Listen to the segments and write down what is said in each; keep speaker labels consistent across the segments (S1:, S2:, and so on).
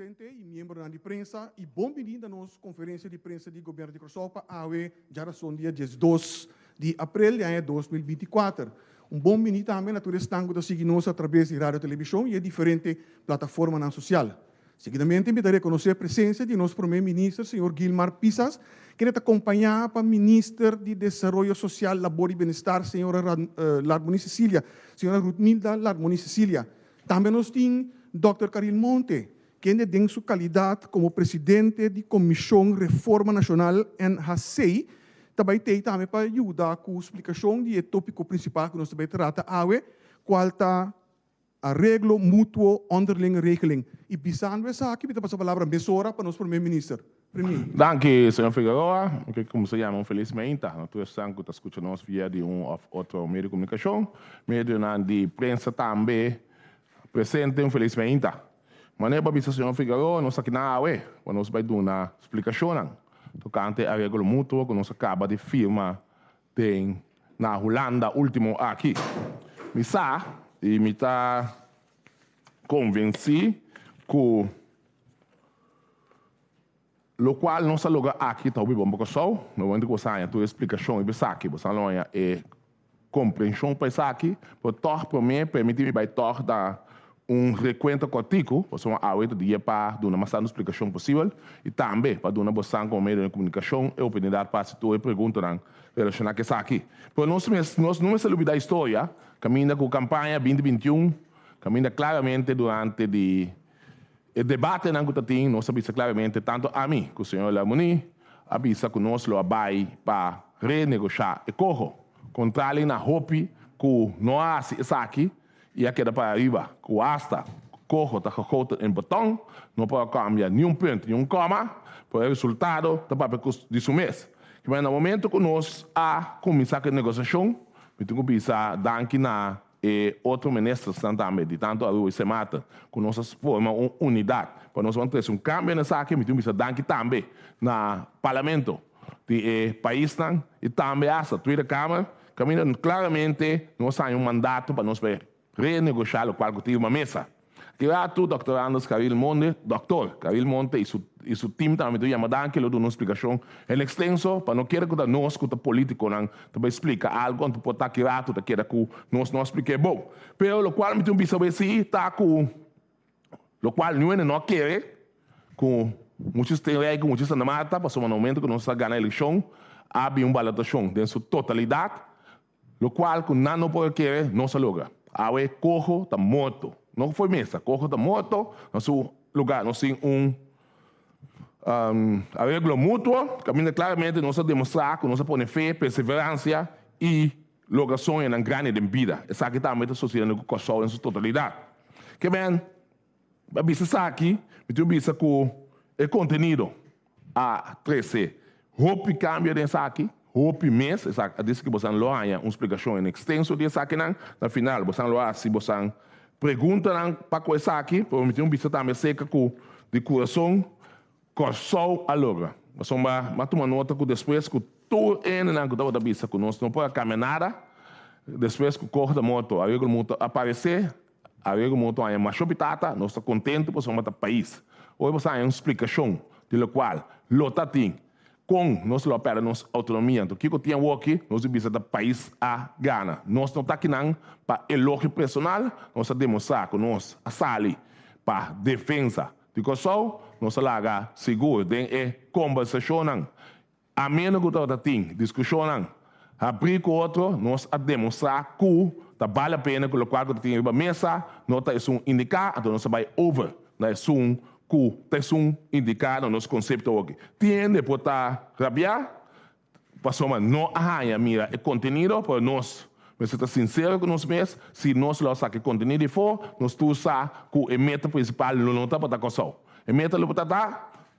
S1: Presente i miembronan di prensa i bon bini na nos konferensia di prensa di Gobièrnu di Kòrsou pa awe djarason dia 12 di aprel di aña 2024. Un bon bini tambe na tur esnan ku ta sigui nos a traves di radio televishon i e diferente plataformanan sosial. Seguidamente mi ta rekonosé presensia di nos Promé Minister señor Gilmar Pisas, kende ta kompañá pa Minister di Desaroyo Sosial, Labor i Benestar señora Larmonie Cecilia, señora Ruthmilda Larmonie Cecilia. Tambe nos tin Dòkter Caril Monte, kende den su kalidat komo presidente di Komishon Reforma Nashonal, NHC, ta bai tei tambe pa yuda ku splikashon di e tópiko prinsipal ku nos ta bai trata awe, kual ta Areglo Mutuo Onderlinge Regeling. I bisando esaki mi ta pasa palabra mesora pa nos Prome Minister. Premier.
S2: Danki, señor Figueroa. Mi ke kuminsá yama un felis meinta na tur esnan ku ta skucha nos via di un òf otro medio di komunikashon, medionan di prensa tambe presente un felis meinta. Manera bo a bisa señor Figueroa, nos aki nan awe pa nos bai duna splikashonnan tokante e areglo mutuo ku nos a kaba di firma den na Hulanda ultimo aki. Mi sa y mi ta convenci cu locual nos a logra aki ta hopi bon pa Kòrsou. Na momento cu bo sa haña tur e splicacion riba esaki, bo sa lo haña e comprension pa esaki, pero tog prome permiti mi bay tog da un rekuento kòrtiku, pasobra awe ta dia pa duna mas tantu splikashon posibel i tambe pa duna bosan komo medio di komunikashon e oportunidat pa hasi tur e preguntanan relashoná ku esaki. Pero nos mes nos no mester lubidá historia kaminda ku kampaña 2021 kaminda klaramente durante di e debatenan ku ta tin nos a bisa klaramente tantu ami ku señor Larmonie a bisa ku nos lo a bai pa renegoshá e koho kontrali na hopi ku no a hasi esaki. I a keda para riba ku asta koho ta gegoten in beton, no por a kambia ni un punt ni un kòma, pero e resultado ta papia ku di su mes. Kiba na momento ku nos a kuminsá ku e negosiashon, mi tin ku bisa danki na e otro ministersnan tambe di tantu Aruba i Sint Maarten ku nos a forma un unidat pa nos ban trese un kambio na esaki, mi tin ku bisa danki tambe na Parlamento di e paisnan i tambe asta Tweede Kamer Kaminda klaramente nos haña un mandato pa nos bai renegoshá lokual ku tin riba mesa. Aki ratu Dòkter Anders Caril Monde, Dòktor Caril Monte i su i su tim tambe ta yama danki lo duna un splikashon en ekstenso pa no kere ku ta nos ku ta politikonan ta bai splika algu anto por ta aki ratu ta keda ku nos no a splik'é bon. Pero lokual mi tin bisa bo esei ta ku Lokual niun hende no a kere ku muchu Steenwijk ku muchu Santa Marta pasobra na momento ku nos a gana elekshon a bin un balotashon den su totalidat lokual ku nan no por a kere nos a logra. Awe Coho ta morto. No fo'i mesa, Coho ta morto na su lugar nos tin un areglo mutuo kaminda klaramente nos a demostra ku nos a pone fe, perseveransia i Logra soñonan grandi den bida. Esaki tambe ta sosediendo ku Kòrsou den su totalidat. Ke men a bisa esaki, mi tin bisa ku e kontenido a trese hopi kambio den esaki, hopi mes. Esaki a disi ku bosan lo haña un splikashon en ekstenso di esakinan. Na final bosan lo hasi bosan preguntanan pa ku esaki, pero mi tin bisa tambe aserka ku di kurason Kòrsou a logra. Pasobra mi a tuma nota ku despues ku tur hendenan ku tabata bisa ku nos no por a kambia nada, despues ku Koch ta morto, Areglo Mutuo a aparesé, Areglo Mutuo haña masho pitata, nos ta kontentu pasobra ta pais. Ora bo sa haña un splikashon di lokual lo ta tin kon nos lo a pèrdè nos outonomia, anto kiko tin awoki nos di bisa ta pais a gana. Nos no ta akinan pa elogio personal, nos a demostrá ku nos a sali pa defensa Di Kòrsou nos a laga sigur den e kombersashonnan ameno ku tabata tin, diskushonnan habrí ku otro, nos a demostrá ku ta bale pena ku lokual ku ta tin riba mesa no ta esun indiká, anto nos a bai over na esun ku ta esun indiká na nos konsepto awoki. Tin hende por ta rabiá Pasobra no a haña mira e kontenido, pero nos mester ta sinsero ku nos mes, si nos lo a saka e kontenido di afó, nos tur sa ku e meta prinsipal lo no tabata Kòrsou. E meta lo por ta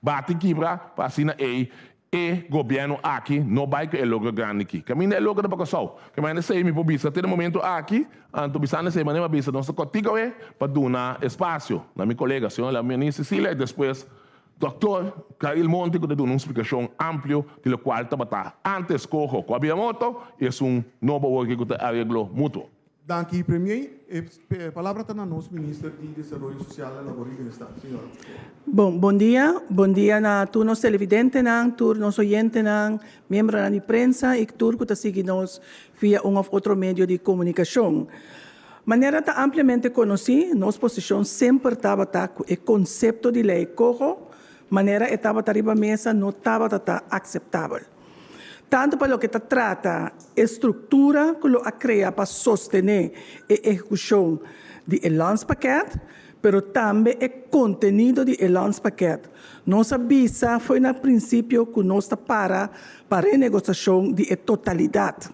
S2: bati kibra pa asina ei e gobièrnu aki no bai ku e logro grandi aki. Kaminda e logro ta pa Kòrsou. Kaminda esei mi por bisa te na momento aki, anto bisando esei manera mi a bisa nos ta kòrtiku awe pa duna espasio na mi kolega señor Lamini Cecilia i despues Dòktor Caril Monte ku ta duna un splikashon amplio di lokual tabata antes koho ku a bira morto i esun nobo awor ku ta areglo mutuo.
S1: Danki Premier. E palabra ta na nos Minister di Desaroyo Sosial, Labor i Bienestar, señora.
S3: Bon, bon dia. Bon dia na tur nos televidentenan, tur nos oyentenan, miembronan di prensa i tur ku ta sigui nos via un òf otro medio di komunikashon. Manera ta ampliamente konosí, nos posishon semper tabata ku e konsepto di lei koho manera e tabata riba mesa no tabata ta akseptabel. Tantu pa loke ta trata e struktura ku lo a krea pa sostené e ehekushon di e landspakket, pero tambe e kontenido di e landspakket. Nos a bisa fo'i na prinsipio ku nos ta para pa renegosiashon di e totalidat.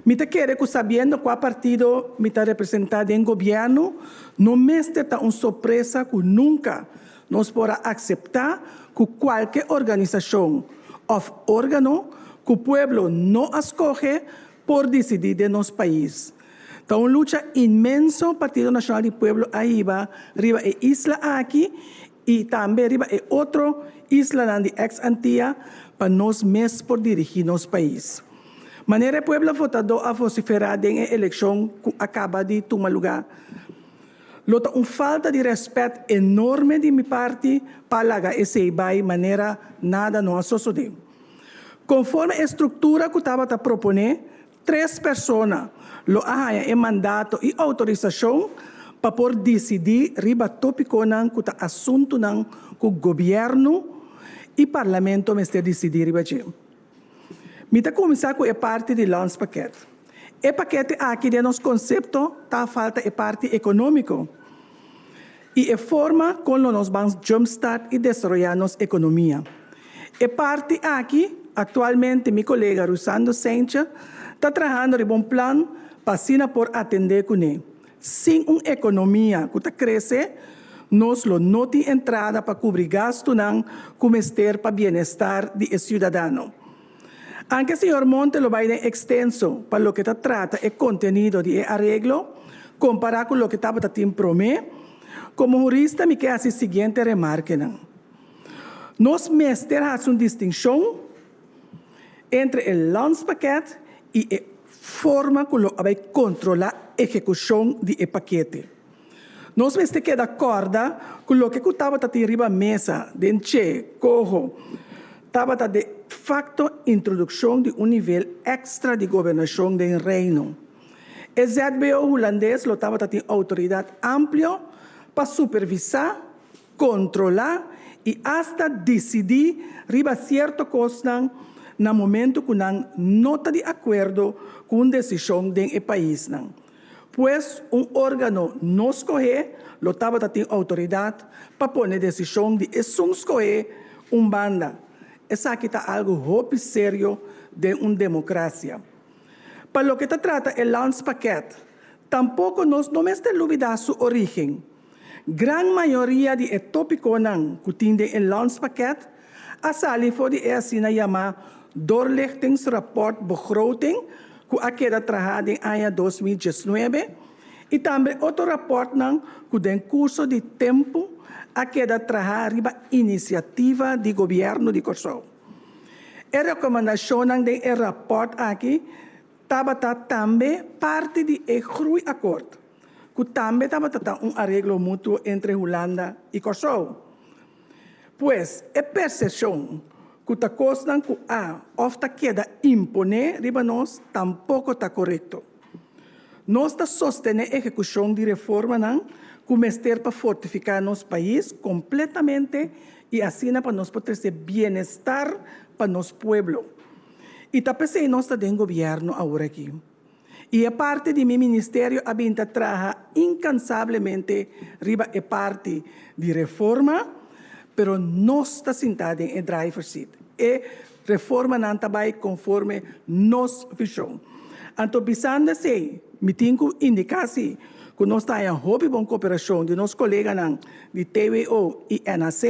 S3: Mi ta kere ku sabiendo kua partido mi ta representá den gobièrnu, no mester ta un sorpresa ku nunka Nos por a akseptá ku kualke organisashon òf órgano ku pueblo no a skohe por disidí den nos pais. Ta un lucha inmenso Partido Nashonal di Pueblo a hiba riba e isla aki i tambe riba e otro islanan di eks Antia pa nos mes por dirigí nos pais. Manera e pueblo votadó a vosiferá den e elekshon ku a kaba di tuma lugá. Lo ta un falta di rèspèt enorme di mi parti pa laga esei bai manera nada no a sosodé. Konforme e struktura ku tabata proponé, tres persona lo a haña e mandato i outorisashon pa por disidí riba tópikonan ku ta asuntunan ku gobièrnu i parlamento mester disidí riba dje. Mi ta kuminsá ku e parti di landspakket. E pakete aki den nos konsepto ta falta e parti ekonómiko i e forma kon lo nos ban jumpstart i desaroyá nos ekonomia. E parti aki aktualmente mi kolega Rusando Seintje ta trahando riba un plan pa asina por atendé kuné. Sin un ekonomia ku ta krese, nos lo no tin entrada pa kubri gastunan ku mester pa bienestar di e siudadano. Anke señor Monte lo bai den ekstenso pa loke ta trata e kontenido di e areglo, kompará ku loke tabata tin promé, komo hurista mi ke hasi siguiente remarkenan. Nos mester hasi un distinshon entre e landspakket i e forma ku lo a bai kontrolá ehekushon di e pakete. Nos mester keda kòrda ku loke ku tabata tin riba mesa den Che Koho tabata de fakto introdukshon di un nivel èkstra di gobernashon den Reino. E ZBO hulandes lo tabata tin outoridat amplio pa supervisá, kontrolá i asta disidí riba sierto kosnan na momentu ku nan no ta di akuerdo ku un desishon den e paisnan. Pues un órgano no skohé lo tabata tin outoridat pa pone desishon di esun skohé un banda. Esaki ta algu hopi serio den un demokrasia. Pa loke ta trata e landspakket, tampoko nos no mester lubidá su orígen. Gran mayoria di e tópikonan ku tin den e landspakket a sali for di e asina yamá Doorlichtingsrapport Begroting ku a keda trahá den aña 2019 i tambe otro rapòrtnan ku den kurso di tempu a keda trahá riba inisiativa di Gobièrnu di Kòrsou. E rekomendashonnan den e rapòrt aki tabata tambe parti di e Groeiakkoord, ku tambe tabata ta un areglo mutuo entre Hulanda i Kòrsou. Pues, e persepshon ku ta kosnan ku a òf ta keda imponé riba nos tampoko ta korekto. Nos ta sostené ehekushon di reformanan ku mester pa fortifiká nos pais kompletamente i asina pa nos por trese bienestar pa nos pueblo. I ta p'esei nos ta den gobièrnu aworakí. I e parti di mi ministerio a bin ta traha inkansablemente riba e parti di reforma, pero nos ta sintá den e driver seat. E reformanan ta bai konforme nos vishon. Anto bisando esei, mi tin ku indiká si ku nos ta haña hopi bon koperashon di nos koleganan di TWO i NAC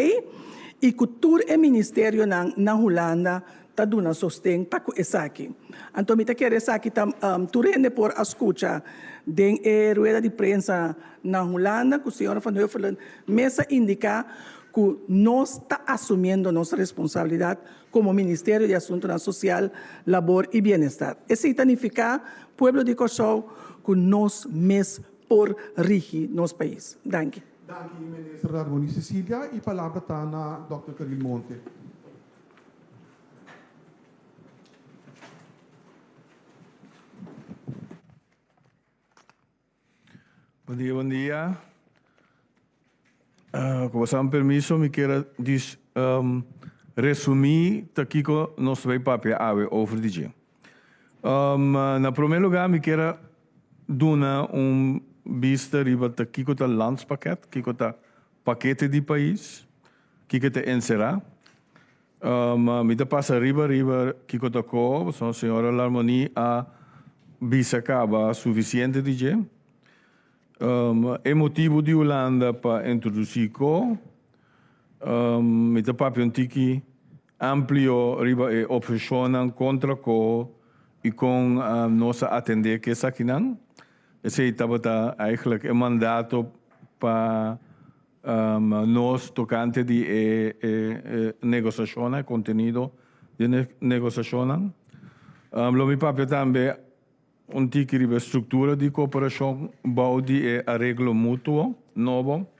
S3: i ku tur e ministerionan na Hulanda ta duna sosten pa ku esaki. Anto mi ta kere esaki ta tur hende por a skucha den e rueda di prensa na Hulanda ku señora Van Huffelen mes a indiká. ku nos ta asumiendo nos responsabilidat komo Ministerio di Asuntunan Sosial, Labor i Bienestar. Esei ta nifiká, pueblo di Kòrsou, ku nos mes por rigi nos pais. Danki.
S1: Danki Minister Darmony Cecilia y palabra ta na Dòkter Caril Monte.
S4: Bon dia, bon dia. Ku boso permiso mi kier a dis resumí ta kiko nos ta bai papia awe over di dje. Na promé lugá mi kier a duna un bista riba ta kiko ta landspakket, kiko ta pakete di pais, kiko ta enserá. Mi ta pasa riba riba kiko ta ko, pasobra señora Larmonie a bisa kaba sufisiente di dje. E motibu di Hulanda pa introdusí ko, mi ta papia un tiki amplio riba e opshonnan kontra ko i kon nos a atendé ku esakinan. Esei tabata eigenlijk e mandato pa Nos tokante di e negosiashonnan, e kontenido di e negosiashonnan. Lo mi papia tambe un tiki riba e struktura di kooperashon bou di e areglo mutuo nobo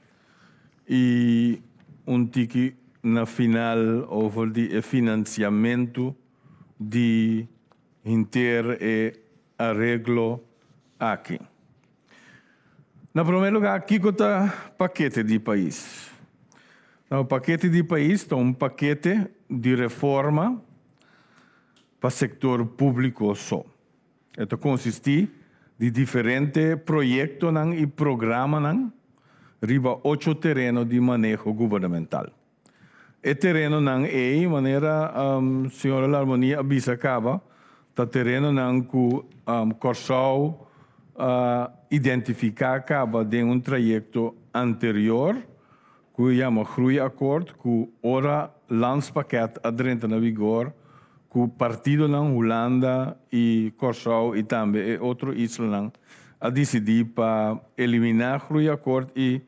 S4: i un tiki na final over di e finansiamentu di henter e areglo aki. Na promé lugá, kiko ta pakete di pais? Nou, pakete di pais ta un pakete di reforma pa sektor públiko so. E ta konsistí di diferente proyektonan i programanan riba ocho tereno di maneho gubernamental. E terenonan ei, manera señora Larmonie a bisa caba, ta terenonan cu Corsou a identifica caba den un trayecto anterior cu yama Groeiakkoord cu ora Landspakket a drenta na vigor cu partidonan Hulanda y Corsou y tambe e otro islanan a dicidi pa elimina Groeiakkoord y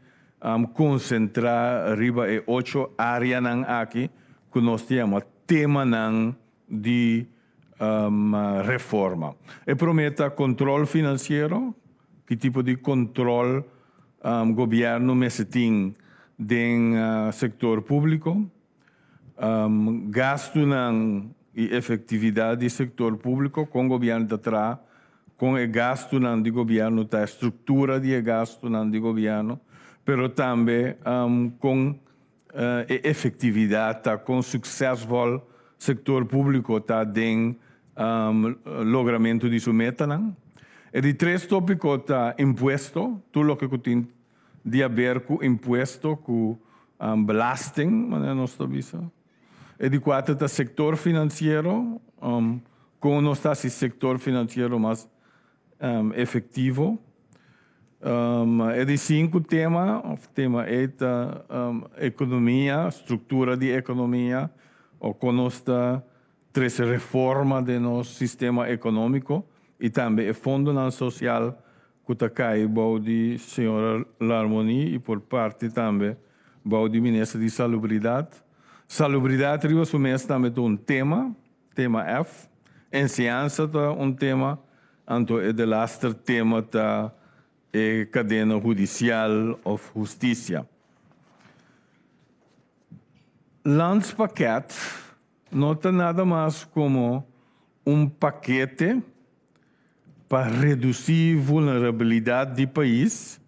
S4: Konsentrá riba e ocho áreanan aki ku nos ta yama temanan di reforma. E promé ta kontrol finansiero, ki tipo di kontrol gobièrnu mester tin den sektor públiko, Gastunan i efektividat di sektor públiko, kon gobièrnu ta traha, kon e gastunan di gobièrnu ta, e struktura di e gastunan di gobièrnu, pero tambe kon e efektividat ta, kon suksesvol sektor públiko ta den logramentu di su metanan. E di tres tópiko ta impuesto, tur loke ku tin di haber ku impuesto, ku belasting, manera nos ta bisa. E di kuater ta sektor finansiero, kon nos ta hasi sektor finansiero mas efektivo. E di sinku tema, òf tema ei ta ekonomia, struktura di ekonomia, òf kon nos ta trese reforma den nos sistema ekonómiko i tambe e fondonan sosial ku ta kai bou di señora Larmonie i por parti tambe bou di minister di Salubridat. Salubridat riba su mes tambe ta un tema, tema F. Enseñansa ta un tema, anto e delaster tema ta e kadena hudisial òf hustisia. Landspakket no ta nada mas komo un pakete pa redusí vulnerabilidat di pais,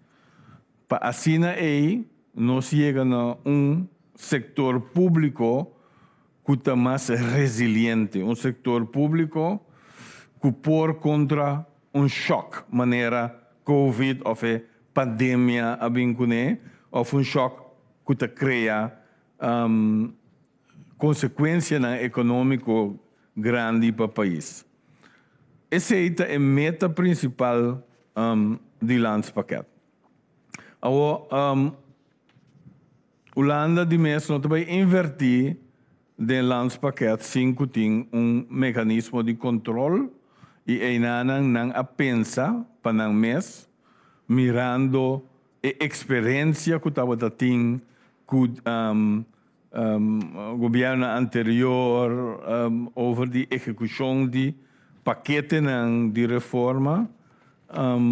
S4: pa asina ei nos yega na un sektor públiko ku ta mas resiliente, un sektor públiko ku por kontra un shòk manera Covid òf e pandemia a bin kuné òf un shòk ku ta krea konsekuensianan ekonómiko grandi pa pais. Esei ta e meta prinsipal di Landspakket. Awor, Hulanda di mes no ta bai invertí den Landspakket sin ku tin un mekanismo di kontrol i einanan nan a pensa pa nan mes mirando e eksperensia ku tabata tin. ku gobièrnu anterior over di ehekushon di paketenan di reforma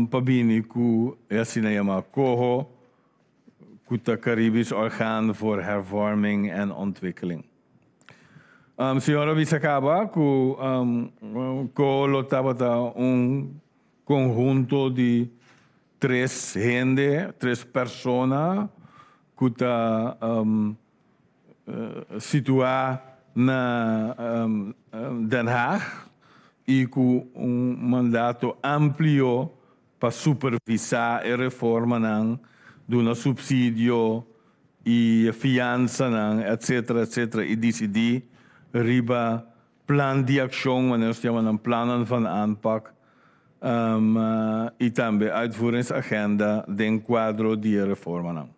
S4: pa bini ku e asina yamá COHO ku ta Caribisch Orgaan voor Hervorming en Ontwikkeling. Señor a bisa kaba ku COHO lo tabata un konhunto di tres hende, tres persona ku ta situá na Den Haag i ku un mandato amplio pa supervisá e reformanan, duna supsidio i fiansanan, etcetera, etcetera, i disidí riba plan di akshon, manera nos ta yama nan plannen van aanpak, i tambe uitvoeringsagenda den kuadro di e reformanan.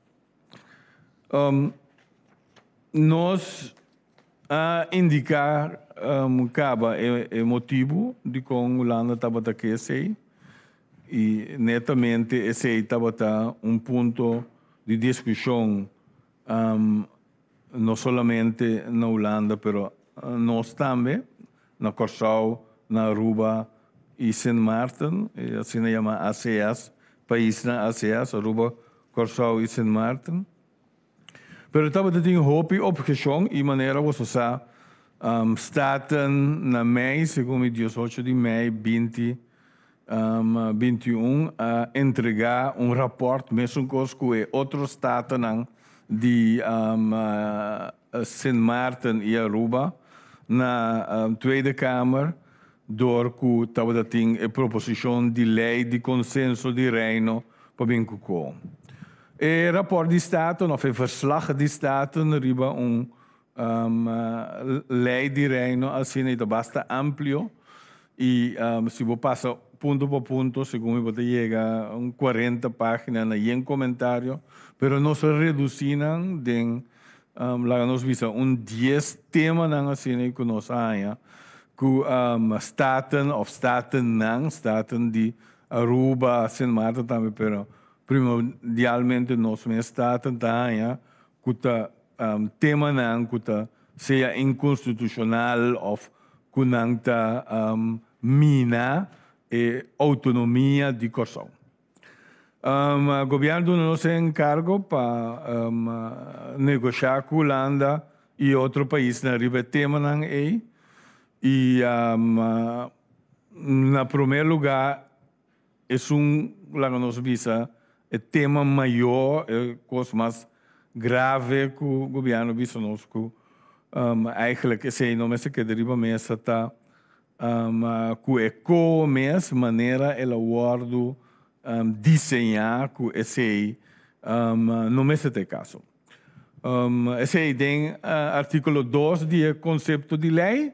S4: Nos a indiká kaba e motibu dikon Hulanda tabata ke esei i netamente esei tabata un punto di diskushon no solamente na Hulanda pero nos tambe na Kòrsou, na Aruba i Sint Maarten, e asina yama ACS, paisnan ACS, Aruba, Kòrsou i Sint Maarten. Pero tabata tin hopi obheshon i manera boso sa, Staten na mei, segun mi diesocho di mei binti 21 a entregá un rapòrt mesun kos ku e otro statennan di Sint Maarten i Aruba na Tweede Kamer dor ku tabata tin e proposishon di lei di konsenso di Reino pa bin ku ko. E rapòrt di Staten òf e verslag di Staten riba un Lei di Reino asina i ta basta amplio i si bo pasa punto pa punto segun mi bo ta yega un cuarenta pagina na yen comentario pero nos a reduci nan den laga nos bisa un dies temanan asina i ku nos a haña ku Staten of Statennan, Staten di Aruba, Sint Maarten tambe pero primordialmente nos mes Staten ta haña ku ta temanan ku ta sea inkonstitushonal òf ku nan ta mina e outonomia di Kòrsou. Gobièrnu duna nos e enkargo pa negoshá ku Hulanda i otro paisnan riba e temanan ei i na promé lugá Esun laga nos bisa e tema mayor, e kos mas grave ku gobièrnu bisa nos ku eigenlijk esei no mester keda riba mesa ta ku e koho mes manera el a wòrdu diseñá ku esei no mester ta e kaso. Esei den artíkulo dos di e konsepto di lei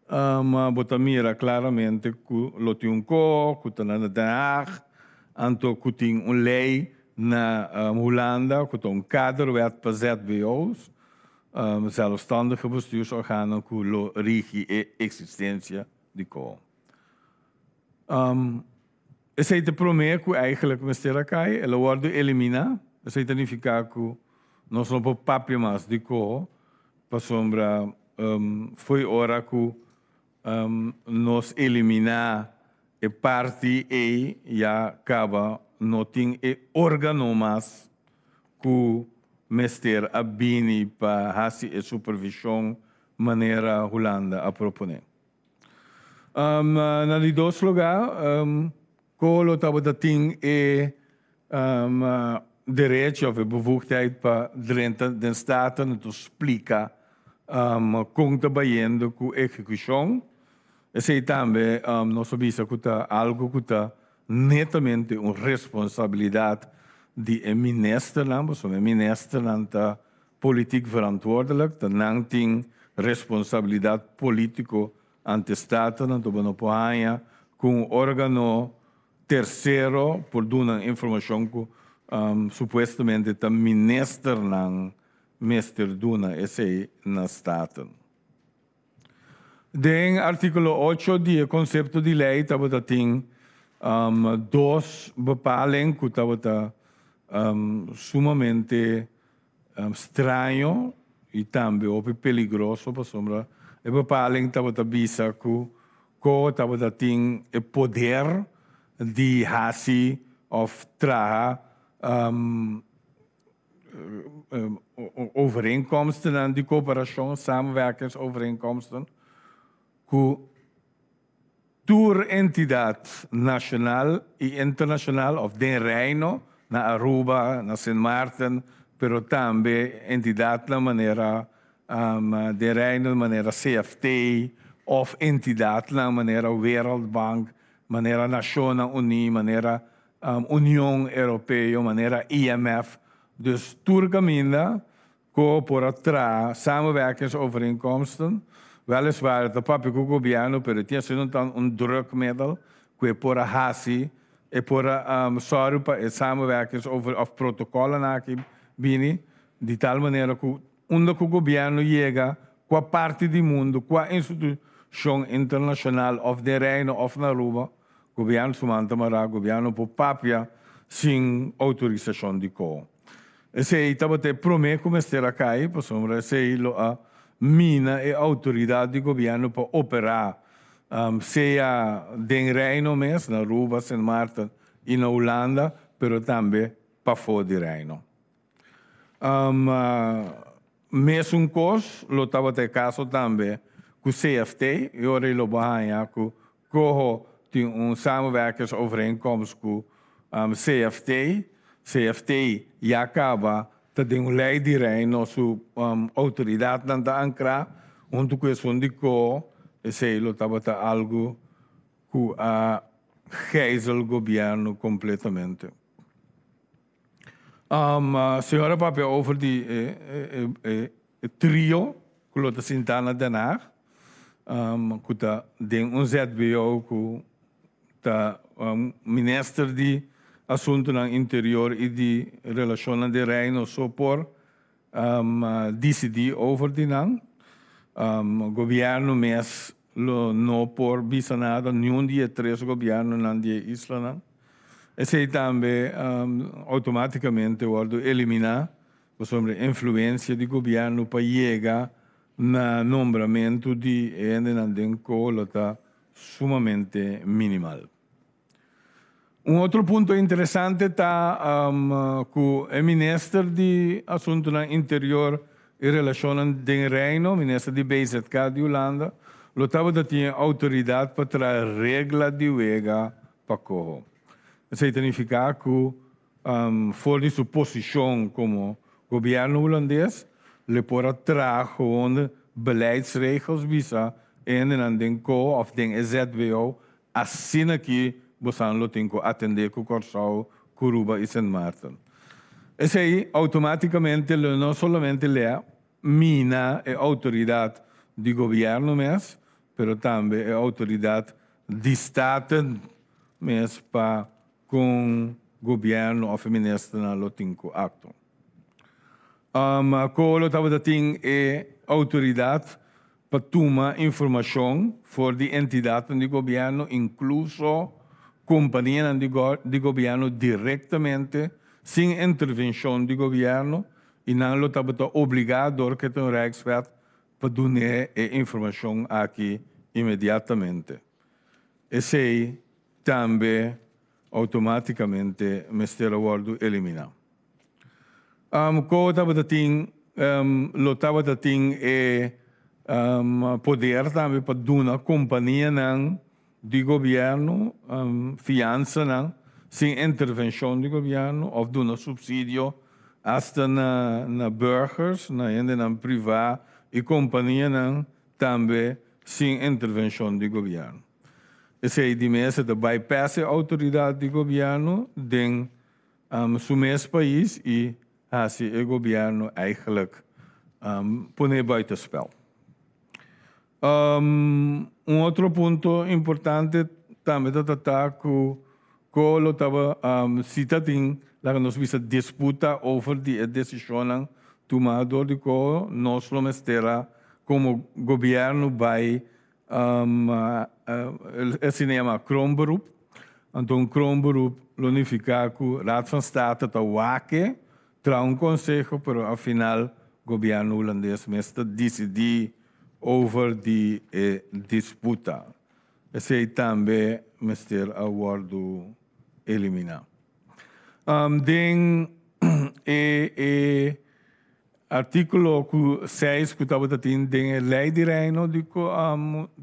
S4: bo ta mira klaramente ku lo tin un ko ku ta na Den Haag, anto ku tin un lei na Hulanda ku ta un kaderwet pa ZBO's, zelfstandige bestuursorganen, ku lo rigi e eksistensia di ko. Esei ta promé ku eigenlijk mester a kai, el a wòrdu eliminá. Esei ta nifiká ku nos no por papia mas di koho, pasobra fo'i ora ku nos eliminá e parti ei ya kaba no tin e órgano mas ku mester a bini pa hasi e supervishon manera Hulanda a proponé. Na di dos lugá, Colo tabata tin e derecho of e bevoegdheid pa drenta den Staten en to splika kon ta bayendo ku ehekushon. Esei tambe nos a bisa ku ta algu ku ta netamente un responsabilidat di e ministernan, pasobra e ministernan ta Politiek verantwoordelijk, ta nan tin responsabilidad politico ante Staten, anto bo no por haña cu un organo tercero por duna informacion cu supuestamente ta ministernan mester duna esey na Staten. Den articulo ocho di e concepto di ley tabata tin dos bepaling cu tabata sumamente. straño i tambe hopi peligroso pasobra e bepaling tabata bisa ku Ko tabata tin e poder di hasi òf traha overeenkomstennan di kooperashon, samenwerkingsovereenkomsten, ku tur entidat nashonal i internashonal òf den Reino, na Aruba, na Sint Maarten, pero tambe entidatnan manera den Reino manera CFT òf entidatnan manera Wereldbank, manera Nashonnan Uní, manera Union Europeo, manera IMF. Dus tur kaminda ku por a traha samenwerkingsovereenkomsten, weliswaar e ta papia ku gobièrnu pero e tin asina tan un drukmiddel ku e por a hasi, e por a sòru pa e samenwerkingsover òf protokòlnan aki bini di tal manera ku Unda ku gobièrnu yega, kua parti di mundu, kua institushon internashonal òf den Reino òf na Aruba, gobièrnu su man ta mará, gobièrnu por papia sin outorisashon di ko. Esei tabata e promé ku mester a kai, pasobra esei lo a mina e outoridat di gobièrnu pa operá, sea den Reino mes, na Aruba, Sint Maarten i na Hulanda, pero tambe pafó di Reino. Mesun kos lo tabata e kaso tambe ku CFT, i ora i lo bo haña ku Coho tin un samenwerkersovereenkomst ku CFT. CFT ya kaba ta den un lei di Reino su outoridatnan ta ankrá huntu ku esun di Coho, esei lo tabata algu ku a gijzel gobièrnu kompletamente. Señor a papia over di e trio ku lo ta sintá na Den Haag, ku ta den un ZBO ku ta minister di Asuntunan Interior i di Relashonnan den Reino so por disidí over di nan. Gobièrnu mes lo no por bisa nada, niun di e tres gobièrnunan di e islanan. Esei tambe outomátikamente wòrdu eliminá pasobra e influensia di gobièrnu pa yega na nombramentu di e hendenan den ko lo ta sumamente minimal. Un otro punto interesante ta ku e minister di Asuntunan Interior i Relashonnan den Reino, minister di BZK di Hulanda, lo tabata tin e outoridat pa traha regla di wega pa koho. Esei ta nifiká ku for di su posishon komo gobièrnu hulandes lo e por a traha gewoon beleidsregels bisa e hendenan den koho òf den e ZBO Asina ki bosan lo tin ku atendé ku Kòrsou, Kuruba i Sint Maarten. Esei outomátikamente lo no solamente lea mina e outoridat di gobièrnu mes, pero tambe e outoridat di Staten mes pa kon gobièrnu òf e ministernan lo tin ku aktua. Ko lo tabata tin e outoridat pa tuma informashon for di entidatnan di gobièrnu, inkluso kompanianan di gobièrnu direktamente, sin intervenshon di gobièrnu, i nan lo tabata obligá dor ku e ta un Rijkswet pa dun'é e informashon aki inmediatamente. Esei tambe outomátikamente mester a wòrdu eliminá. Ko tabata tin lo tabata tin e poder tambe pa duna kompanianan di gobièrnu fiansanan sin intervenshon di gobièrnu òf duna supsidio asta na burgers, na hendenan privá i kompanianan tambe sin intervenshon di gobièrnu. Esei di mes e ta bypass e outoridat di gobièrnu den su mes pais y haci e gobierno eigenlijk pone buitenspel. Un otro punto importante tambe ta ta cu co lo taba si ta tin laga nos bisa disputa over di e decisionnan tuma door di co nos lo mester a como gobierno bay Esei yama kroonberoep. Anto un kroonberoep lo nifiká ku Raad van State ta wak-e. traha un konseho, pero al final gobièrnu hulandes mes ta disidí over di e disputa. Esei tambe mester a wòrdu eliminá. Den e e artíkulo ku seis ku tabata tin den e Lei di Reino di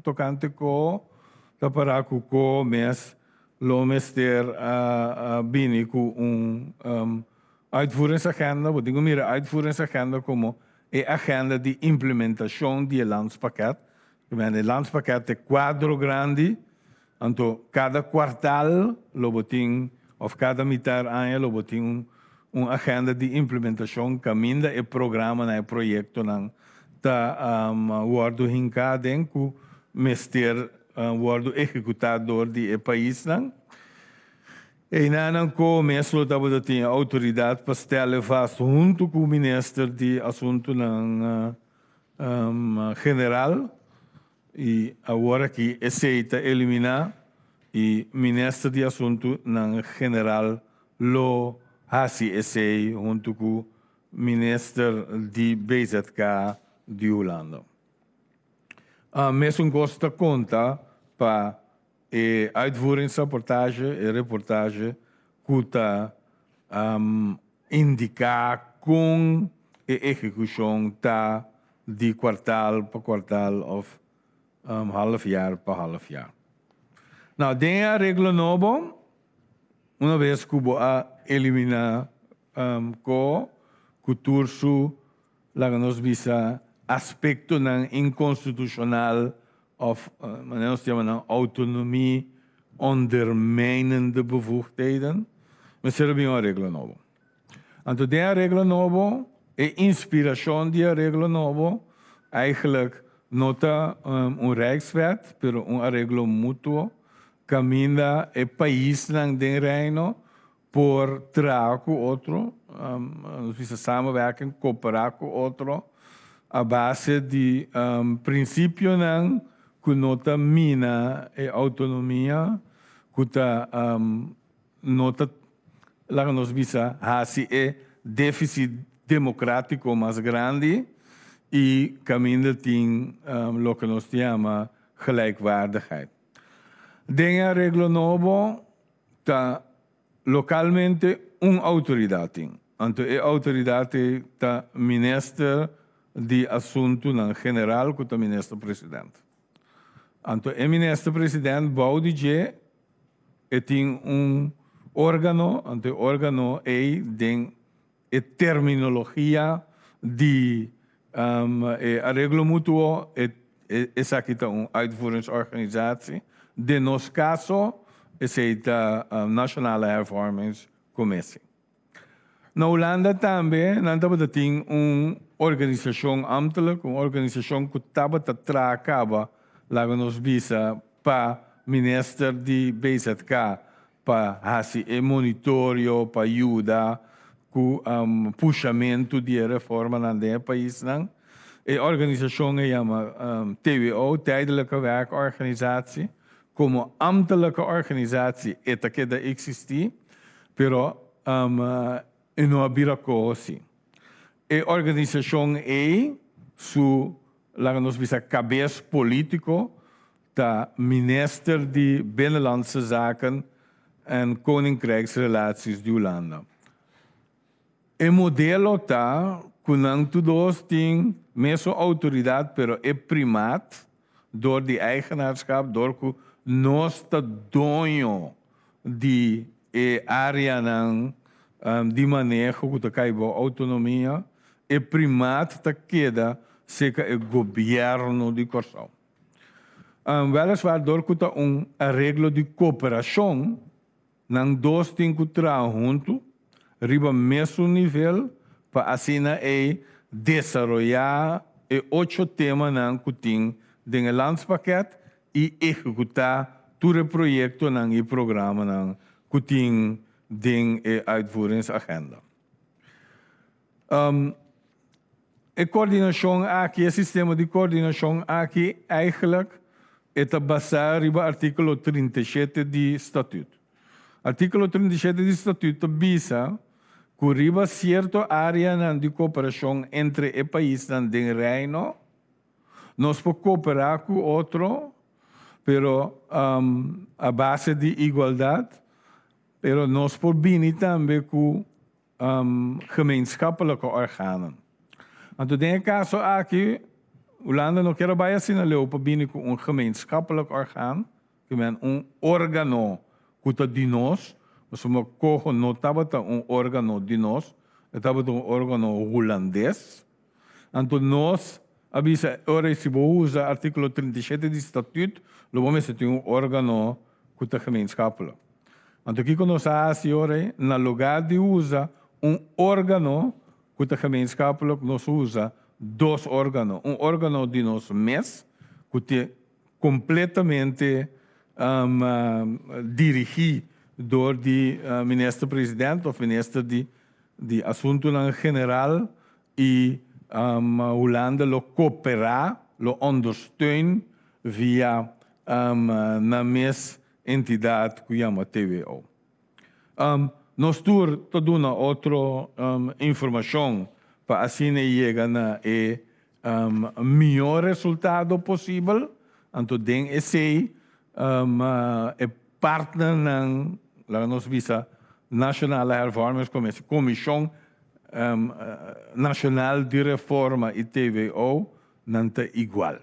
S4: tokante ko ta pará ku ko mes lo mester a bini ku un uitvoeringsagenda. Bo tin ku mira uitvoeringsagenda komo e agenda di implementashon di e landspakket. E landspakket ta e kuadro grandi. Anto kada kuartal lo bo tin òf kada mitar aña lo bo tin un agenda di implementashon kaminda e programanan, e proyektonan ta wòrdu hinká aden ku mester wòrdu ehekutá dor di e paisnan. Einanan ko mes lo tabata tin e outoridat pa stèl e vast huntu ku minister di Asuntunan General. I awor aki esei ta eliminá i Minister di Asuntunan General lo hasi esei huntu ku Minister di BZK di Hulanda. Mesun kos ta konta pa e uitvoeringsrapportage, e reportage ku ta Indiká kon e ehekushon ta di kuartal pa kuartal òf half jaar pa half jaar. Nou, den e areglo nobo, una bes ku bo a eliminá ko ku tur su, laga nos bisa, aspektonan inkonstitushonal òf manera nos ta yama nan autonomie ondermijnende bevoegdheden, mester a bin un areglo nobo. Anto den e areglo nobo, e inspirashon di e areglo nobo eigenlijk no ta un Rijkswet, pero un areglo mutuo kaminda e paisnan den Reino por traha ku otro, nos bisa samenwerken, koperá ku otro a base di prinsipionan ku no ta mina e outonomia, ku ta no ta laga nos bisa hasi e défisit demokrátiko mas grandi i kaminda tin loke nos ta yama gelijkwaardigheid. Den e areglo nobo Ta lokalmente un outoridat tin. Anto e outoridat ei ta Minister di Asuntunan General ku ta Minister President. Anto e Minister President bou di dje e tin un organo, anto e organo ei den e terminologia di e areglo mutuo, esaki ta un uitvoeringsorganisatie. Den nos kaso esei ta Nationale Hervormingscommissie. Na Hulanda tambe nan tabata tin un organisashon ambtelijk, un organisashon ku tabata traha kaba, laga nos bisa, pa minister di BZK pa hasi e monitorio pa yuda ku pushamentu di e reformanan den e paisnan. E organisashon e yama TWO, Tijdelijke Werkorganisatie. Komo ambtelijke organisatie e ta keda eksistí, pero e no a bira koho si. E organisashon ei su, laga nos bisa, kabes polítiko ta Minister di Binnenlandse Zaken en Koninkrijksrelaties di Hulanda. E modelo ta ku nan tur dos tin mesun outoridat pero e primaat dor di eigenaarschap, dor ku nos ta doño di e areanan di maneho ku ta kai bou outonomia, e primaat ta keda serka e gobièrnu di Kòrsou. Weliswaar dor ku ta un areglo di koperashon, nan dos tin ku traha huntu riba mesun nivel pa asina ei desaroyá e ocho temanan ku tin den e landspakket i ehekutá tur e proyektonan i programanan ku tin den e uitvoeringsagenda. E koordinashon aki, e sistema di koordinashon aki eigenlijk e ta basá riba artíkulo 37 di Statüt. Artíkulo 37 di Statüt ta bisa Ku riba sierto áreanan di kooperashon entre e paisnan den Reino, nos por kooperá ku otro, pero a base di igualdat, pero nos por bini tambe ku gemeenschappelijke organen. Anto den e kaso aki, Hulanda no kier a bai asina leu pa bini ku un gemeenschappelijk orgaan, Ke men un órgano ku ta di nos, pasobra Coho no tabata un órgano di nos, e tabata un órgano hulandes. Anto nos a bisa ora si bo usa artíkulo 37 di Statuut, lo bo mester tin un órgano ku ta gemeenschappelijk. Anto kiko nos a hasi ora ei? Na lugá di usa un órgano ku ta gemeenschappelijk, nos usa dos órgano, un órgano di nos mes ku te completamente dirigi door di Minister President of Minister di di Asuntonan General y Hulanda lo coopera, lo ondersteun via nan mes entidad cu yama TWO. Nos tur ta duna otro informacion pa asina yega na e mihó resultado posibel. Anto den esei e partnernan, laga nos bisa Nationale Hervormingscommissie, Komishon Nashonal di Reforma i TVO, nan ta igual.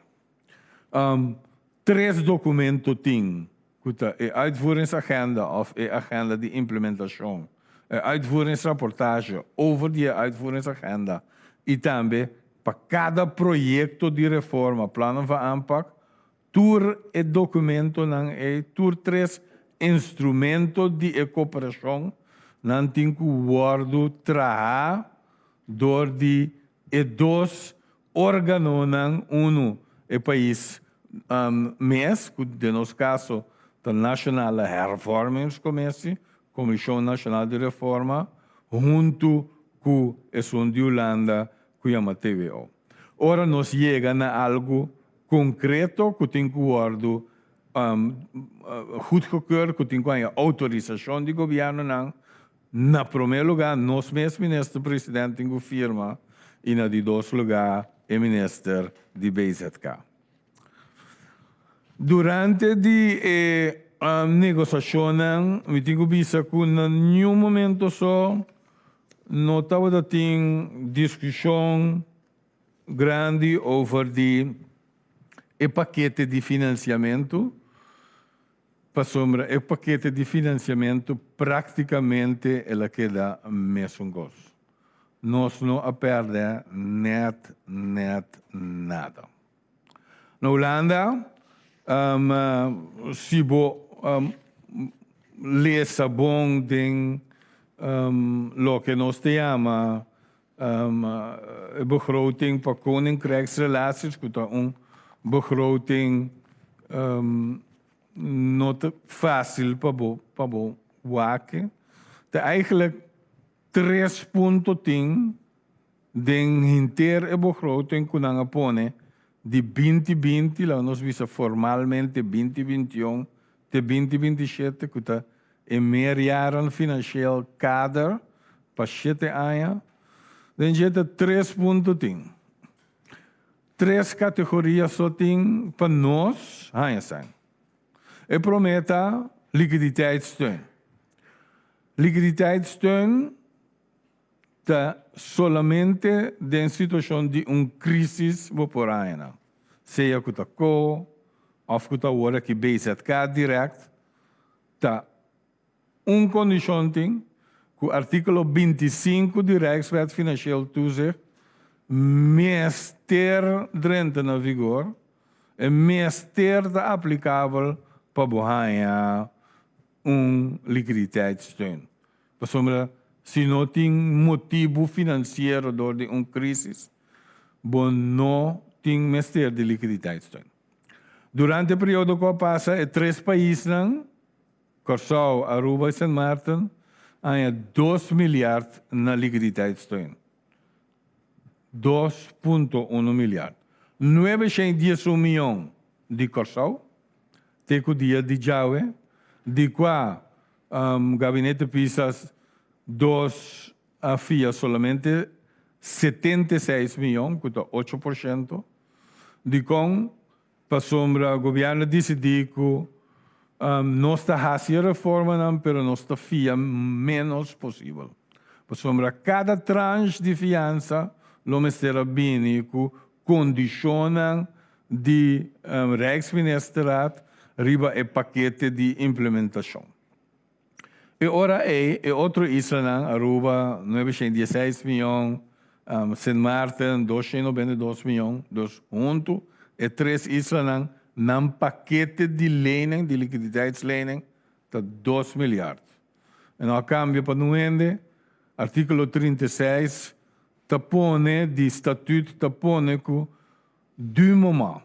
S4: Tres dokumento tin ku ta e uitvoeringsagenda òf e agenda di implementashon, e uitvoeringsrapportage over di e uitvoeringsagenda i tambe pa kada proyekto di reforma, plannen van aanpak, tur e dokumentonan ei, tur tres instrumento di e koperashon nan tin ku wòrdu traha dor di e dos Organonan unu e pais mes, ku den nos kaso ta Nationale Hervormingscommissie, Komishon Nashonal di Reforma, huntu ku esun di Hulanda ku yama TWO. Ora nos yega na algu konkreto ku tin ku wòrdu goedgekeurd, ku tin ku haña outorisashon di gobièrnunan, Na promé lugá nos mes Minister President tin ku firma i na di dos lugá e Minister di BZK. Durante di e negosashonnan mi tin ku bisa ku na niun momento so no tabata tin diskushon grandi over di e pakete di finansiamentu. Pasobra e pakete di finansiamentu práktikamente el a keda mesun kos. Nos no a pèrdè nèt nèt nada. Na Hulanda, si bo lesa bon den loke nos ta yama e begroting pa Koninkrijksrelaties, ku ta un begroting no ta fásil pa bo pa bo wak. Ta eigenlijk tres punto tin den henter e begroting ku nan a pone di 2020, laga nos bisa formalmente 2021 te 2027 ku ta E meerjaren financieel kader pa shete aña, den dje ta tres punto tin. Tres kategoria so tin pa nos haña san. E promé ta likiditeitssteun. Likiditeitssteun ta solamente den situashon di un krísis bo por haña nan, sea ku ta ko òf ku ta awor aki BZK dirèkt. Ta un kondishon tin ku artíkulo 25 di Rijkswet Financieel Toezicht mester drenta na vigor, e mester ta aplikabel pa bo haña un likiditeitssteun. Pasobra si no tin motibu finansiero dor di un krísis, bo no tin mester di likiditeitssteun. Durante e periodo ku a pasa e tres paisnan, Kòrsou, Aruba i Sint Maarten, a haña dos milyard na likiditeitssteun. 2.1 milyard. 911 mion di Kòrsou te ku dia di djawe, di kua Gabinete Pisas dos. a fia solamente 76 mion, ku ta 8%. Dikon? Pasobra gobièrnu a disidí ku nos ta hasi e reformanan pero nos ta fia ménos posibel. Pasobra kada tranche di fiansa lo mester a bini ku kondishonnan di Rijksministerraad riba e pakete di implementashon. E ora ei e otro islanan, Aruba, 916 mion, Sint Maarten, 292 mion, dus huntu e tres islanan nan pakete di lening, di likiditeitslening, ta 2 miljard. E no a kambia pa nun hende, artíkulo 36 ta pone di statuut ta pone ku du moment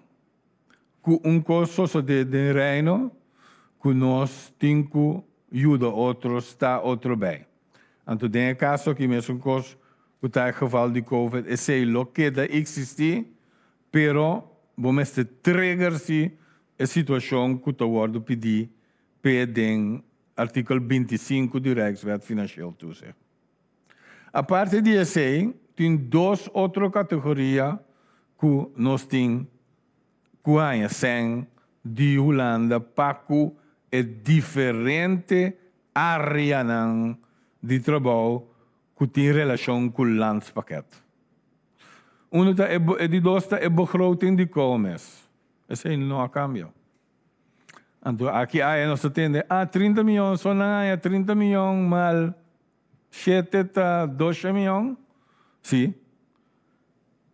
S4: ku un kos sosodé den Reino ku nos tin ku yuda otro sta otro bei. Anto den e kaso aki mesun kos ku ta e geval di covid esei lo keda eksistí pero bo mester trigger si e situashon ku ta wòrdu pidí p'e den artíkulo 25 di Rijkswet Financieel Toezicht. Aparte di esei, tin dos otro kategoria ku nos tin ku haña sèn di Hulanda pa ku e diferente áreanan di trabou ku tin relashon ku landspakket. Unu ta e di dos ta e begroting di Komes. Esei no a kambia. Anto aki aya nos ta tende, ah, 30 miyon, so nan aya 30 miyon mal 7 ta 12 miyon. Sí.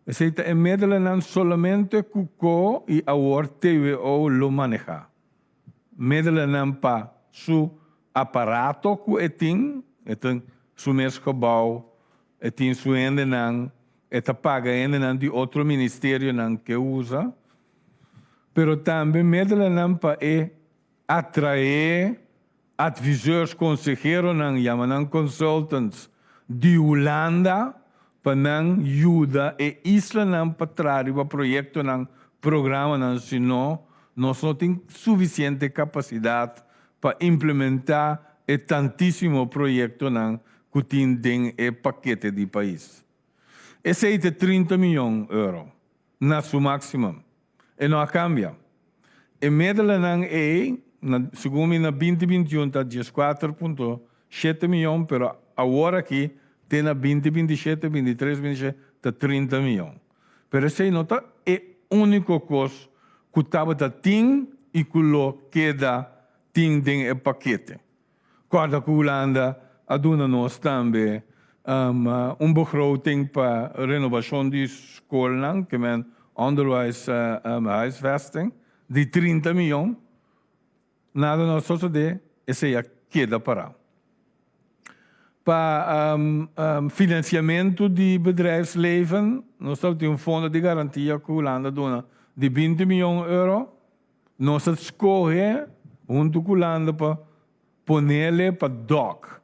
S4: Esei ta e middelenan solamente ku ko i awor TWO lo maneha. Middelenan pa su aparato ku e tin, e tin su mes gebouw, e tin su hendenan, e ta paga hendenan di otro ministerionan ke usa. Pero tambe middelenan pa e atraé adviseurs, konseheronan, yama nan consultants, di Hulanda pa nan yuda e islanan pa traha riba proyektonan, programanan, si no, nos no tin sufisiente kapasidat pa implementá e tantísimo proyektonan ku tin den e pakete di pais. Esei ta 30 miyon euro. Na su maximum. E no a cambia. E medelenan ey, na, segun mi na 2021 ta 14.7 miyon, pero awor aki te na 2027, 23, 27 ta 30 miyon. Pero esey no ta e unico cos cu tabata tin y cu lo keda tin den e pakete. Corda cu Hulanda a duna nos tambe un begroting pa renovacion di scolnan, ke men onderwijs huisvesting, di 30 miyon. Nada no a sosode, esey a keda para. Pa financiamento di bedrijfsleven, nos tabatin un fondo di garantia cu Hulanda a duna di 20 miyon euro. Nos a scoge hunto cu Hulanda pa ponele pa dok.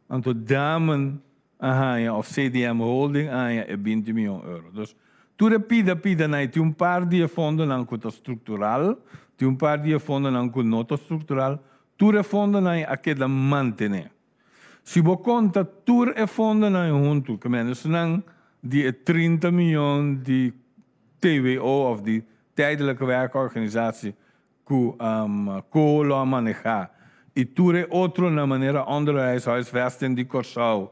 S4: Anto Damen a haña of CDM Holding a haña e 20 miyon euro. Dus tur e pida pidanan y tin un par di e fondonan cu ta structural, tin un par di e fondonan cu no ta structural, tur e fondonan a keda mantene. Si bo conta tur e fondonan hunto, ke men esnan di e 30 miyon di TWO of di Tijdelijke Werkorganisatie ku ko lo a manehá i tur e otronan manera Onderwijs, Huisvesting di Kòrsou,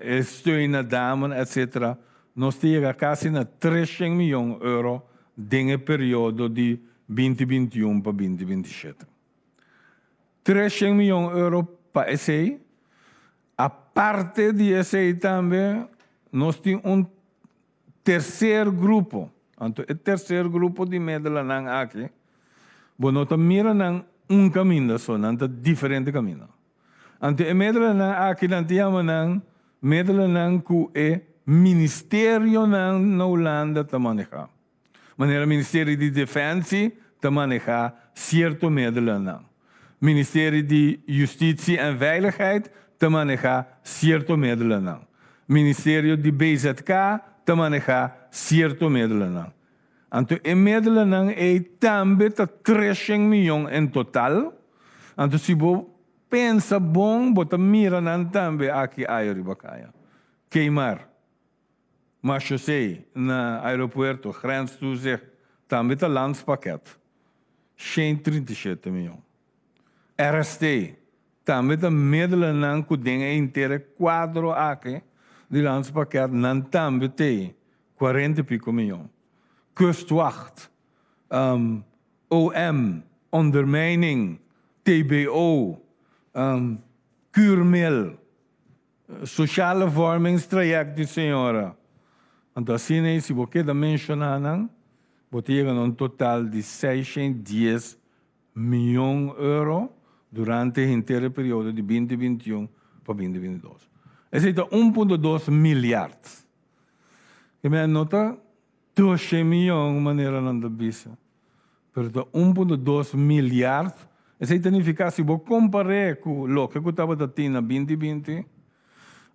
S4: e steun na Damen etc. Nos ta yega kasi na 300 miyon euro den e periodo di 2021 pa 2027. 300 miyon euro pa esei. Aparte di esei tambe nos tin un Tercer grupo. Anto e tercer grupo di medelanan aki, bo no ta mira nan un caminda so, nan ta diferente caminda. Anto e medelanan aki nan ta yama nan medelanan cu e ministerionan na Hulanda ta maneha. Manera Ministerio di Defensie ta maneha cierto medelanan. Ministerio di Justitie en Veiligheid ta maneha cierto medelanan. Ministerio di BZK ta maneha cierto medelanan. Anto e medelanan ey tambe ta 300 miyon en total. Anto si bo. pensa bon, bo ta mira nan tambe aki aya riba kaya. Keimar, Marchaussee na aeropuerto, Grenstoezicht, tambe ta landspakket, 137 mion. RST, tambe ta middelen ku den e intere kuadro aki di landspakket, nan tambe t'ei 40 i piko mion. Kustwacht, OM, ondermijning, TBO, Cuurmil, sociale vormingstraject di señora. Anto asina ei si bo keda menshoná nan, bo ta yega na un total di 610 mion euro durante henter e periodo di 2021 pa 2022. Esei ta 1.2 milyard. Ke men no ta 200 mion manera nan ta bisa, pero ta 1.2 milyard. Esei ta nifiká si bo kompar'é ku loke ku tabata tin na 2020,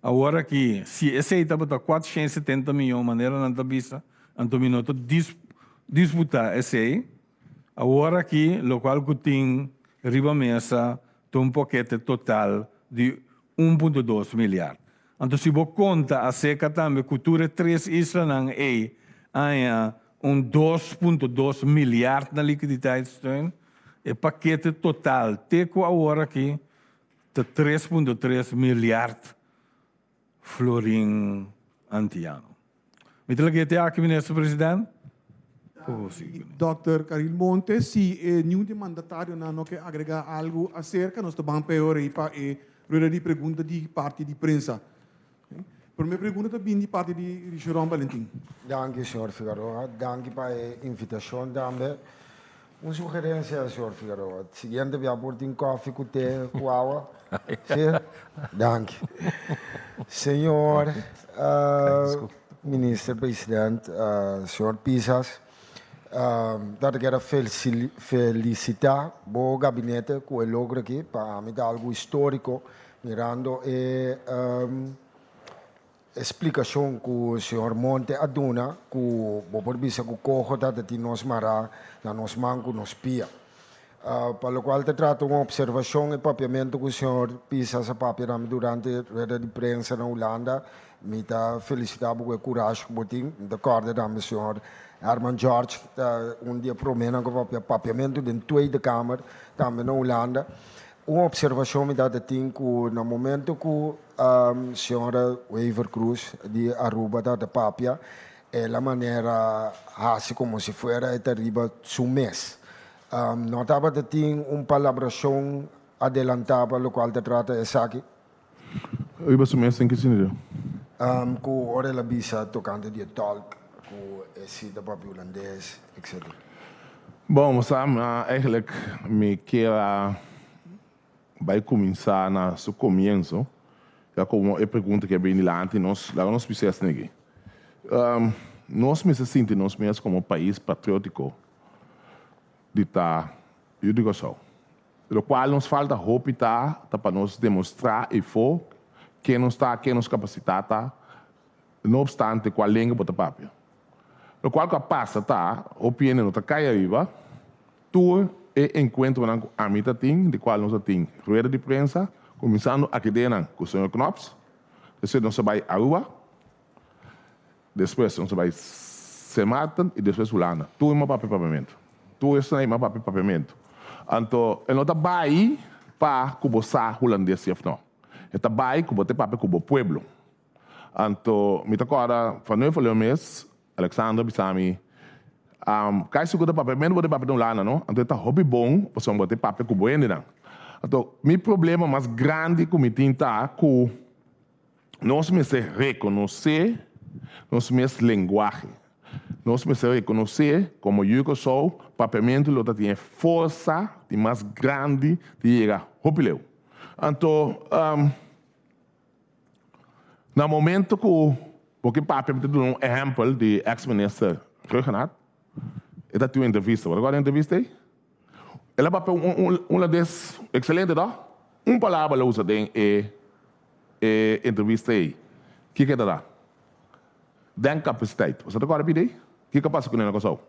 S4: awor aki si esei tabata 470 mion manera nan ta bisa, anto mi no ta disputá esei. Awor aki lokual ku tin riba mesa ta un pakete total di 1.2 milyard. Anto si bo konta aserka tambe ku tur e tres islanan ei haña un 2.2 milyard na likiditeitssteun, e pakete total te ku awor aki ta 3.3 milyard florin antiano. Mi ta lag'é te aki, Minister President.
S1: Dòkter Caril Montes, si e niun di mandatarionan no ke agregá algu aserka, nos ta ban peor ei pa e rueda di pregunta di parti di prensa. Promé pregunta ta bini di parti di Richeron Balentin.
S5: Danki, señor Figaroa. Danki pa e invitashon tambe. Un sugerencia, señor Figaroa. Siguiente bia por tin koffie ku te ku awa. Si? Danki. Señor Minister President, señor Pisas, ta kier a felicita bo gabinete ku e logro aki. Pa ami ta algo historico mirando e E splikashon ku señor Monte a duna ku bo por bisa ku koho ta ta tin nos mará na nos man ku nos pia. Pa lokual ta trata un opservashon e papiamentu ku señor Pisas a papia na mi durante rueda di prensa na Hulanda, mi ta felisitá bo ku e kurashi ku bo tin. Mi ta kòrda tambe señor Herman George ta un di e proménan ku a papia papiamentu den Tweede Kamer tambe na Hulanda. Un opservashon mi ta ta tin ku na momento ku Señora Wever Croes di Aruba ta ta papia, el a manera hasi como si fuera e ta riba su mes. No tabata tin un palabracion adelanta pa locual ta trata esaki?
S2: Riba su mes den ki sentido?
S5: Cu ora el a bisa tocante di e tolk cu e si ta papia Hulandes, etc.
S2: Bon, sa, eigenlijk mi kier a bai kuminsá na su komienso, ya komo e pregunta ke bini dilanti nos, laga nos bisa esaki aki. Nos mester sinti nos mes komo pais patriótiko di ta yu di Kòrsou. Lokual nos falta hopi ta, ta pa nos demostrá efo ken nos ta, ken nos kapasitat ta, no opstante kua lenga bo ta papia. Lokual ku a pasa ta, hopi hende no ta kai ariba. Tur e enkuentronan ku ami ta tin, di kual nos a tin rueda di prensa, kuminsando aki den ku señor Knops, despues nos a bai Aruba, despues nos a bai Sint Maarten i despues Hulanda. Tur mi a papia papiamentu. Tur esnan ei mi a papia papiamentu. Anto e no ta bai pa ku bo sa hulandes si òf no. E ta bai ku bo ta papia ku bo pueblo. Anto mi ta kòrda van Nuevo Leon mes, Alexandra bisa mi, Kai si ku ta papia, menos bo ta papia den Hulanda no, anto e ta hopi bon pasobra bo ta papia ku bo hendenan. Anto mi problema mas grandi ku mi tin ta ku nos mester rekonosé nos mes lenguahe. Nos mester rekonosé komo yu Kòrsou papiamentu lo ta tin e forsa di mas grandi di yega hopi leu. Anto Na momento ku bo ke papia mi ta duna un ehèmpel di eks minister Rhuggenaath. E ta tin un entrevista. Bo ta kòrda e entrevista ei? El a papia un hulandes ekselente tò? Un palabra el a usa den e e entrevista ei. Kiko e ta da? Denkapasiteit. Bo sa ta kòrda pidi ei? Kiko a pasa kuné na Kòrsou?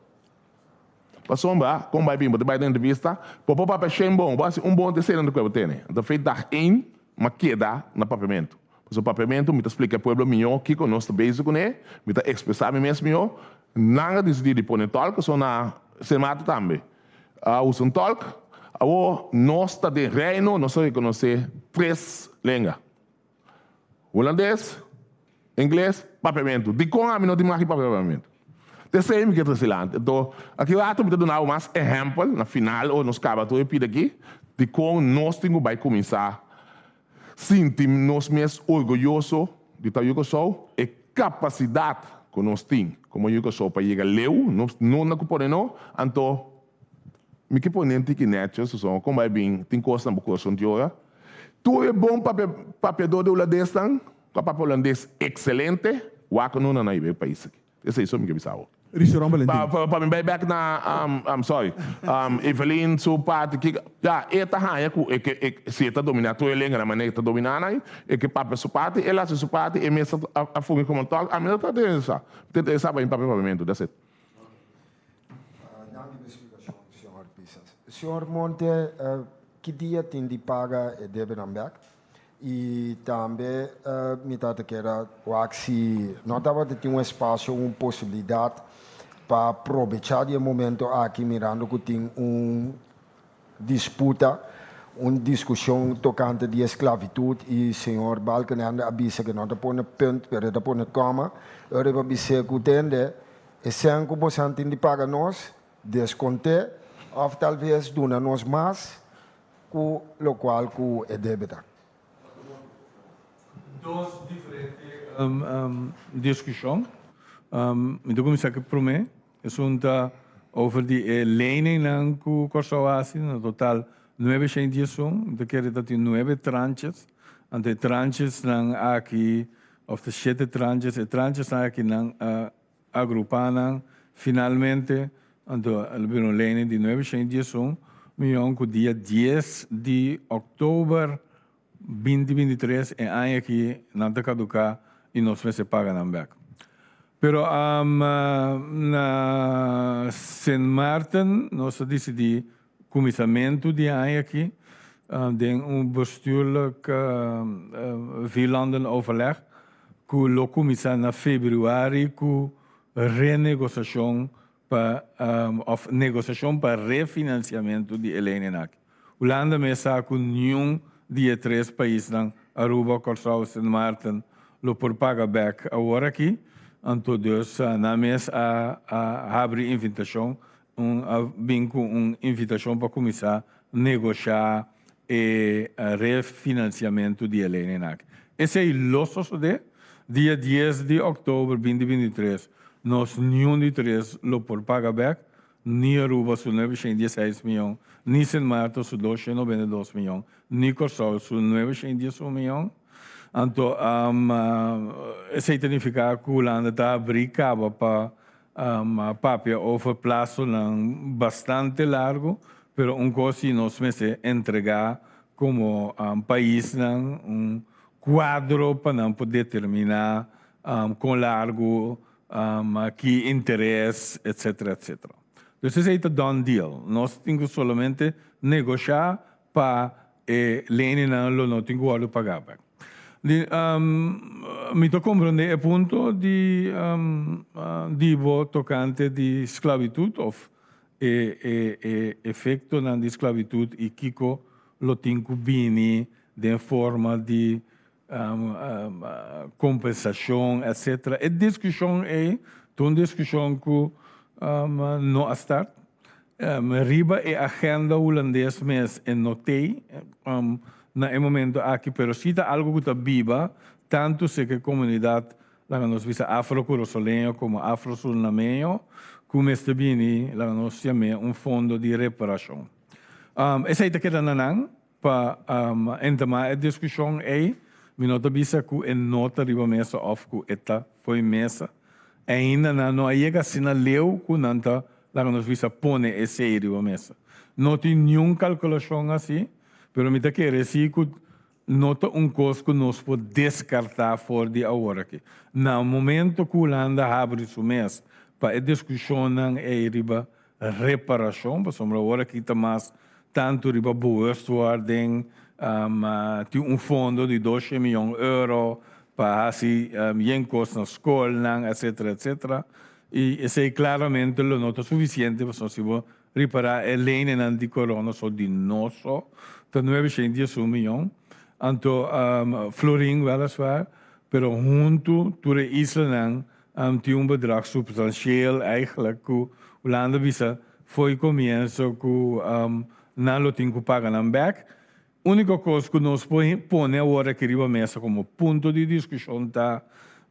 S2: Pasobra, kon bai bin, bo ta bai den entrevista, bo por papia shen bon, bo hasi un bon te seren di kue bo tene. Anto fe dag ein, m'a keda na papiamentu. Pasobra papiamentu mi ta splika e pueblo mihó kiko nos ta bezig kuné, mi ta ekspresá mi mes mihó. Nan a disidí di pone tòlk, pasobra na Sint Maarten tambe a usa un tòlk. Awor nos ta den Reino, nos ta rekonosé tres lenga. Hulandes, Ingles, Papiamentu. Dikon ami no tin maki papia Papiamentu? Ta esei mi ke trese lanti. Anto, aki rato mi ta duna bo mas ehèmpel na final ora nos kaba tur e pida aki, dikon nos tin ku bai kuminsá sinti nos mes orguyoso di ta yu Kòrsou, e kapasidat ku nos tin komo yu Kòrsou pa yega leu, nos no na ku pone no. Anto, mi ke pone un tiki nètjes, pasobra kon bai bin tin kos na bo kurason tin ora. Tur e bon papia papiador di hulandesnan ku a papia hulandes ekselente, wak no na nan riba e pais aki. Esei so mi ke bisa awor.
S1: Richard Valentin.
S2: Pa pa pa mi bai bek na I'm sorry Evelyn su parti kiko ya e ta haña ku e ke e si e ta dominá tur e lenganan manera e ta dominá nan e ke papia su parti el hasi su parti e mes a a fungi komo tòlk ami no ta interesá mi ta interesá pa mi papia papiamentu that's it.
S5: Danki pa e splikashon señor Pisas. Señor Monte ki dia tin di paga e debenan bek? I tambe mi tabata kier a wak si no tabata tin un espasio, un posibilidat pa probechá di e momento aki mirando ku tin un disputa, un diskushon tokante di esklavitud i señor Balkenende a bisa ku e no ta pone punt pero e ta pone kòma. E ora e por bis'é ku tende e sèn ku bosan tin di paga nos, deskont'é òf talves duna nos mas. Ku lokual ku e debe ta.
S4: Dos diferente diskushon. Mi ta kuminsá ku e promé. Esun ta over di e leningnan ku Kòrsou a hasi, na total 911. Mi ta kere ta tin nuebe tranches. Anto e tranchesnan aki, òf ta shete tranches, e tranchesnan aki nan a Agrupá nan finalmente, anto el bira un lening di 911 miyon ku dia 10 di òktober 2023 e aña aki nan ta kaduká i nos mester paga nan bèk. Pero na Sint Maarten nos a disidí kuminsamentu di e aña aki den un bestuurlijk vierlandenoverleg ku lo kuminsá na februari ku renegosiashon pa òf negosiashon pa refinansiamentu di e leningen aki. Hulanda mes sa ku niun di e tres paisnan, Aruba, Kòrsou, Sint Maarten, lo por paga bèk awor aki, anto dus nan mes a habri invitashon Un a bin ku un invitashon pa kuminsá negoshá e refinansiamentu di e lening aki. Esei lo sosodé dia 10 di òktober 2023. Nos niun di tres lo por paga bèk, ni Aruba su 916 mion, ni Sint Maarten su 292 mion, ni Kòrsou su 911 mion. Anto esei ta nifiká ku Hulanda ta abrí kaba pa A papia over plasonan bastante largo, pero un cos si nos mester entrega como paisnan un cuadro pa nan por determina con largo, ki interes, etcetera, etcetera. Dus esey ta done deal. Nos tin cu solamente negosha pa e leninnan lo no tin cu wordo paga bek. Di, mi ta comprende e punto di di bo tocante di sclavitud of e e e efectonan di sclavitud y kico lo tin cu bini den forma di compensacion etcetera. E discusion ey ta un discusion cu no a start. Riba e agenda hulandes mes e no t'ey na e momento aki, pero si ta algo cu ta biba tanto cerca e comunidad laga nos bisa afro-curasoleño como afro-surinameño cu mester bini laga nos yam'e un fondo di reparacion. Esey ta keda na nan Pa entamá e diskushon ei, mi no ta bisa ku e no ta riba mesa òf ku e ta fo'i mesa. Ainda nan no a yega asina leu ku nan ta laga nos bisa pone esei riba mesa. No tin niun kalkulashon asi, pero mi ta kere si ku no ta un kos ku nos por deskartá for di awor aki. Na momento ku Hulanda habri su mes pa e diskushonnan ei riba. reparashon, pasobra awor aki ta mas tantu riba bewustwording, tin un fondo di doshe miyon euro pa hasi yen kos na skolnan, etcetera, etcetera. I esei klaramente lo no ta sufisiente pasobra si bo ripará e leinenan di korona so di nos so ta nuebe shent diesun miyon, anto florin wèliswaar, pero huntu tur e islanan tin un bedrag substansieel eigenlijk ku Hulanda bisa fo'i komienso ku nan lo tin ku paga nan bèk. Úniko kos ku nos por pone awor aki riba mesa komo punto di diskushon ta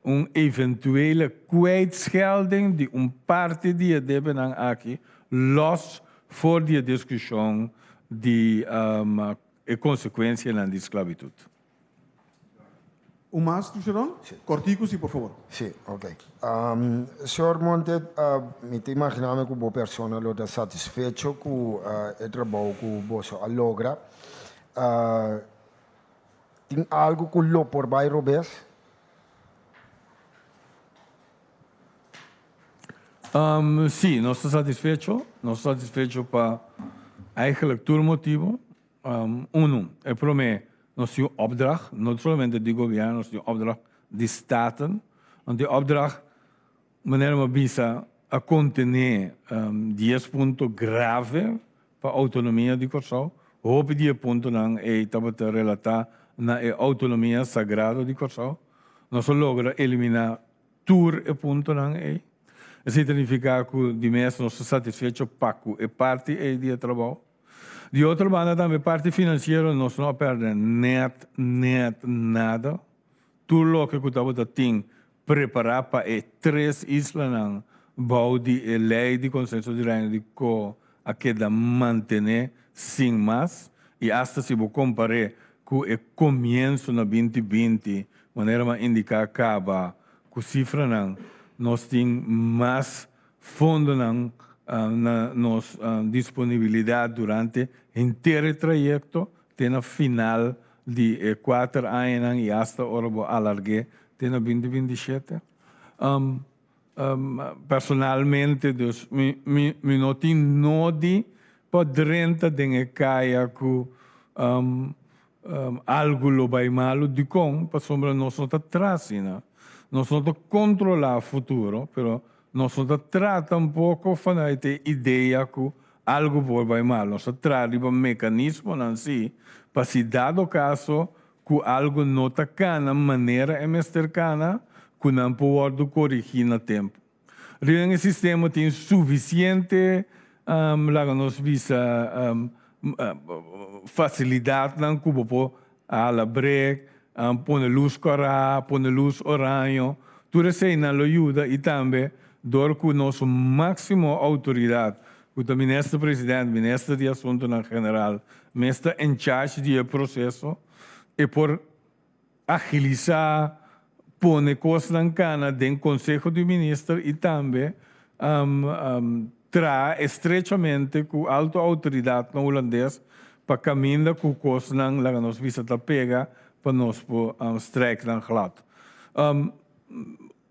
S4: un eventuele kwijtschelding di un parti di e debenan aki lòs for di e diskushon di e konsekuensianan di sklabitut.
S1: Un mas, Tucheron?
S5: Sí.
S1: Kortiku si, por favor.
S5: Sí, ok. Señor Monte, mi ta imaginá mi ku bo persona lo ta satisfecho ku e trabou ku boso a logra. Tin algu ku lo por bai robes?
S4: Sí, nos ta satisfecho. Nos ta satisfecho pa eigenlijk tur motibu. Unu, e promé, nos tin un opdracht, no solamente di gobièrnu, nos tin un opdracht di Staten. Want e opdracht, manera mi a bisa, a kontené dies punto grave pa outonomia di Kòrsou. Hopi di e puntonan ei tabata relatá na e outonomia sagrado di Kòrsou. Nos a logra eliminá tur e puntonan ei. Esei ta nifiká ku di mes nos ta satisfecho pa ku e parti ei di e trabou. Di otro banda tambe parti financiero nos no a perde net net nada. Tur loke cu tabata tin prepara pa e tres islanan bou di e ley di Consenso di Reino di Co a keda mantene sin mas y hasta si bo compare cu e comienso na 2020 manera mi a indica caba cu cifranan nos tin mas Fondonan na nos disponibilidat durante henter e trayekto te na final di e kuater añanan i asta ora bo alarg'é te na 2027. Personalmente dus mi mi no tin nodi pa drenta den e kaya ku algu lo bai malu. Dikon? Pasobra nos no ta tra asina. Nos no ta kontrolá futuro, pero nos no ta tra tampoko vanuit e idea ku algu por bai mal. Nos ta tra riba mekanismonan sí, pa si dado kaso ku algu no ta kana manera e mester kana, ku nan por wòrdu korigí na tempu. Riba e sistema tin sufisiente, laga nos bisa, fasilidatnan ku bo por hala brek, pone lus kòrá, pone lus oraño. Tur eseinan lo yuda i tambe dor ku nos máksimo outoridat, ku ta Minister President, Minister di Asuntunan General, mes ta en charge di e proseso, e por agilisá, pone kosnan kana den Konseho di Minister i tambe traha estrechamente ku alto outoridatnan hulandes pa kaminda ku kosnan laga nos bisa ta pega pa nos por strijk nan glad.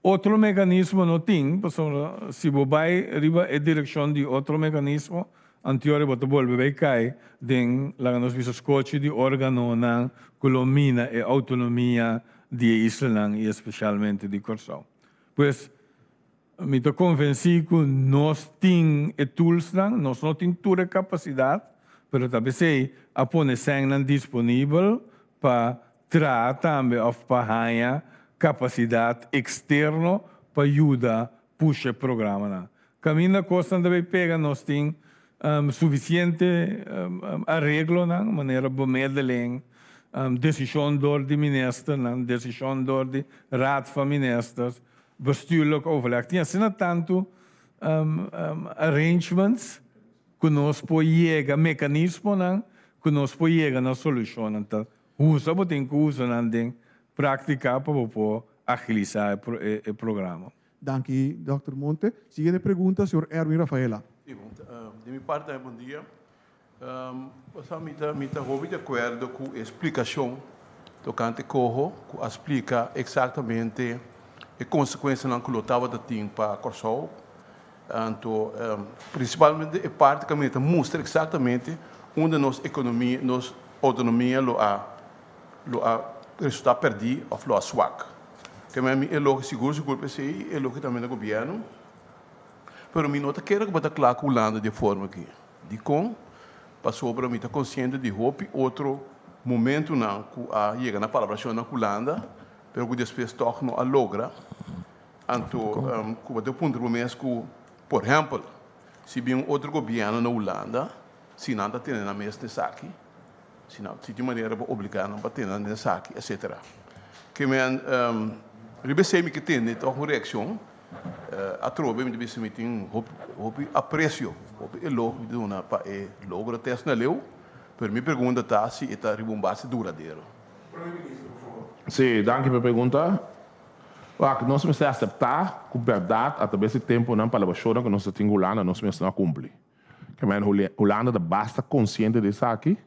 S4: Otro mekanismo no tin, pasobra si bo bai riba e direkshon di otro mekanismo, antior bo ta bolbe bai kai den, laga nos bisa, skochi di organonan ku lo mina e outonomia di e islanan i espesialmente di Kòrsou. Pues, mi ta konvensí ku nos tin e toolsnan, nos no tin tur e kapasidat, pero ta p'esei a pone sènnan disponibel pa traha tambe òf pa haña kapasidat eksterno pa yuda pusha e programanan. Kaminda kosnan ta bay pega nos tin sufisiente areglonan manera bemiddeling, desishon dor di ministernan, desishon dor di Raad van Ministers, bestuurlijk overleg. Tin asina tantu arrangements ku nos por yega, mekanismonan ku nos por yega na solushonnan. Ta Usa bo tin ku usa nan den praktika pa bo por agilisá e programa.
S1: Danki Dòkter Monte. Siguiente pregunta, señor Erwin Rafaela.
S6: Si, bon, di mi parti tambe bon dia. Pasá mi ta mi ta hopi di akuerdo ku e splikashon tokante koho ku a splika eksaktamente e konsekuensianan ku lo tabata tin pa Kòrsou. Anto, prinsipalmente e parti kaminda ta mustra eksaktamente unda nos ekonomia, nos outonomia lo a lo a resultá pèrdí òf lo a swak. Ke men mi elogio sigur sigur p'esei i elogio tambe na gobièrnu. Pero mi no ta kere ku bo ta kla ku Hulanda di e forma aki. Dikon? Pasobra mi ta konsiente di hopi otro momentunan ku a yega na palabrashonnan ku Hulanda, pero ku despues tòg no a logra. Anto ku bo ta puntra bo mes ku, por ehèmpel, si bin un otro gobièrnu na Hulanda, si nan ta tene nan mes n'esaki, si nan si tin manera pa obligá nan pa tene nan n'esaki, etsetera. Ke men riba esei mi ke tende tòg un reakshon. Atrobe mi ta bisa mi tin hopi hopi apresio, hopi elogio mi ta duna pa e logro tèst na leu, pero mi pregunta ta si e ta riba un base duradero.
S2: Sí, danki pa e pregunta. Wak, nos mester aseptá ku bèrdat atrabes di tempunan palabrashonnan ku nos ta tin ku Hulanda nos mes no a kumpli. Ke manera Hulanda ta basta konsiente di esaki.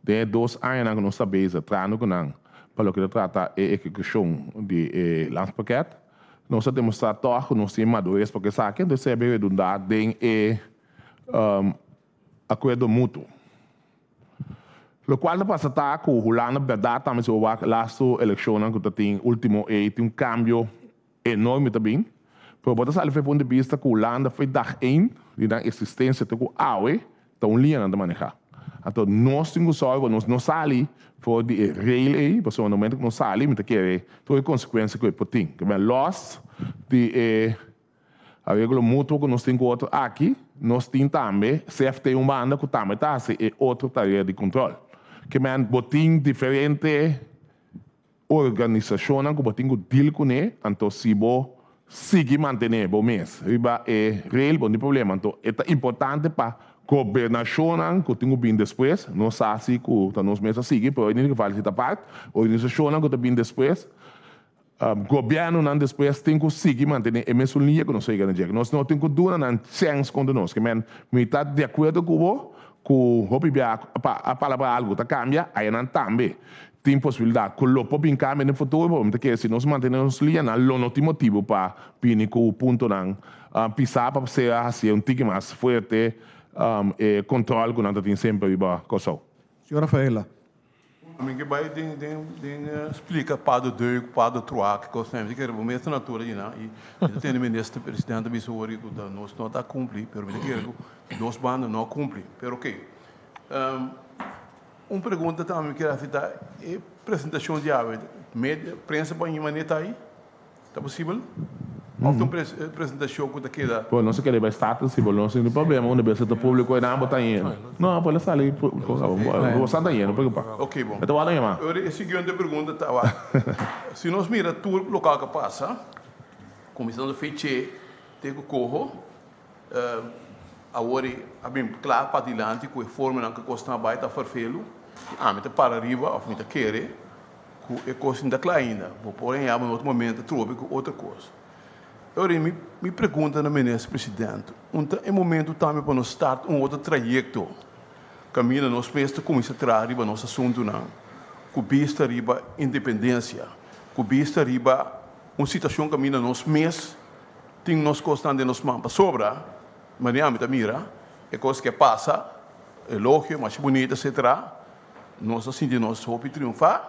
S2: Den e dos añanan ku nos ta bezig trahando ku nan pa loke ta trata e ehekushon di e landspakket, nos a demostrá tòg ku nos tin e madures pa ku esaki, entonces esei a bin redundá den e akuerdo mutuo. Lokual ta pasa ta ku Hulanda bèrdat tambe si bo wak lastu elekshonnan ku ta tin ultimo ei tin un kambio enorme ta bin, pero bo ta sali for e punto di bista ku Hulanda for e dag ein di nan eksistensia te ku awe ta un liña nan ta maneha. Anto nos tin ku sòru pa nos no sali for di e rail ei pasobra na momento ku nos sali mi ta kere tur e konsekuensia ku e por tin. Ke men lòs di e Areglo mutuo ku nos tin ku otro aki, nos tin tambe CFT un banda ku tambe ta hasi e otro tarea di kontrol. Ke men bo tin diferente organisashonnan ku bo tin ku deal kuné, anto si bo sigui mantené bo mes riba e rail bo no tin problema. Anto e ta importante pa gobernashonnan ku tin ku bin despues, nos sa si ku ta nos mes a sigui, pero in ieder geval si ta part, organisashonnan ku ta bin despues, Gobièrnunan despues tin ku sigui mantené e mesun liña ku nos a yega na dje. Nos no tin ku duna nan chèns kontra nos. Ke men, mi ta di akuerdo ku bo ku hopi bia a palabra algu ta kambia, ayanan tambe tin posibilidat ku lo por bin kambia den futuro, pero mi ta kere si nos mantené nos liñanan lo no tin motibu pa bini ku puntonan pisá pa sea hasié un tiki mas fuerte e kòntròl ku nan ta tin semper riba Kòrsou.
S1: Señor Rafaela.
S6: Mi ke bai den den den splika pa de deuk, pa de trois, ki kos mi ta kere bo mes ta natura di nan i mi ta tende minister presidente ta bisa ori ku ta nos no ta kumpli pero mi ta kere ku dos banda no a kumpli pero ok. Un pregunta tambe mi kier hasi ta e presentashon di awe media prensa por a manera ta ahi? Ta posibel? Of ta un presentashon ku ta keda.
S2: Bo no sa kere bai status si bo no sinti problema unda bes ta publico e nan bo ta yendo. No, bo la sali bo sa ta yendo preocupa.
S6: Ok bon.
S2: E ta wak yama.
S6: Ora e siguiente pregunta ta wak si nos mira tur lokal ku a pasa kuminsando feche te ku koho awor a bin kla padilanti ku e formanan ku e kosnan a bai ta ferfelu i ami ta para riba of mi ta kere Ku e kos no ta kla ainda. Bo por haña bo na otro momento trobe ku otro kos. E ora mi mi pregunta na Minister President, un ta e momento tambe pa nos start un otro trayekto kaminda nos mes ta kuminsá traha riba nos asuntunan ku bista riba independensia, ku bista riba un situashon kaminda nos mes tin nos kosnan den nos man. Pasobra, manera mi ta mira, e kos ke pasa, elogio, masha bunita, etcetera, Nos a sinti nos hopi triunfá,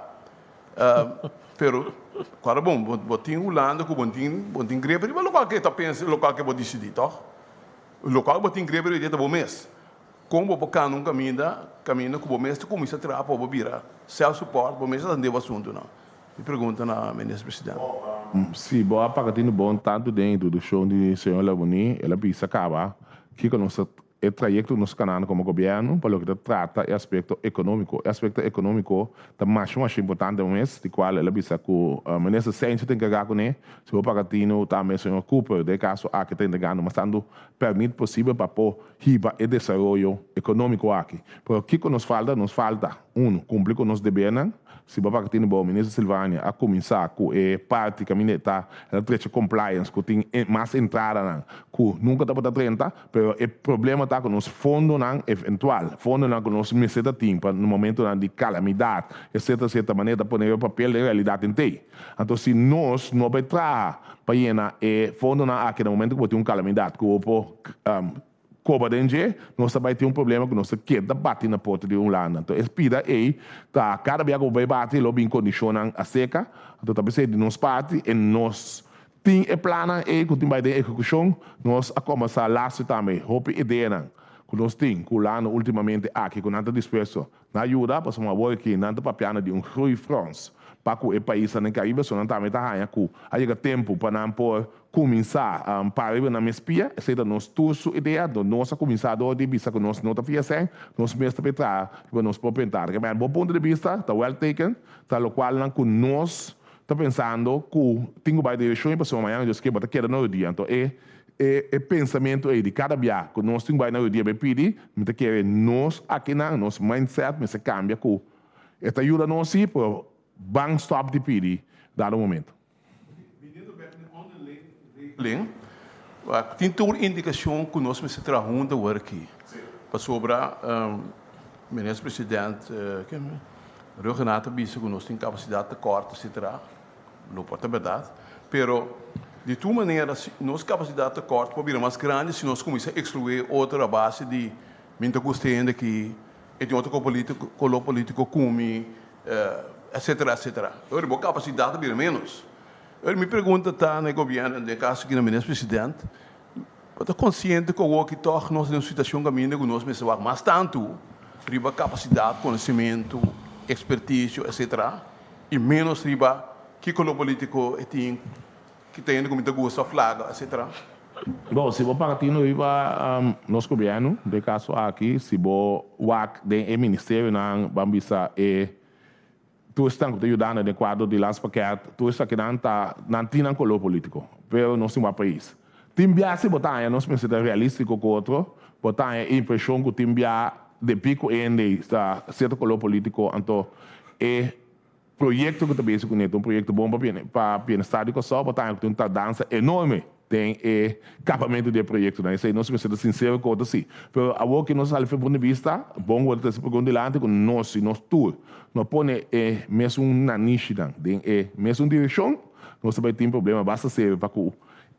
S6: pero kòrda bon, bo tin Hulanda ku bo tin, bo tin grepe riba lokual ke ta pensa, lokual ke bo disidí, tòg? Lokual bo tin grepe riba dje ta bo mes. Kon bo por kanda un kaminda, kaminda ku bo mes ta kuminsá traha pa bo bira self support, bo mes ta atendé bo asuntunan? Mi pregunta na Minister Presidente.
S2: Si bo a paga tinu bon tantu den introdukshon di señor Laboni, el a bisa kaba kiko nos ta E trayekto ku nos kanando komo gobièrnu pa loke ta trata e aspekto ekonómiko. E aspekto ekonómiko ta masha masha importante mes, di kual el a bisa ku Minister Cijntje ta enkargá kuné, si bo paga tinu tambe señor Cooper den e kaso aki ta entregando mas tantu pèrmit posibel pa por hiba e desaroyo ekonómiko aki. Pero kiko nos falta? Nos falta. Unu, kumpli ku nos debernan. Si bo papia tin bo, Minister Silvania a kuminsá ku e parti kaminda e ta el a trecha compliance ku tin mas entradanan ku nunka tabata drenta, pero e problema ta ku nos fondonan eventual, fondonan ku nos mester ta tin pa momentonan di kalamidat, etcetera, etcetera, manera ta pone riba papel den realidat den tei. Anto si nos no bai traha pa yena e fondonan aki na momento ku bo tin un kalamidat ku bo por Koba den dje, nos ta bai tin un problema ku nos ta keda bati na porta di Hulanda. Anto e pida ei ta kada bia ku bo bai bati lo bin kondishonnan aseka. Anto ta p'esei di nos parti e nos tin e plannan ei ku tin bai den ehekushon. Nos a kombersá lastu tambe hopi ideanan ku nos tin ku Hulanda ultimamente aki ku nan ta dispuesto na yuda pasobra awor aki nan ta papiando di un groeifonds pa ku e paisnan den Karibe so nan tambe ta haña ku a yega tempu pa nan por Kuminsá para riba nan mes pia, esei ta nos tur su idea, do nos a kuminsá dor di bisa ku nos no ta fia sèn, nos mes ta por traha riba nos propio entrada. Ke men bo punto di bista ta well taken, ta lokualnan ku nos ta pensando ku tin ku bai direkshon i pasobra mañana Dios ke bo ta keda na rodia. Anto e e pensamentu ei di kada bia ku nos tin ku bai na rodia bai pidi, mi ta kere nos akinan, nos mindset mester kambia ku e ta yuda nos si, pero ban stòp di pidi dado momento.
S6: Biniendo bek den onderling regeling, tin tur indikashon ku nos mester traha huntu awor aki. Pasobra Minister President Rhuggenaath a bisa ku nos tin kapasidat tekort etcetera, lo por ta bèrdat, pero di tur manera si nos kapasidat tekort por bira mas grandi si nos kuminsá ekskluí otro a base di mi ta gusta hende aki, e tin otro koló polítiko ku mi. Etcetera, etcetera. Ora bo capacidad ta bira menos. Ora mi pregunta ta na e gobierno, den e caso aki na Minister President, bo ta consciente cu awoki toch nos den un situacion caminda cu nos mester wak mas tanto riba capacidad, conocimento, experticio, etcetera, y menos riba ki color politico e tin, ki ta hende cu mi ta gusta of laga, etcetera?
S2: Bo, si bo paga tino riba nos gobierno, den e caso aki, si bo wak den e ministerionan, ban bisa e tur esnan cu ta yudando den cuadro di Landspakket, tur esakinan ta, nan tin nan color politico, pero nos tin wak pais. Tin bia si bo ta haña, nos mester ta realistico cu otro, bo ta haña e impresion cu tin bia debi cu hende ta cierto color politico, anto e Proyekto ku ta besi kuné ta un proyekto bon pa bienestar di Kòrsou, pa tambe ku tin un tardansa enorme den e kapamentu di e proyektonan. Esei nos mester ta sinsero ku otro si. Pero awor ku nos sali for punto di bista, bon ku bo ta trese pregunta dilanti ku nos, si nos tur no pone e mesun nanishinan den e mesun direkshon, nos ta bai tin problema basta serio pa ku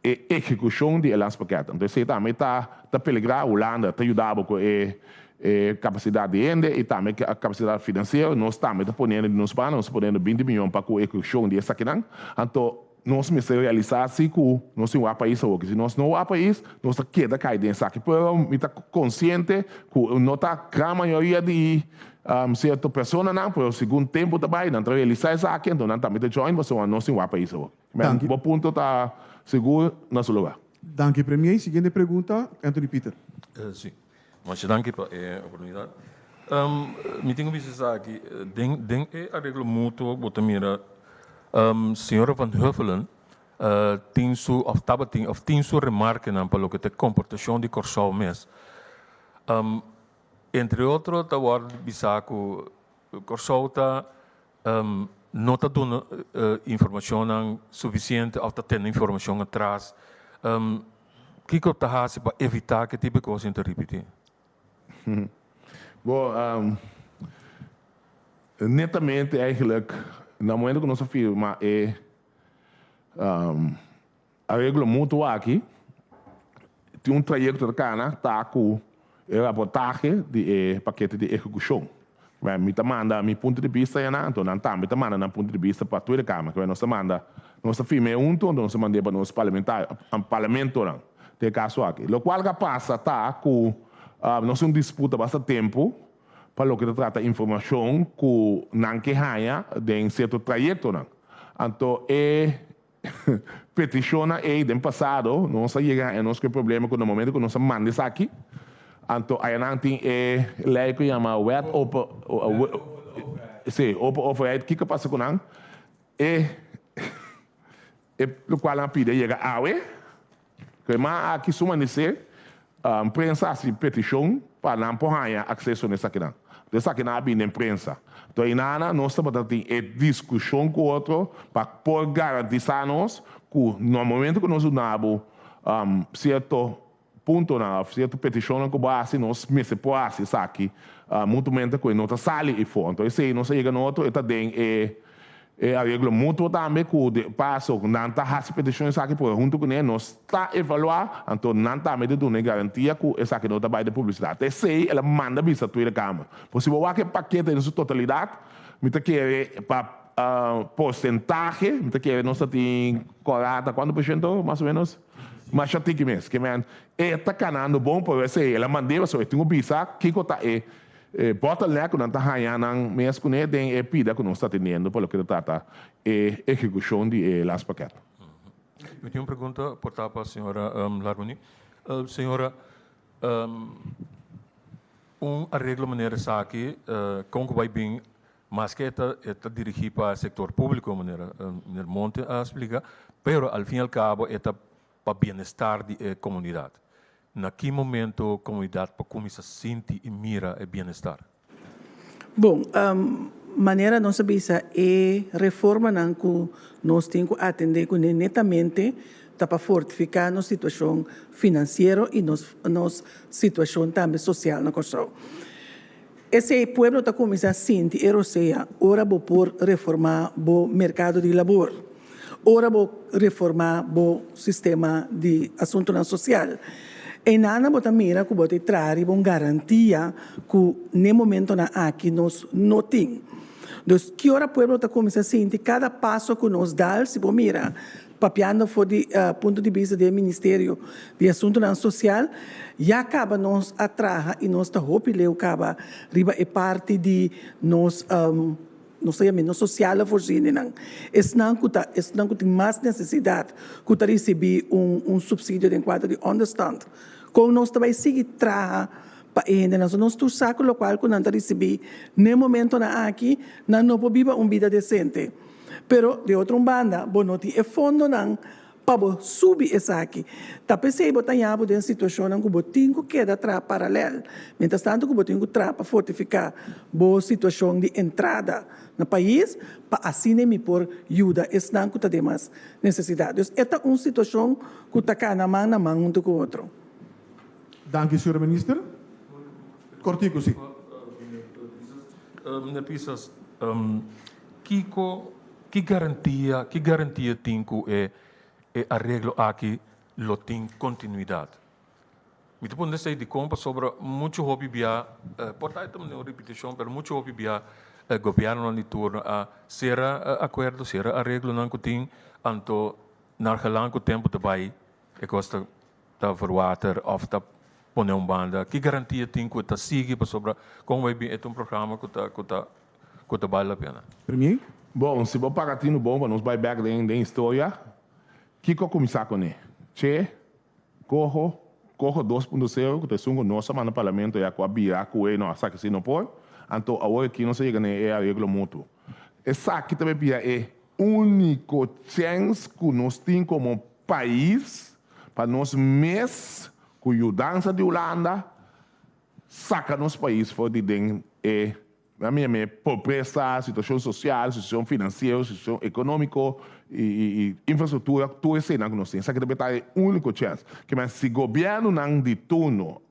S2: e ehekushon di e landspakket. Anto esei tambe ta ta peligrá. Hulanda ta yuda bo ku e e kapasidat di hende i tambe kapasidat finansiero. Nos tambe ta poniendo di nos banda, nos ta poniendo binti miyon pa ku ehekushon di esakinan. Anto nos mester realisá si ku nos tin wak pais awoki. Si nos no wak pais, nos ta keda kai den esaki. Pero mi ta konsiente ku no ta gran mayoria di sierto personanan, pero segun tempu ta bai nan ta realisá esaki, anto nan tambe ta join pasobra nos tin wak pais awoki.
S1: Danki.
S2: Bo punto ta sigur na su lugar.
S1: Danki Premier. Siguiente pregunta, Anthony Pieter.
S7: Si. Masha danki pa e oportunidat. Mi tin ku bisa esaki, den den e areglo mutuo bo ta mira señora Van Huffelen tin su òf tabatin òf tin su remarkenan pa loke ta e komportashon di Kòrsou mes. Entre otro ta wòrdu bisa ku Kòrsou ta no ta duna informashonnan sufisiente òf ta tene informashon atras. Kiko ta hasi pa evitá ku e tipo di kos ta ripití?
S2: Bo, netamente eigenlijk na momento ku nos a firma e Areglo mutuo aki tin un trayekto ta kana ta ku e raportahe di e pakete di ehekushon. Mi ta manda mi punto di bista yanan, anto nan tambe ta manda nan punto di bista pa Tweede Kamer. Nos ta manda, nos ta firma e huntu, anto nos ta mand'é pa nos parlamentario, parlamentonan den e kaso aki. Lokual ku a pasa ta ku nos tin un disputa basta tempu pa loke ta trata informashon ku nan ke haña den sierto trayektonan. Anto e Petishonnan ei den pasado nos a yega haña nos ku e problema ku na momento ku nos a manda esaki anto ayanan tin e lei ku yama wet open si open overheid kiko a pasa ku nan e e lokual nan a pidi a yega awe ku e man aki su manisé prensa a hasi petishon pa nan por haña akseso na esakinan. Esaki nan a bini den prensa. Anto einana nos tabata tin e diskushon ku otro pa por garantisá nos ku na momento ku nos duna bo sierto puntonan òf sierto petishonnan ku bo hasi nos mester por hasi esaki mutuamente ku e no ta sali efo. Anto esei nos a yega na otro e ta den e E areglo mutuo tambe ku de paso nan ta hasi petishon esaki por huntu kuné nos ta evaluá, anto nan tambe ta duna e garantia ku esaki no ta bai den publisidat. Esei el a manda bisa Tweede Kamer. Por si bo wak e pakete den su totalidat, mi ta kere pa porsentahe, mi ta kere nos ta tin korata kuantu por shento mas o menos? Masha tiki mes. Ke men e ta kanando bon, pero esei el a mand'é pasobra e tin ku bisa kiko ta e E bottleneck ku nan ta haña nan mes kuné den e pida ku nos ta teniendo pa loke ta trata e ehekushon di e landspakket.
S7: Mi tin un pregunta por ta pa señora Larmonie. Señora, un areglo manera esaki kon ku bai bin maske e ta e ta dirigí pa sektor públiko manera meneer Monte a splika, pero al fin y al cabo e ta pa bienestar di e komunidat. Na ki momento komunidat por kuminsá sinti i mira e bienestar?
S3: Bon, manera nos a bisa e reformanan ku nos tin ku atendé kuné netamente ta pa fortifiká nos situashon finansiero i nos nos situashon tambe sosial na Kòrsou. Esei pueblo ta kuminsá sinti e rosea ora bo por reformá bo merkado di labor, ora bo reformá bo sistema di asuntunan sosial. Einan bo ta mira ku bo ta traha riba un garantia ku n'e momentonan aki nos no tin. Dus ki ora pueblo ta kuminsá sinti kada paso ku nos dal, si bo mira Papiando for di punto di bista di e Ministerio di Asuntunan Sosial, ya kaba nos a traha i nos ta hopi leu kaba riba e parti di nos, nos ta yama nos sosiale voorzieningan. Esnan ku ta, esnan ku tin mas nesesidat ku ta risibí un un supsidio den kuadro di onderstand. Kon nos ta bai sigui traha pa e hendenan? So nos tur sa ku lokual ku nan ta risibí n'e momentonan aki, nan no por biba un bida desente. Pero di otro un banda bo no tin e fondonan pa bo subi esaki. Ta p'esei bo ta haña bo den situashonnan ku bo tin ku keda traha paralèl. Mientras tanto ku bo tin ku traha pa fortifiká bo situashon di entrada na pais pa asina mi por yuda esnan ku ta den mas nesesidat. Dus e ta un situashon ku ta kana man na man huntu ku otro.
S1: Danki señor Minister. Kortiku si.
S7: Meneer Pisas, Kiko, ki garantia, ki garantia tin ku e e areglo aki lo tin kontinuidat? Mi ta puntra esei dikon pasobra muchu hopi bia, por ta e ta un ripitishon, pero muchu hopi bia gobièrnunan di turno a sera akuerdo, sera areglonan ku tin, anto nargelan ku tempu ta bai e kos ta ta verwater òf ta pone un banda. Ki garantia tin ku e ta sigui pasobra kon bai bin e ta un programa ku ta ku ta ku ta bal la pena.
S1: Premier.
S2: Bon, si bo paga tinu bon pa nos bai bek den den historia, kiko a kuminsá kuné? Che, Coho, Coho 2.0, ku ta esun ku nos a manda parlamento ya ku a bira ku e no a sa ke si no por, anto awor aki nos a yega na e areglo mutuo. Esaki ta bira e úniko chèns ku nos tin komo pais pa nos mes ku yudansa di Hulanda saka nos pais for di den e Na mi e pobresa, situacion social, situacion financiero, situacion economico y infrastructura, tur eseinan cu nos tin. Esaki ta beta e unico chance. Ke men si gobiernonan di turno,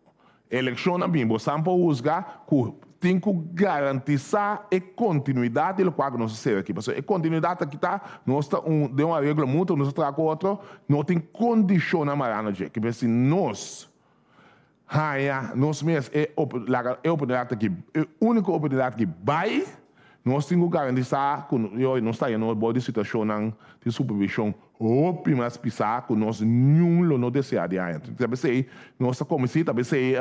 S2: eleccionnan bin, bo san por huzga cu tin cu garantisa e continuidad di locual cu nos a cera aki. Pasobra e continuidad aki ta, nos ta un den un areglo mutuo, nos ta traha cu otro, no tin condicionnan mara na dje. Ke men si nos Haña nos mes e laga e oportunidat aki, e úniko oportunidat aki bai, nos tin ku garantisá ku yoy nos ta haña nos bou di situashonnan di supervishon hopi mas pisá ku nos niun lo no deseá di haña. Ta p'esei nos ta kominsí, ta p'esei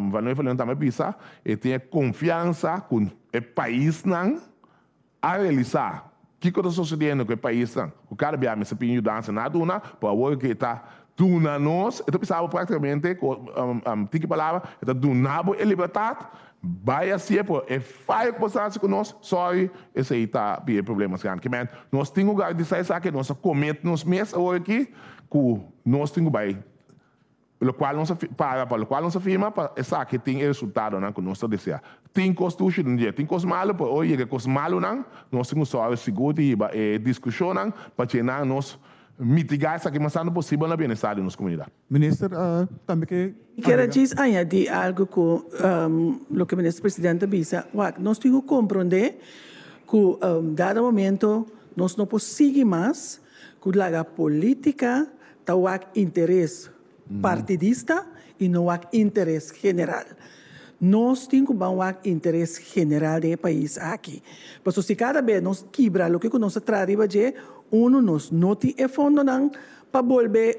S2: Van Huffelen tambe a bisa, e tin e konfiansa ku e paisnan a realisá kiko ta sosediendo ku e paisnan ku kada bia mester pidi yudansa na duna, pero awor ke e ta duna nos, e ta bisa bo praktikamente ku tiki palabra, e ta duna bo e libertat, bai hasié, pero e fayo ku bo sa hasi ku nos, sorry, esei ta bira e problema mas grandi. Kimen, nos tin ku garantisa esaki, nos a komet nos mes awor aki ku nos tin ku bai. Lokual nos a para pa lokual nos a firma pa esaki tin e resultadonan ku nos ta desea. Tin kos dushi den dje, tin kos malu, pero ora yega e kos malunan nos tin ku sòru sigur di hiba e diskushonnan pa djenan nos mitigá esaki mas tantu posibel na bienestar di nos komunidat.
S1: Minister tambe ke
S3: Mi kier a
S1: agrega.
S3: djis añadí algu ku loke Minister Presidente a bisa. Wak, nos tin ku komprondé ku dado momento nos no por sigui mas ku laga polítika ta wak interes partidista y no wak interes general. Nos tin cu ban wak interes general den e pais aki. Pasobra si cada bes nos kibra loke cu nos a traha riba dje, uno nos no tin e fondonan pa bolbe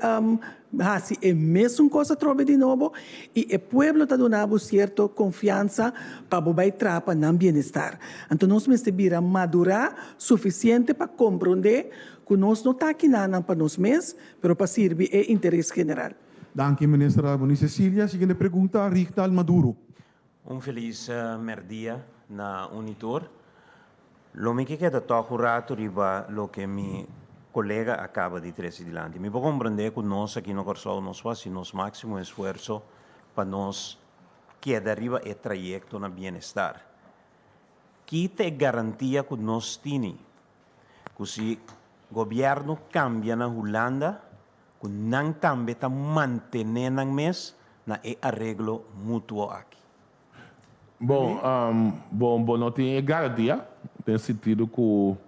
S3: haci e mesun cos atrobe di nobo y e pueblo ta duna bo cierto confiansa pa bo bay traha pa nan bienestar. Anto nos mester bira madura suficiente pa compronde Ku nos no ta kinanan pa nos mes, pero pa sirbi e interes general.
S1: Danki Minister Albany Cecilia. Siguiente pregunta, Rigdal Maduro.
S8: Un felis merdia na un i tur. Lo mi ke keda tòg un ratu riba loke mi kolega a kaba di trese dilanti. Mi por komprendé ku nos aki na Kòrsou nos por hasi nos máksimo esfuerso pa nos keda riba e trayekto na bienestar. Ki ta e garantia ku nos tini ku si gobièrnu kambia na Hulanda ku nan tambe ta mantené nan mes na e areglo mutuo aki?
S2: Bon, bon, bo no tin e garantia den sentido ku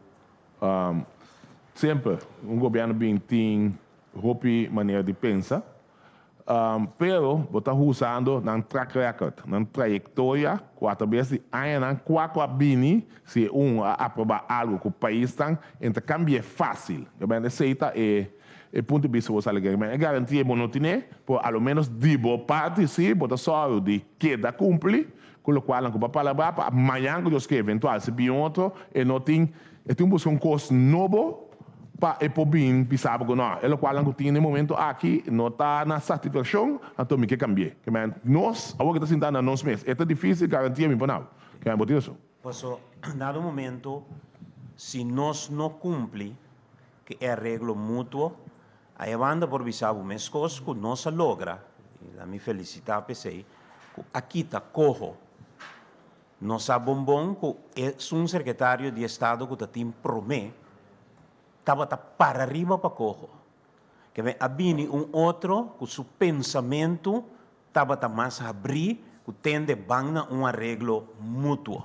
S2: semper un gobièrnu bin tin hopi manera di pensa. Pero bo ta usando nan track record, nan trayectoria cu atrabes di añanan cua cu a bini si e un a aproba algo cu paisnan en ta cambie facil. Esey ta e e punto di bista cu bo sali kere. E garantia bo no tine, pero a lo menos di bo parti si bo ta sòru di keda cumpli cu locual nan cu bo a palabra pa mañan cu Dios ke eventual si bin otro e no tin E tin busca un cos nobo pa e por bin bisa bo cu no, e locualnan cu tin na e momento aki no ta na satisfaccion, anto mi ke cambi'e. Ke men nos awor ke ta sinta na nos mes. E ta dificil garantia mi por nau. Ke men bo tin rason.
S8: Paso, dado momento, si nos no cumpli cu e areglo mutuo, a e banda por bisa bo mescos cu nos a logra, y la mi felicita p'esey, cu a kita coho. Nos sa bon bon ku esun sekretario di estado ku ta tin promé tabata para riba pa koho. Keme a bini un otro ku su pensamentu tabata mas habrí ku tende ban na un areglo mutuo.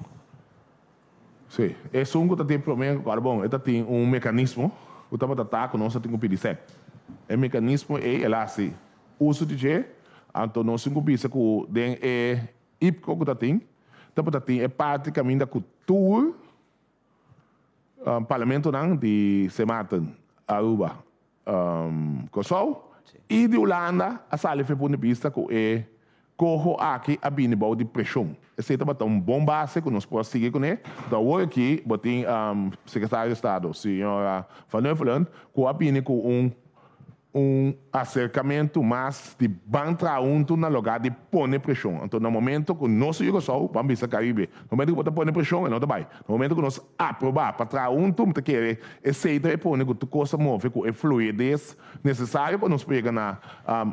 S2: Sí, esun ku ta tin promé, awor bon, e ta tin un mekanismo ku tabata ta ku nos ta tin ku pidi sèn. E mekanismo ei el a hasi uso di dje, anto nos tin ku bisa ku den e IPCO ku ta tin, tabata tin e parti kaminda ku tur parlamentonan di Sint Maarten, Aruba, Kòrsou i di Hulanda a sali for e punto di bista ku e koho aki a bini bou di preshon. Esei tabata un bon base ku nos por a sigui kuné. Anto awor aki bo tin Sekretario di Estado, señora Van Huffelen, ku a bini ku un Un aserkamentu mas di ban traha huntu na lugá di pone preshon. Anto na momento ku nos yu Kòrsou, ban bisa Karibe, na momento ku bo ta pone preshon e no ta bai. Na momento ku nos aprobá pa traha huntu, mi ta kere esei ta e pone ku tur kos ta move ku e fluidez nesesario pa nos por yega na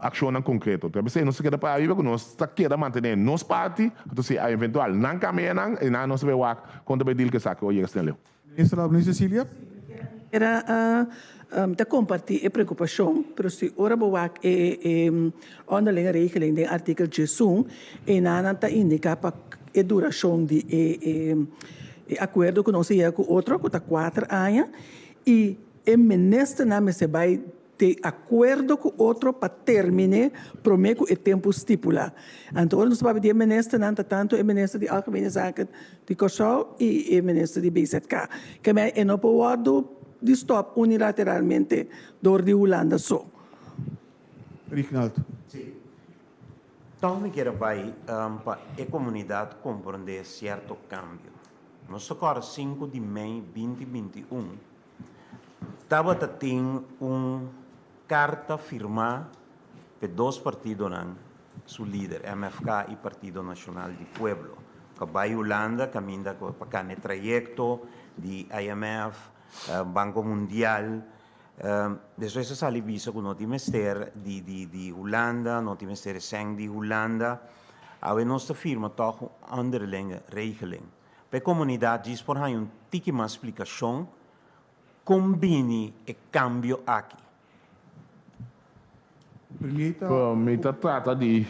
S2: akshonnan konkreto. Ta p'esei nos ta keda para ariba ku nos ta keda mantené nos parti, anto si a eventual nan kambia nan, e nan nos ta bai wak kon ta bai deal ku esaki ora yega asina leu.
S1: Minister Abner Cecilia.
S3: Era mi ta comparti e preocupacion, pero si ora bo wak e e onderlinge regeling den artikel diesun, einan ta indica pa e duracion di e e e acuerdo cu nos a yega cu otro, cu ta cuater aña, y e ministernan mester bay Di akuerdo ku otro pa terminé promé ku e tempu stipulá. Anto ora nos ta papia di e ministernan ta tantu e minister di Algemene Zaken di Kòrsou i e minister di BZK. Kemey e no por wòrdu di stòp unilateralmente dor di Hulanda so.
S1: Rignald.
S8: Sí. Tòg mi kier a bai pa e komunidat komprondé sierto kambio. Nos ta kòrda sinku di mei binti 21 Tabata tin un karta firmá p'e dos partidonan su lider, MFK i Partido Nashonal di Pueblo, ku a bai Hulanda kaminda ku pa kana e trayekto di IMF, Banko Mundial. Despues a sali bisa ku no tin mester di di di Hulanda, no tin mester e sèn di Hulanda. Awe nos ta firma tòg un onderlinge regeling. Pa e komunidat djis por haña un tiki mas splikashon kon bini e kambio aki.
S2: Pero mi ta trata di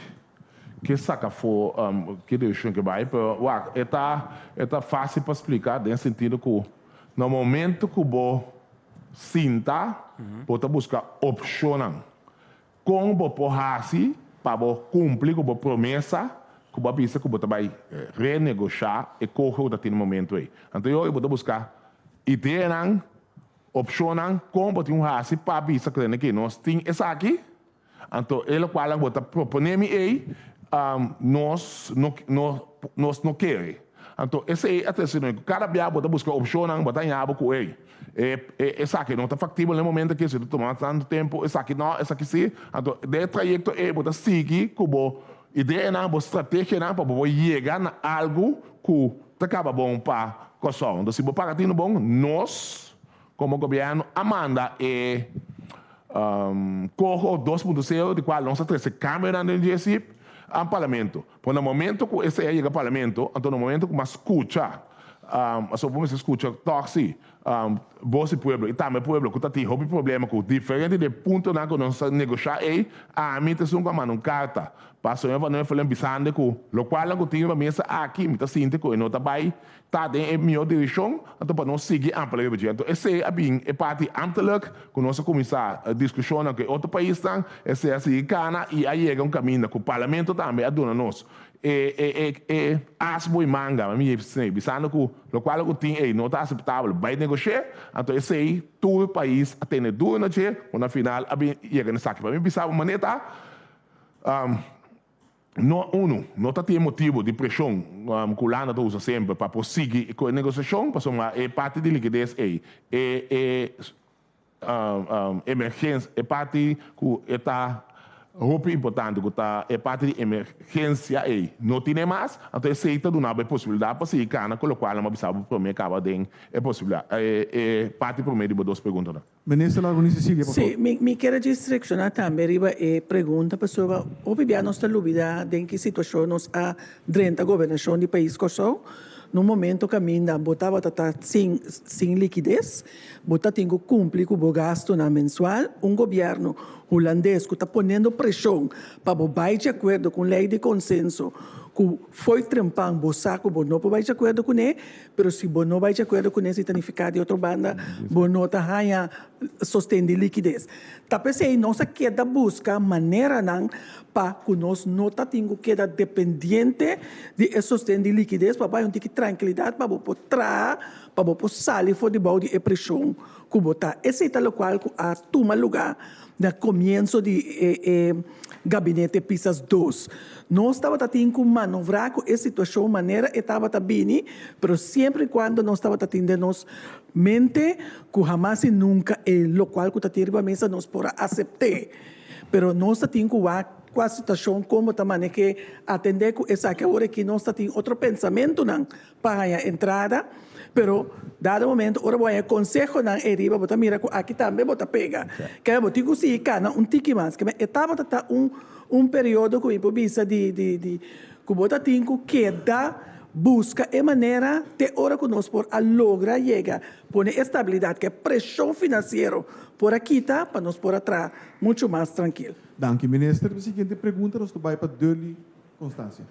S2: ke saka afó ki direkshon ke bai, pero wak, e ta e ta fásil pa splika den sentido ku na momento ku bo sinta bo ta buska opshonnan kon bo por hasi pa bo kumpli ku bo promesa ku bo a bisa ku bo ta bai renegoshá e koho ku ta tin na momento ei. Anto e ora bo ta buska ideanan. Opshonnan kon bo tin un hasi pa bisa klende ki nos tin esaki, anto e lokual bo ta proponé mi ei, nos no no nos no kere. Anto esei a trese ku kada bia bo ta buska opshonnan bo ta haña bo ku ei e esaki no ta faktibel na e momento aki, si ta tuma tantu tempu, esaki no, esaki si. Anto den e trayekto ei bo ta sigui ku bo ideanan, bo strategianan pa bo por yega na algu ku ta kaba bon pa Kòrsou. Entonces si bo paga tinu bon, nos komo gobièrnu a manda e Koho 2.0 di kual nos a trese kambionan den dje si a parlamento. Por na momento ku esei a yega parlamento, anto na momento ku mas skucha, pasobra bo mester skucha tòg si bos di pueblo i tambe pueblo ku ta tin hopi problema ku diferente di e puntonan ku nos a negoshá ei, ami ta esun ku a manda un karta Pa señor Van Uffelen bisande cu locualnan cu tin riba mesa aki mi ta sinti cu e no ta bay ta den e mihor direccion, anto pa nos sigui amplia riba dje. Anto esey a bin e parti ambtelijk cu nos a cuminsa discusionnan cu e otro paisnan, esey a sigui cana y a yega un caminda cu Parlamento tambe a duna nos e e e as boy manga, mi yei bisando cu locual cu tin ey no ta aceptabel, bay negocie, anto esey tur pais a tene duro na dje cu na final a bin yega na esaki. Pa mi bisa bo manera ta. No, unu, no ta tin e motibu di preshon ku Hulanda ta usa semper pa por sigui ku e negosiashon, pasobra e parti di likides ei, e e emergensia, e parti ku e ta hopi importante ku ta e parti di emergensia ei no tine mas, anto esei ta duna bo e posibilidat pa sigui kana ku lokual nan a bisa bo promé kaba den e posibilidat, e parti promé di bo dos preguntanan.
S1: Minister Laroni Cecilia, por
S3: Sí,
S1: favor.
S3: mi mi kier a djis reakshoná tambe riba e pregunta pasobra hopi bia nos ta lubidá den ki situashon nos a drenta gobernashon di pais Kòrsou. Na un momento kaminda bo tabata ta sin sin likides, bo ta tin ku kumpli ku bo gastunan mensual, un gobièrnu hulandes ku ta ponendo preshon pa bo bai di akuerdo ku un lei di konsenso ku fo'i trempan bo sa ku bo no por bai di akuerdo kuné, Pero si bo no bai di akuerdo kuné si ta nifiká di otro banda bo no ta haña sosten di likides. Ta p'esei nos a keda buska maneranan pa ku nos no ta tin ku keda dependiente di e sosten di likides pa bai un tiki trankilidat pa bo por traha, pa bo por sali for di bou di e preshon ku bo ta. Esei ta lokual ku a tuma lugá na komienso di e gabinete Pisas dos. Nos tabata tin ku manovrá ku e situashon manera e tabata bini, pero siempre i kuando nos tabata tin den nos mente ku hamas i nunka e lokual ku ta tin riba mesa nos por a asept'é. Pero nos ta tin ku wak kua situashon, komo ta maneh'é, atendé ku esaki. Awor aki nos ta tin otro pensamentunan pa haña entrada, pero dado momento ora bo haña consehonan ei riba bo ta mira cu aki tambe bo ta pega. Kende bo tin cu sigui cana un tiki mas. Kende e tabata ta un un periodo cu mi por bisa di di di cu bo ta tin cu keda busca e manera te ora cu nos por a logra yega pone e stabilidad cu e presion financiero por a kita pa nos por a traha mucho mas trankil.
S1: Danki minister. E siguiente pregunta nos ta bai pa Durley Constancia.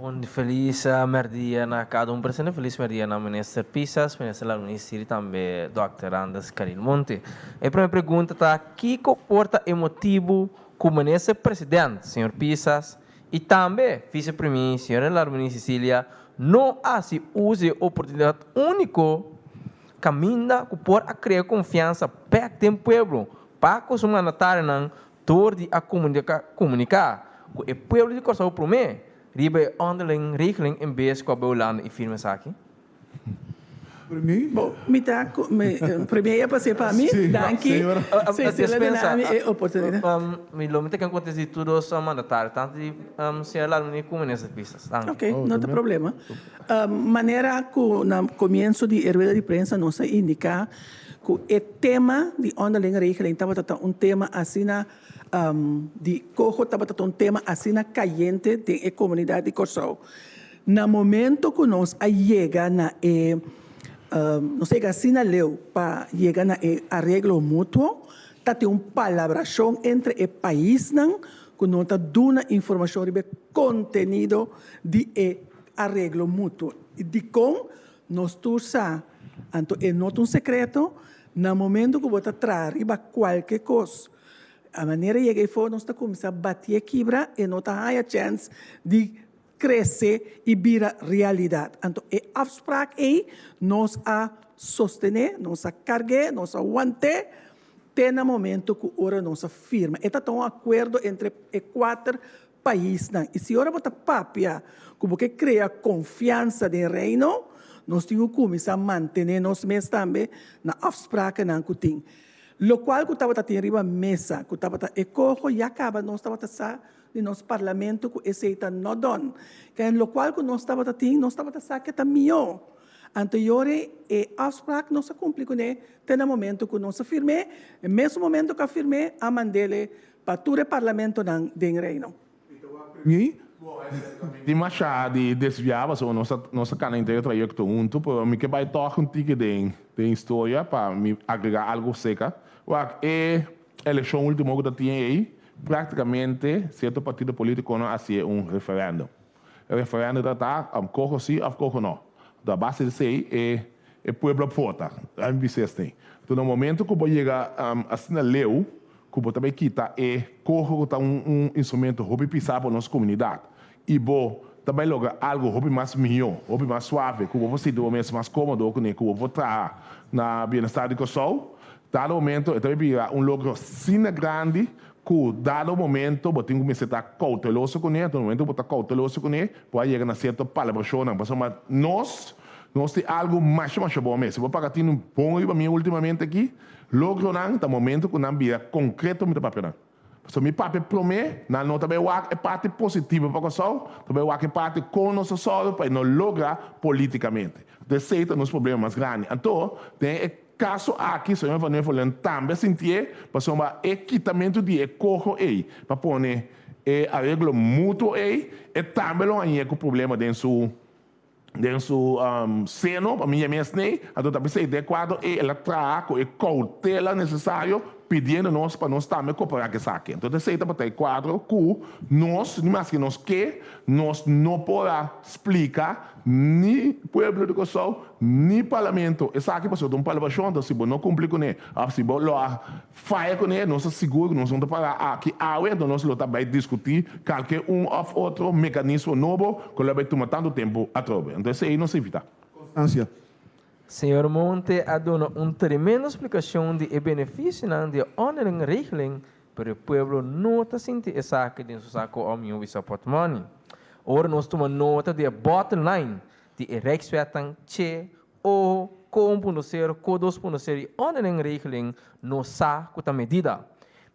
S9: Un felis merdia na cada un presente, felis merdia na Minister Pisas, Minister Larminister y tambe Dòkter Anders Caril Monte. E prome pregunta ta, kico por ta e motibu cu Minister President, señor Pisas, y tambe Vice Premier, señora Larminister Cecilia, no haci uso di e oportunidad unico caminda cu por a crea confiansa bek den pueblo pa cu su mandatarionan Dor di a komuniká ku e pueblo di Kòrsou promé riba e onderling regeling en bes ku a bai Hulanda i firma esaki?
S1: Premier?
S3: Bo, mi ta, mi, premier a pas'é pa mi.
S1: Sí,
S3: Danki.
S1: señora.
S3: Sí, sí, el a duna mi e oportunidad.
S9: Mi lo mi ta ken kontestá di tur dos mandatario, tantu di señor Larmonie ku minister Pisas. Danki.
S3: Ok, no ta problema. Manera ku na komienso di e rueda di prensa nos a indiká ku e tema di onderlinge regeling tabata ta un tema asina di koho tabata ta un tema asina kayente den e komunidat di Kòrsou. Na momento ku nos a yega na e nos a yega asina leu pa yega na e areglo mutuo, ta tin un palabrashon entre e paisnan ku no ta duna informashon riba e kontenido di e areglo mutuo. I dikon? Nos tur sa, anto e no ta un sekreto, na momento ku bo ta traha riba kualke kos, a manera yega ei for nos ta kuminsá batié kibra, e no ta haña chèns di krese i bira realidat. Anto e afspraak ei nos a sostené, nos a karg'é, nos a want'é te na momento ku ora nos a firma. E ta ta un akuerdo entre e kuater paisnan. I si ora bo ta papia ku bo ke krea konfiansa den Reino, nos tin ku kuminsá mantené nos mes tambe na afsprakennan ku tin. Lokual ku tabata tin riba mesa, ku tabata e koho, ya kaba nos tabata sa di nos parlamento ku esei ta no done. Ken lokual ku nos tabata tin, nos tabata sa ke ta mihó. Anto yori e afspraak nos a kumpli kuné te na momento ku nos a firm'é. E mesun momento ku a firm'é, a mand'é pa tur e parlamentonan den Reino.
S2: Tin masha di desviá pasobra nos a nos a kana henter e trayekto huntu, pero mi ke bai tòg un tiki den den historia pa mi agregá algu seka. Wak, e elekshon último ku ta tin ei, Práktikamente sierto partido polítikonan a hasié un referèndum. E referèndum ta ta koho sí òf koho nò. Anto a base di esei e e pueblo a vota. Laat mi bisa esei. Anto na momento ku bo yega asina leu ku bo ta bai kita e koho ku ta un un instrumento hopi pisá pa nos komunidat i bo ta bai logra algu hopi mas mihó, hopi mas suave ku bo por sinti bo mes mas kómodo kuné ku bo por traha na bienestar di Kòrsou, Dado momento e ta bira un logro asina grandi ku dado momento bo tin ku mester ta kouteloso kuné, anto momento ku bo ta kouteloso kuné bo a yega na sierto palabrashonnan pasobra nos nos tin algu masha masha bon mes. Si bo paga tin un bon riba mi ultimamente aki, logronan ta momento ku nan bira konkreto mi ta papia nan. Pasobra mi papia promé, nan no ta bai wak e parti positivo pa Kòrsou, ta bai wak e parti kon nos a sòru pa e no logra politikamente. Anto esei ta nos problema mas grandi. Anto, den e kaso aki, señor Van Huffelen tambe a sintié, pasobra e kitamentu di e koho ei pa pone e areglo mutuo ei, e tambe lo hañ'é ku problema den su den su seno, pa mi yam'é asnei, anto ta p'esei den e kuadro ei el a traha ku e koutela nesesario pidiendo nos pa nos tambe koperá ku esaki. Anto esei tabata e kuadro ku nos, ni maske nos ke, nos no por a splika ni pueblo di Kòrsou ni parlamento esaki pasobra ta un palabrashon, anto si bo no kumpli kuné òf si bo lo a Faya kuné, nos ta sigur ku nos no ta para aki awe, anto nos lo ta bai diskutí kalke un òf otro mekanismo nobo ku lo bai tuma tantu tempu atrobe. Anto esei nos ta invitá.
S1: Constancia.
S9: Señor Monte a duna un tremendo splikashon di e benefisionan di e onderling regeling, pero e pueblo no ta sinti esaki den su sako òf mihó bisa pòtmòni. Ora nos tuma nota di e bottom line di e Rijkswetnan che O, ko 1.0, ko 2.0 i onderling regeling no sa ku ta medida.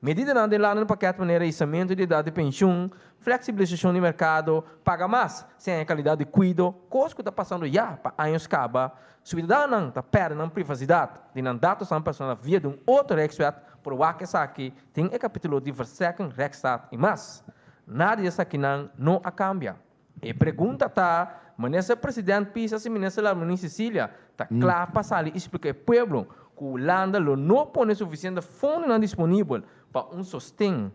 S9: Medidanan den landa di pakèt manera isamentu di edat di penshun, fleksibilisashon di merkado, paga mas si haña kalidat di kuido, kos ku ta pasando ya pa años kaba, suidadanonan ta pèrdè nan privasidat di nan datosnan personal via di un otro Rijkswet por wak esaki den e kapitulo di Verstrekking Rechtsstaat i mas. Nada di esakinan no a kambia. E pregunta ta, Minister President Pisas i Minister Larmonie Cecilia ta kla pa sali i splika e pueblo ku Hulanda lo no pone sufisiente fondonan disponibel pa un sosten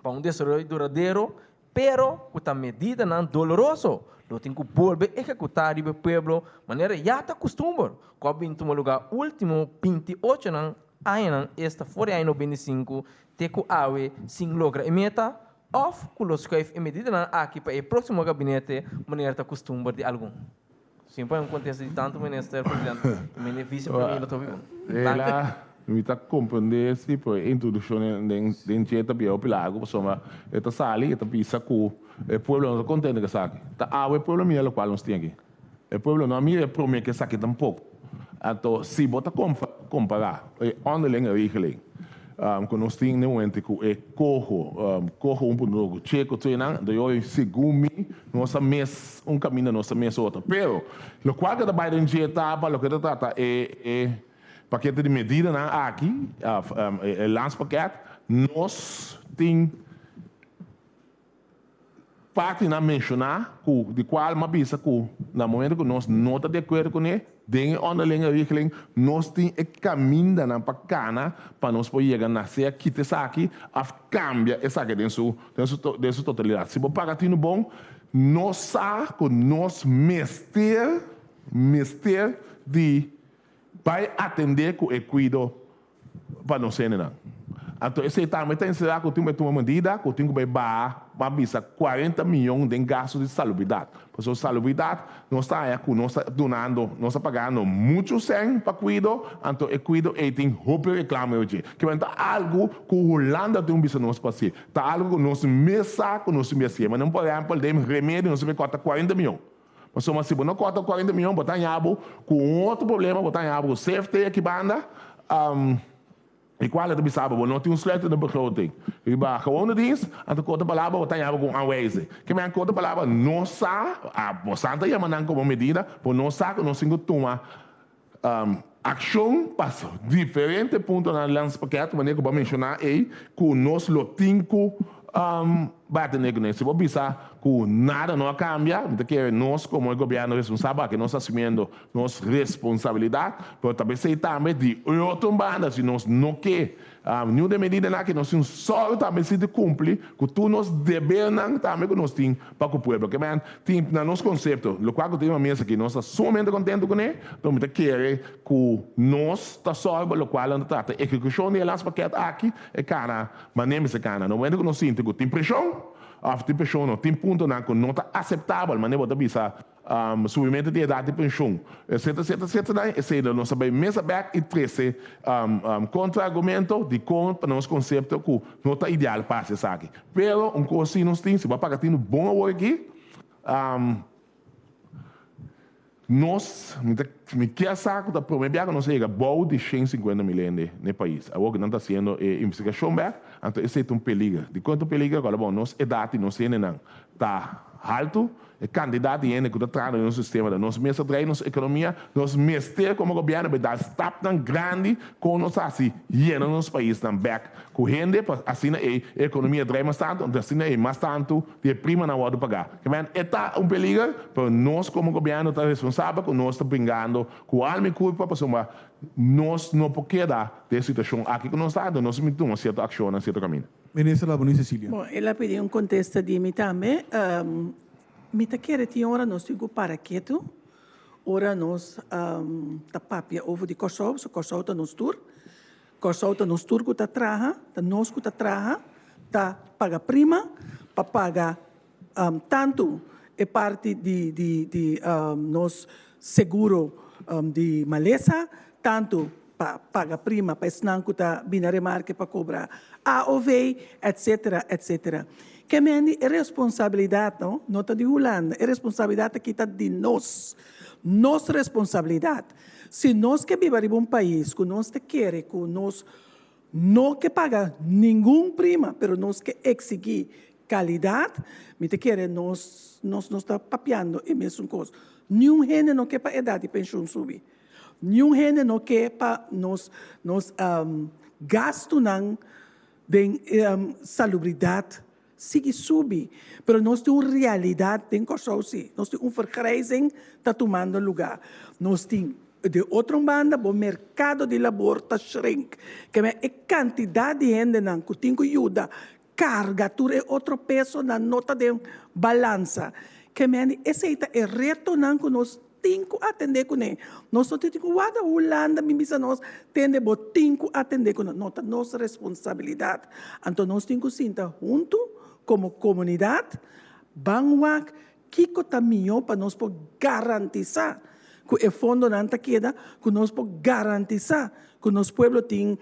S9: pa un desaroyo duradero, pero ku ta medidanan doloroso lo tin ku bolbe ehekutá riba e pueblo manera ya ta kustumber ku a bin tuma lugá último 28 añanan esta for di aña 95 te ku awe sin logra e meta? Òf ku lo skuif e medidanan aki pa e próksimo gabinete manera ta kustumber di algun. Sin pone un kontesta di tantu minister, president i mene vise premier lo ta hopi bon. Danki.
S2: Ela, mi ta komprendé si, pero e introdukshon den den dje ta bira hopi largu pasobra e ta sali e ta bisa ku e pueblo no ta kontento ku esaki. Ta awe e pueblo mira lokual nos tin aki. E pueblo no a mira e promé ku esaki tampoko. Anto si bo ta kompará e onderlinge regeling ku nos tin den momento ku e koho, koho un punto ku cheko tweenan, anto yo segun mi nos ta mes un kaminda nos ta mes otro. Pero lokual ku ta bai den dje ta pa loke ta trata e e pakete di medidanan aki, e landspakket, nos tin. Partinan menshoná ku di kual m'a bisa ku na momento ku nos no ta di akuerdo kuné den e onderlinge regeling nos tin e kamindanan pa kana pa nos por yega na sea kita esaki òf kambia esaki den su den su den su totalidat. Si bo paga tinu bon nos sa ku nos mester mester di bai atendé ku e kuido pa nos hendenan. Anto esei tambe ta enserá ku tin ku bai tuma medida ku tin ku bai baha pa bisa 40 miyon den gastu di salubridat. Pasobra salubridat nos ta haña ku nos ta dunando, nos ta pagando muchu sèn pa kuido, anto e kuido ei tin hopi reklamo dje. Kiba ta algu ku Hulanda tin ku bisa nos pa hasi. Ta algu ku nos mes sa ku nos tin hasié. Manera por ehèmpel den remedi nos tin bai kòrta 40 miyon. Pasobra si bo no kòrta 40 miyon bo ta haña bo ku un otro problema, bo ta haña bo ku CFT aki banda, e kual ta bisa bo bo no tin un sluitende begroting riba gewone dienst, anto ku otro palabra bo ta haña bo ku un aanwijzing. Ke men ku otro palabra no sa, bo sa ta yama nan komo medida, bo no sa ku nos tin ku tuma akshon pa diferente puntonan landspakket manera ku bo a menshoná ei ku nos lo tin ku bati nek kuné. Si bo bisa ku nada no a kambia, mi ta kere nos komo e gobièrnu responsabel aki nos ta asumiendo nos responsabilidat, pero ta besei tambe di otro banda si nos no ke Niun den medidanan aki nos tin sòru tambe si di kumpli ku tur nos debernan tambe ku nos tin pa ku pueblo. Ke men tin na nos konsepto, lokual ku tin riba mesa aki nos ta sumamente kontentu kuné, pero mi ta kere ku nos ta sòru pa lokual nan ta trata ehekushon di e landspakket aki e kana manera mester kana. Na momento ku nos sinti ku tin preshon òf tin preshon no tin puntonan ku no ta aseptabel manera bo ta bisa Subimentu di edat di penshun, etcetera, etcetera, etcetera, esei lo nos a bai mesa bek i trese kontra-argumento dikon pa nos konsepto ku no ta ideal pa hasi esaki. Pero un kos si nos tin, si bo a paga tinu bon awor aki, nos, mi ta, mi kier sa ku ta promé bia ku nos a yega bou di 150 mil hende na e pais. Awor ku nan ta hasiendo e investigashon bek, anto esei ta un peliger. Dikon ta un peliger? Kòrda bon, nos edat di nos hendenan ta haltu. E kantidat di hende ku ta traha den nos sistema ta nos mes a drai nos ekonomia. Nos mester komo gobièrnu bai dal stapnan grandi kon nos hasi yena nos paisnan bèk ku hende pa asina ei e ekonomia drai mas tantu anto asina ei mas tantu di e primanan wòrdu pagá. Kimen e ta un peliger pero nos komo gobièrnu ta responsabel ku nos ta bringando ku alma i kurpa pasobra nos no por keda den e situashon aki ku nos ta anto nos mester tuma sierto akshonnan sierto kaminda.
S1: Minister Laboni Cecilia.
S3: Bon, el a pidi un kontesta di mi tambe. Mi ta kere tin ora nos tin ku para ketu, ora nos ta papia over di Kòrsou, so Kòrsou ta nos tur. Kòrsou ta nos tur ku ta traha, ta nos ku ta traha, ta paga prima pa paga tantu e parti di di di nos seguro di malesa, tantu pa paga prima pa esnan ku ta bini a remarke pa kobra AOV, etcetera, etcetera. Ke mende e responsabilidat no, no ta di Hulanda, e responsabilidat aki ta di nos, nos responsabilidat. Si nos ke biba riba un pais ku nos ta kere ku nos no ke paga ningun prima, pero nos ke eksigí kalidat, mi ta kere nos nos nos ta papiando e mesun kos. Niun hende no ke pa edat di penshun subi. Niun hende no ke pa nos nos gastunan den salubridat sigui subi, pero nos tin un realidat den Kòrsou si, nos tin un vergrijzing ta tumando lugá. Nos tin di otro banda bo merkado di labor ta shrink, keme e kantidat di hendenan ku tin ku yuda karga tur e otro pesonan no ta den balansa. Keme esei ta e retonan ku nos tin ku atendé kuné. Nos no tin ku warda Hulanda bin bisa nos, tende bo tin ku atendé ku nos. No, ta nos responsabilidat. Anto nos tin ku sinta huntu komo komunidat, ban wak kiko ta mihó pa nos por garantisá ku e fondonan ta keda, ku nos por garantisá ku nos pueblo tin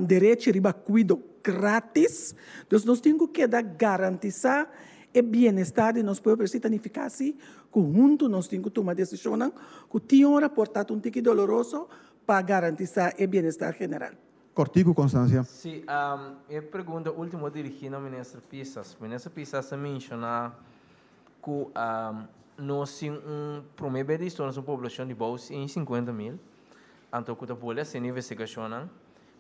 S3: derechi riba kuido gratis. Dus nos tin ku keda garantisá. e bienestar di nos pueblo, pero esei ta nifiká sí ku huntu nos tin ku tuma desishonnan ku tin ora por ta un tiki doloroso pa garantisá e bienestar general.
S1: Kòrtiku, Constancia.
S9: Sí, e pregunta último dirigí na Minister Pisas. Minister Pisas a menshoná ku nos tin un promé bes di historia nos un poblashon di bou 150 mil, anto ku ta bolbe hasiendo investigashonnan.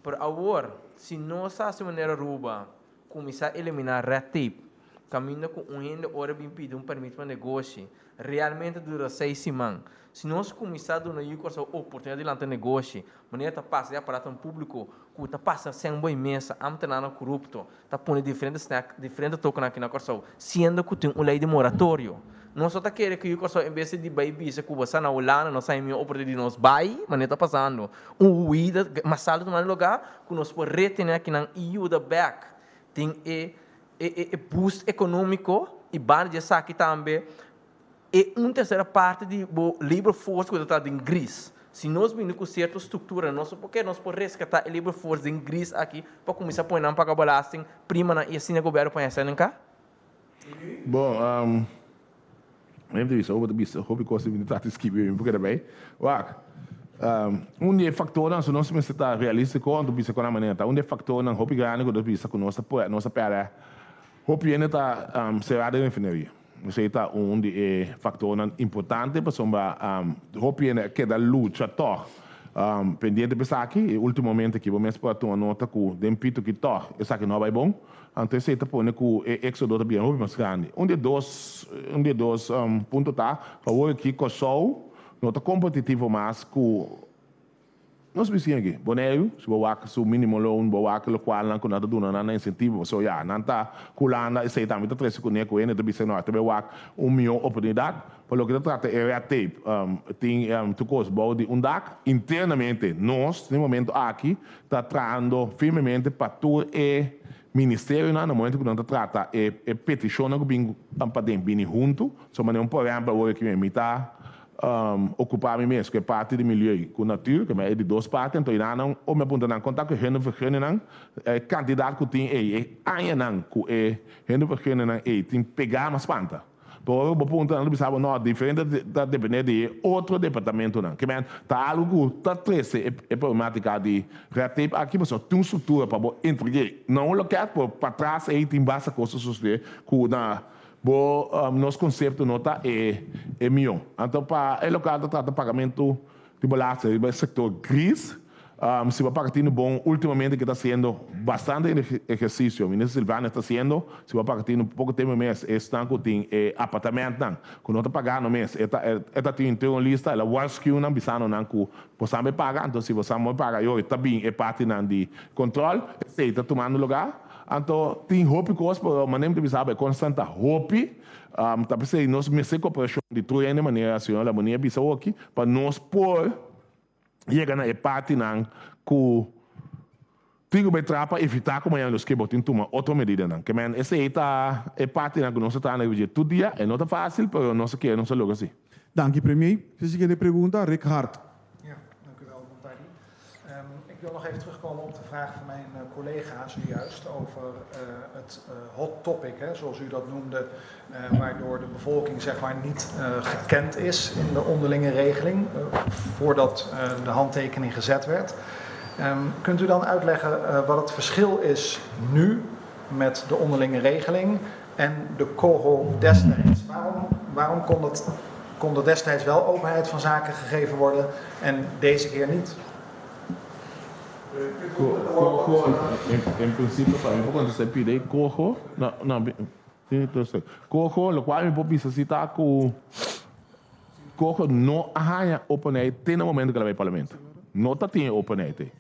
S9: Pero awor, si nos hasi manera Aruba, kuminsá eliminá red tape, kaminda ku un hende ora bin pidi un permit pa negoshi, realmente dura seis siman. Si nos kuminsá duna yu Kòrsou oportunidat di lanta negoshi, manera ta pasa den aparatonan públiko ku ta pasa sèn bo e mesa, ámtenarnan korupto ta pone diferente snèk, diferente tokonan aki na Kòrsou, siendo ku tin un lei di moratorio. Nos no ta kere ku yu Kòrsou en bes di bai bisa ku bo sa na Hulanda nos haña mihó oportunidat di nos bai, manera ta pasando, un huida masal ta tumando lugá ku nos por retené akinan i yuda bèk den e e boost ekonómiko i banda di esaki tambe e un tersera parti di bo labor force ku ta traha den gris. Si nos bini ku sierto struktura nos por ke nos por reskatá e labor force den gris aki pa kuminsá pone nan paga belasting, primanan i asina gobièrnu por haña sèn ka.
S2: Bon, mi ta bisa, bo ta bisa hopi kos mi ta trata di skibi mi por keda bay. Wak, un di e faktornan, si nos mester ta realístiko, anto bisa ku nan manera ta, un di e faktornan hopi grandi ku nos bisa ku nos ta por, nos a pèrdè hopi hende ta será den refineria. Esei ta un di e faktornan importante pasobra hopi hende a keda lucha tòg pendiente pa esaki. E últimamente aki bo mes por a tuma nota ku den pito ki tòg esaki no a bai bon. Anto esei ta pone ku e éksodo ta bira hopi mas grandi. Un di e dos un di e dos punto ta ku awor aki Kòrsou no ta kompetitivo mas ku nos bisiña aki. Boneiru, si bo wak su minimo loon, bo wak lokualnan ku nan ta duna nan na insentivo, pasobra ya, nan ta ku Hulanda, esei tambe ta trese kuné ku hende ta bisa no, ta bai wak un mihó oportunidat. Pa loke ta trata e red tape, tin tur kos bou di un dak. Internamente nos den momento aki ta trahando firmemente pa tur e ministerionan na momento ku nan ta trata e petishonnan ku bin paden bini huntu. So manera un por ehèmpel awor aki mi ta okupá mi mes ku e parti di milieu ku natuur, ku e di dos parti, anto nan o mi a puntra nan kon ta ku e hundevergunningan, e kantidat ku tin ei, e añanan ku e hundevergunningan ei tin pegá mas spanta. Pero ora bo puntra nan ta bisa bo no, diferente ta depende di e otro departamentonan. Ke men ta algo ku ta trese e problematica di red tape aki pasobra tin un struktura pa bo entreg'é na un loket pero patras ei tin basta kos ta sosode ku na bo nos konsepto no ta e e mihó. Anto pa e lokal ta trata pagamento di belasting riba e sektor gris. Si bo paga tinu bon, ultimamente ke ta hasiendo bastante ehersisio, Minister Silvania ta hasiendo, si bo paga tinu poko tempu mes, esnan ku tin e apartamentnan ku no ta pagando mes, e ta e ta tin un lista, el a waarschuw nan bisando nan ku bo sa me paga, anto si bo sa me paga yoy ta bin e partinan di control, esei ta tumando lugar, anto tin hopi kos pero manera mi ta bisa bo e kosnan ta hopi, ta p'esei nos mester koperashon di tur hende manera señor Lamonie a bisa hoki pa nos por yega na e partinan ku tin ku bai traha pa evitá ku mañana los ke bo tin tuma otro medidanan. Ke men esei ta e partinan ku nos ta traha na riba dje tur dia. E no ta fásil, pero nos a kere nos a logra si.
S1: Danki Premier. Si siguiente pregunta, Rick Hart.
S10: Ja, dank u wel, Montari. Ik wil nog even terugkomen op de vraag van mijn collega zojuist over het hot topic, hè, zoals u dat noemde, waardoor de bevolking zeg maar niet gekend is in de onderlinge regeling voordat de handtekening gezet werd. Kunt u dan uitleggen wat het verschil is nu met de onderlinge regeling en de COHO destijds? Waarom, waarom kon, dat, kon er destijds wel openheid van zaken gegeven worden en deze keer niet?
S2: Coho, en principio pa mi por contesta e pida ei coho, no, no, coho, locual mi por bisa si ta cu coho no a haña openheid te na momento cu el a bay parlamento. No ta tin e openheid ei.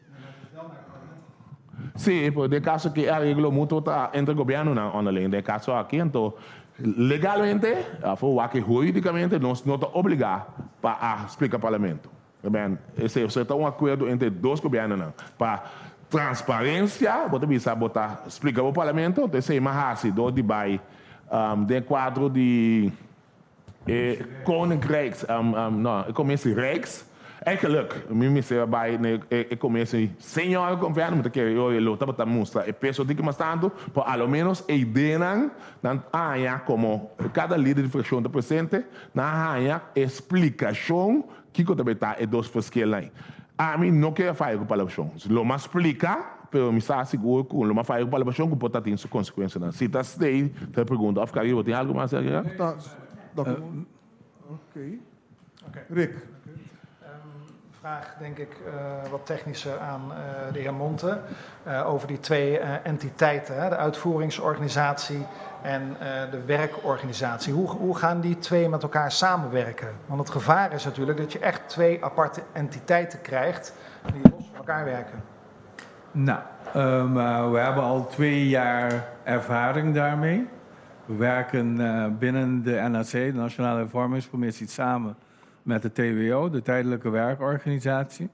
S2: Sí, pero den caso aki e areglo mutuo ta entre gobiernonan onderling. Den e caso aki anto legalmente, of wak huridicamente nos no ta obliga pa a splica parlamento. Amen. Esei esei ta un akuerdo entre dos gobièrnunan. Pa transparensia, bo ta bisa bo ta splika bo parlamento, enton esei mas hasi dor di bai den kuadro di e Koninkrijks, no, e Commissie Rijks. Eigenlijk, mi mester a bai na e komienso di Señor Governo, mi ta kere oye lo tabata mustra e peso diki mas tantu, pero a lo menos e ideanan nan haña komo kada lider di frakshon ta presente, nan haña e splikashon kiko ta bai ta e dos verschilnan ei. Ami no kere faya ku palabrashon. Lo mas splika, pero mi sa sigur ku lo mas faya ku palabrashon ku por ta tin su konsekuensianan. Si ta stay ta e pregunta. Òf Caribo tin algu mas di agregá?
S1: Oké. Rick.
S10: Vraag denk ik wat technischer aan de heer Monte over die twee entiteiten, hè, de uitvoeringsorganisatie en de werkorganisatie. Hoe, hoe gaan die twee met elkaar samenwerken? Want het gevaar is natuurlijk dat je echt twee aparte entiteiten krijgt die los van elkaar werken.
S4: Nou, we hebben al 2 jaar ervaring daarmee. We werken binnen de NAC, de Nationale Hervormingscommissie, samen met de TWO, de Tijdelijke Werkorganisatie.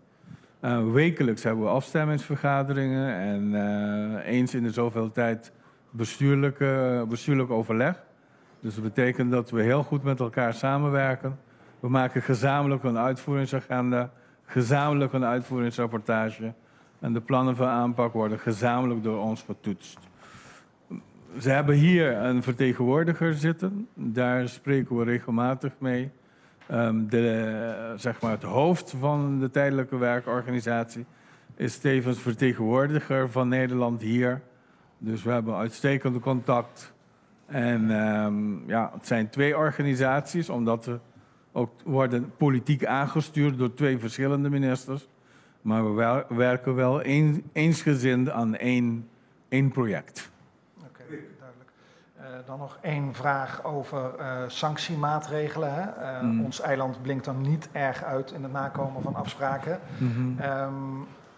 S4: Wekelijks hebben we afstemmingsvergaderingen en eens in de zoveel tijd bestuurlijk overleg. Dus dat betekent dat we heel goed met elkaar samenwerken. We maken gezamenlijk een uitvoeringsagenda, gezamenlijk een uitvoeringsrapportage. En de plannen van aanpak worden gezamenlijk door ons getoetst. Ze hebben hier een vertegenwoordiger zitten. Daar spreken we regelmatig mee. Zeg maar het hoofd van de tijdelijke werkorganisatie is tevens vertegenwoordiger van Nederland hier. Dus we hebben uitstekende contact. En ja, het zijn twee organisaties, omdat we ook worden politiek aangestuurd door twee verschillende ministers. Maar we werken wel eensgezind aan één project.
S10: Oké, duidelijk. Dan nog één vraag over sanctiemaatregelen. Hè? Ons eiland blinkt dan niet erg uit in het nakomen van afspraken.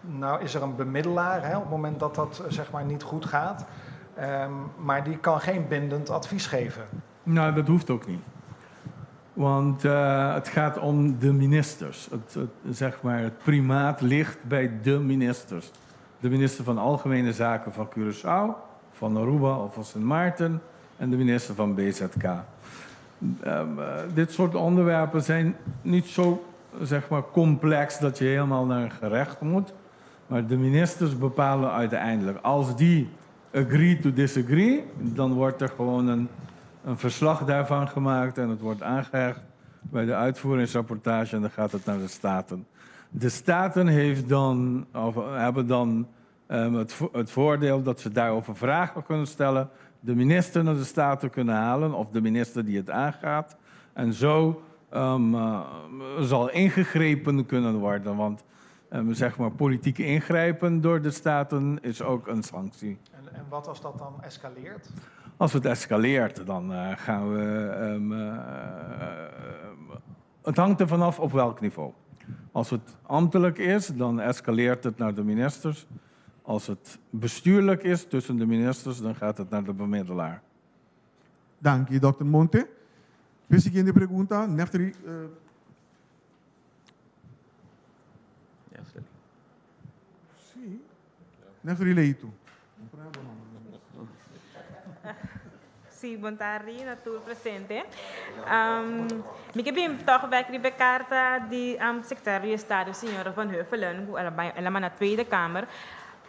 S10: Nou is er een bemiddelaar, hè, op het moment dat dat zeg maar niet goed gaat. Maar die kan geen bindend advies geven.
S4: Nou, dat hoeft ook niet. Want het gaat om de ministers. Zeg maar, het primaat ligt bij de ministers. De minister van Algemene Zaken van Curaçao, van Aruba of van Sint Maarten en de minister van BZK. Dit soort onderwerpen zijn niet zo, zeg maar, complex dat je helemaal naar een gerecht moet. Maar de ministers bepalen uiteindelijk. Als die agree to disagree, dan wordt er gewoon een verslag daarvan gemaakt en het wordt aangehecht bij de uitvoeringsrapportage en dan gaat het naar de Staten. De Staten heeft dan, of hebben dan het voordeel dat ze daarover vragen kunnen stellen, de minister naar de Staten kunnen halen of de minister die het aangaat. En zo zal ingegrepen kunnen worden, want zeg maar, politiek ingrijpen door de Staten is ook een sanctie.
S10: En wat als dat dan escaleert?
S4: Als het escaleert, dan gaan we. Het hangt er vanaf op welk niveau. Als het ambtelijk is, dan escaleert het naar de ministers. Als het bestuurlijk is tussen de ministers, dan gaat het naar de bemiddelaar.
S1: Dank je, dokter Monte. De siguiente pregunta, Neftali. Si. Neftali Leito.
S11: Si, bon tardi na tur presente. Mi ke bin toch bek riba karta di sekretario di Estado, señora Van Huffelen, el a manda Tweede Kamer.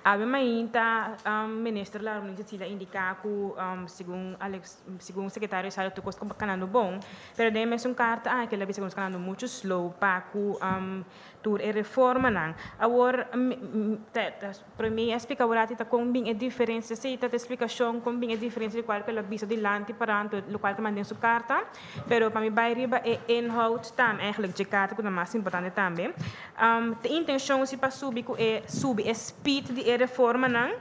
S11: Awe mainta minister Larmonie Cecilia a indiká ku segun Alex, segun sekretario di Estado tur kos ta kanando bon, pero den mesun karta aki el a bisa ku nos kanando muchu slow pa ku tur e reformanan. Awor promé a splika awor ta kon bin e diferensia, si ta e splikashon kon bin e diferensia di kual ku el a bisa dilanti parando lokual ta manda den su karta, pero pa mi bai riba e inhoud tambe eigenlijk dje karta ku ta mas importante tambe. E intenshon si pa subi ku e subi e speed di e reformanan,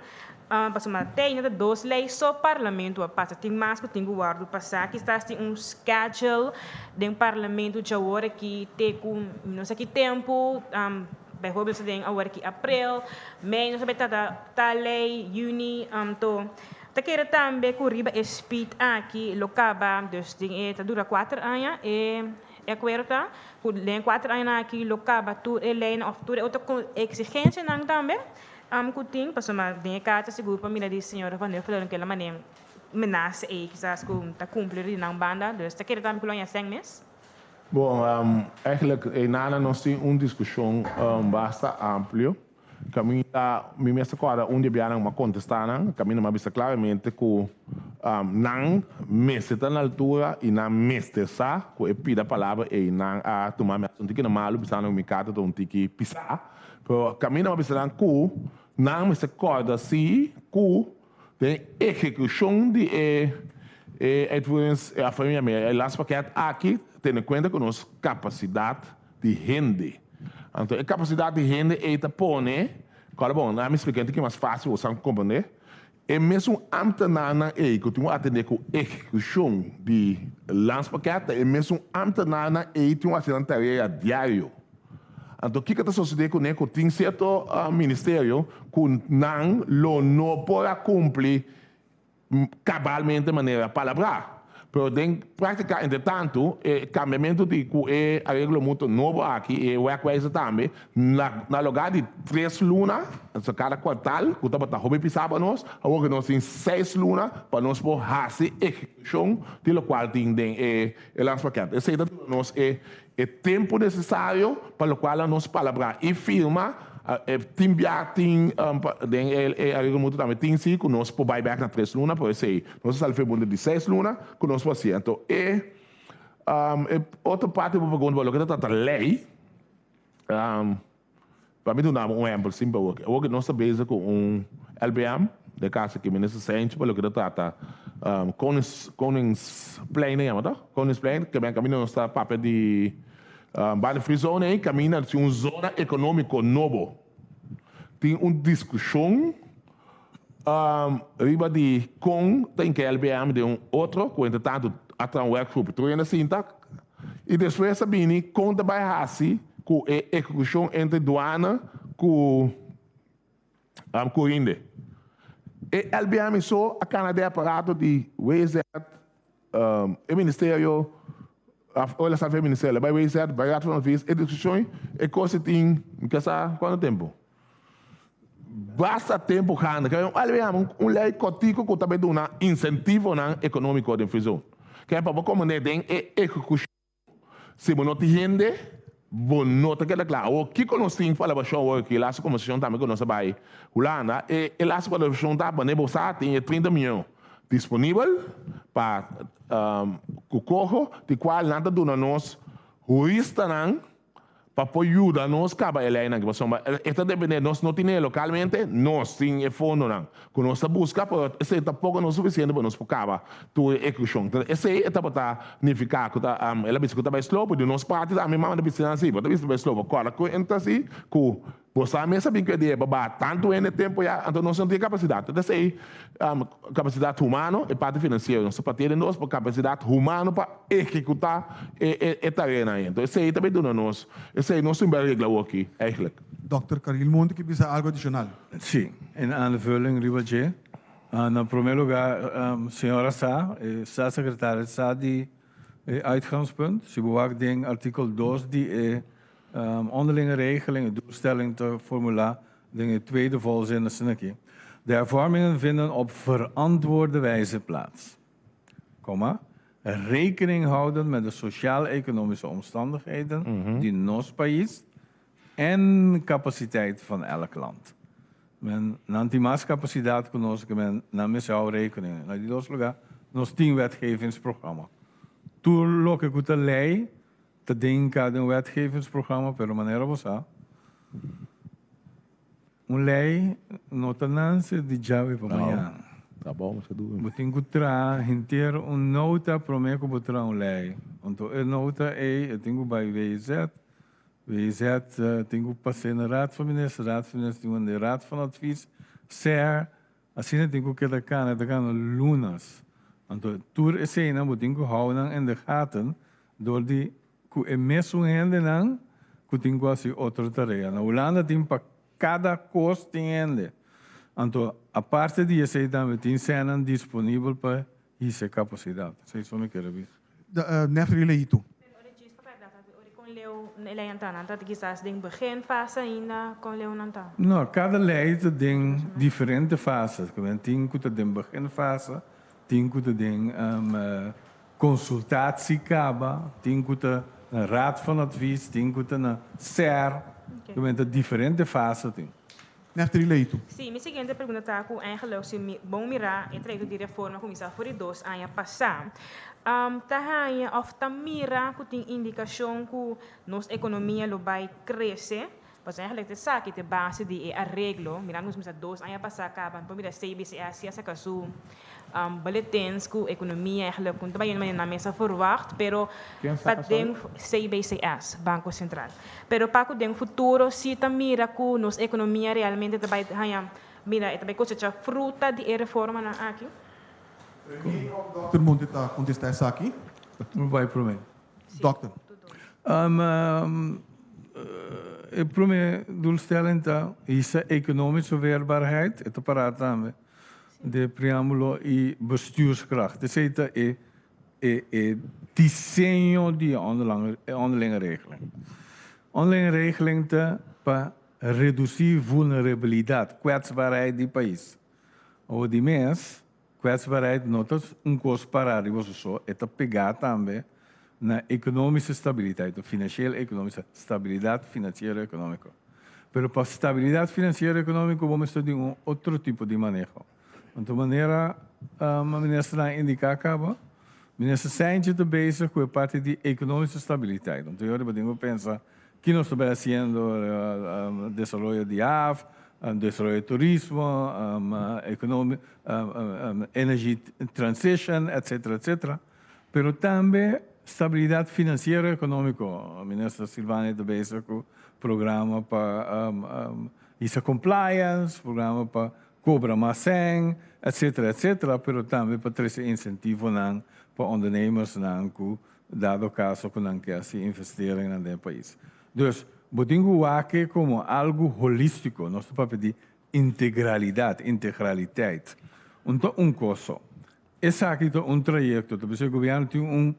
S11: pasobra te ainda ta dos lei so parlamento a pasa, tin mas ku tin ku wòrdu pasá. Kisas tin un schedule den parlamento djawor aki te ku no sa ki tempu, bijvoorbeeld den awor aki aprel, mei nos a bai trata tal lei, yüni, anto ta kere tambe ku riba e speed aki lo kaba, dus den e ta dura 4 aña e akuerdo ta ku den 4 añanan aki lo kaba tur e leinan òf tur e otro eksigensianan tambe ku tin, pasobra den e karta sigur pa mira di señora Van Huffelen ku el a manera menasa ei kisas ku ta kumpli di nan banda, dus ta kere tambe ku lo haña sèn mes.
S2: Bon, eigenlijk einan nos tin un diskushon basta amplio. Kaminda mi mester kòrda un di e bianan ku mi a kontestá nan, kaminda mi a bisa klaramente ku nan mester ta na altura i nan mester sa ku e pida palabra ei nan a tuma mi un tiki na malu bisando ku mi karta ta un tiki pisá. Pero kaminda mi a bisa nan ku nan mester kòrda si ku den ehekushon di e e uitvoerings e landspakket aki tene kuenta ku nos kapasidat di hende. Anto e kapasidat di hende ei ta pone, kòrda bon, laat mi splika un tiki mas fásil bo sa komprendé, e mesun ámtenarnan ei ku tin ku atendé ku ehekushon di landspakket ta e mesun ámtenarnan ei tin ku hasi nan tarea diario. Anto kiko ta sosodé kuné ku tin sierto ministerio ku nan lo no por a kumpli cabalmente manera palabrá. Pero den práctica, entre tanto, e cambiamento di cu e areglo mutuo nobo aki, e werkwijze tambe, na na lugar di tres luna, so cada kwartal, cu tabata hopi pisá pa nos, awor cu nos tin seis luna pa nos por haci ehecucion di locual tin den e e landspakket. Esey ta duna nos e e tempo necesario pa locual a nos palabrá y firma. Tin bia tin den e areglo mutuo tambe tin si ku nos por bai bek na tres luna, pero esei nos a sali ferbunde di seis luna ku nos por hasi. Anto e e otro parti bo pregunta bo loke ta trata lei, pa mi duna bo un ehempel simpel awor. Awor ku nos ta bezig ku un LBM den kas aki minister Senchi pa loke ta trata Konings Koningsplein nan yama toh? Koningsplein ke kaminda nos ta papia di Banda Free Zone ei kaminda tin un zona ekonómiko nobo. Tin un diskushon riba di kon ta hinka LBM den un otro ku entretantu a traha un werkgroep tur hende a sinta i despues a bini kon ta bai hasi ku e ehekushon entre duana ku Curinde. E LBM so a kana den aparato di WZ, e ministerio, ora el a sali for e ministerio, el a bai WZ, bai Raad van Advies, e diskushon, e kos e tin, mi ke sa kuantu tempu. Basta tempu gana. Ke LBM, un lei kòrtiku ku ta bai duna insentivonan ekonómiko den Free Zone. Ke pa bo komprendé den e ehekushon. Si bo no tin hende, bo no ta keda kla. Awor, kiko nos tin pa alabashon awor aki? E laatste kombersashon tambe ku nos a bai Hulanda, e e laatste kombersashon ta wanneer bo sa tin e 30 mion disponibel pa ku koho, di kual nan ta duna nos huristanan pa por yuda nos kaba e leinan aki pasobra e ta depende nos no tine lokalmente nos tin e fondonan ku nos ta buska pero esei tampoko no sufisiente pa nos por kaba tur e ehekushon esei e tabata nifiká ku ta el a bisa ku ta bai slow pero di nos parti tambe mama ta bisa nan si bo ta bisa ta bai slow bo kòrda ku e ta si ku Bo sa mes a bin ku e dia pa baha tantu hende tempu ya, anto nos no tin e kapasidat. Ta esei kapasidat humano, e parti finansiero. Nos ta partia den dos, pa kapasidat humano pa ehekutá e tareanan ei. Anto esei ta bin duna nos, esei nos tin bai regla awoki eigentlik.
S1: Dòkter Caril Monte ke bisa algu adishonal.
S4: Sí, en aanvulling riba dje. Na promé lugá, señora sa, e staatssecretaris sa di e uitgangspunt. Si bo wak den artikel dos di e Onderlinge regeling, e doelstelling te formulá den e tweede volzin asina aki, De hervormingen vinden op verantwoorde wijze plaats, komma, rekening houdend met de sociaal-economische omstandigheden di nos pais en capaciteit van elk land. Men, nan tin mas kapasidat ku nos, ke men, nan mester hou rekening. Na di dos lugá, nos tin wetgevingsprogramma. Tur loke ku ta lei Ta den kada un wetgevingsprogramma, pero manera bo sa, un lei no ta nanse di djawe pa mañana. Bo tin ku traha henter un nota promé ku bo traha un lei. Anto e nota ei e tin ku bai WZ, WZ tin ku pas'é na Raad van Minister, Raad van Minister tin ku manda e Raad van Advies, SER, Asina tin ku keda kana ta kana lunas. Anto tur eseinan bo tin ku hou nan in de gaten dor di ku e mesun hendenan ku tin ku hasi otro tarea. Na Hulanda tin pa kada kos tin hende. Anto aparte di esei tambe tin sènnan disponibel pa hisa e kapasidat. Esei so mi kere bisa.
S1: Nefri Leito.
S11: Pero ora djis pa berdad ta ora con leu e lei nan ta nan ta kisas den begin fase ainda con leu nan ta.
S4: No, cada lei ta den diferente fases. Tin cu ta den begin fase, tin cu ta den consultatie caba, tin cu ta. na Raad van Advies, tin ku ta na SER, okay. Ta diferente fase tin.
S1: Neftali Leito.
S11: Sí, mi siguiente pregunta ta ku eigenlijk si mi bon mira e trayekto di reforma kuminsá for di 2 aña pasá. Ta haña òf ta mira ku tin indikashon ku nos ekonomia lo bai krese. Pues eigenlijk esaki ta base di e areglo. Mira, nos kuminsá 2 aña pasá kaba. Por mira CBCS a saka su bulletins ku ekonomia eigenlijk ku tabata na mesa verwacht, pero
S2: Ken
S11: pa
S2: saka?
S11: Den CBCS, Banko Sentral. Pero pa ku den futuro si ta mira ku nos ekonomia realmente ta bai haña mira e tambe kosechá fruta di e reformanan aki.
S1: Dr. Monte ta kontestá esaki.
S4: Bai promé.
S1: Dokter.
S4: E promé doelstelling ta is economische weerbaarheid, e para tambe de preámbulo i bestuurskracht. Dus e e diseño di onderlinge regeling. Onderlinge regeling ta pa redusí vulnerabilidat, kwetsbaarheid di pais. O di mes, kwetsbaarheid no ta un kos pará riba so, e ta pegá tambe na ekonomische stabiliteit, financieel economische stabilidat finansiero ekonómiko. Pero pa stabilidat finansiero ekonómiko, bo tin un otro tipo di maneho. Anto, manera minister a indiká kaba, minister Cijntje ta bezig ku e parti di ekonomische stabiliteit. Anto, mi tin ku pensa ku nos ta hasiendo desaroyo di haf, desaroyo di turismo, energy transition, etc., etc. Pero tambe stabilidat finansiero ekonómiko. Minister Silvania ta bezig ku programa pa ISA compliance, programa pa kobra mas sèn, etc., etc., pero tambe pa trese insentivonan pa ondernemersnan ku dado kaso ku nan ke hasi investering den pais. Dus, bo tin ku wak komo algu holístiko, nos ta papia di integralidat, integraliteit. Anto, un kos. Esaki ta un trayekto, anto, gobièrnu tin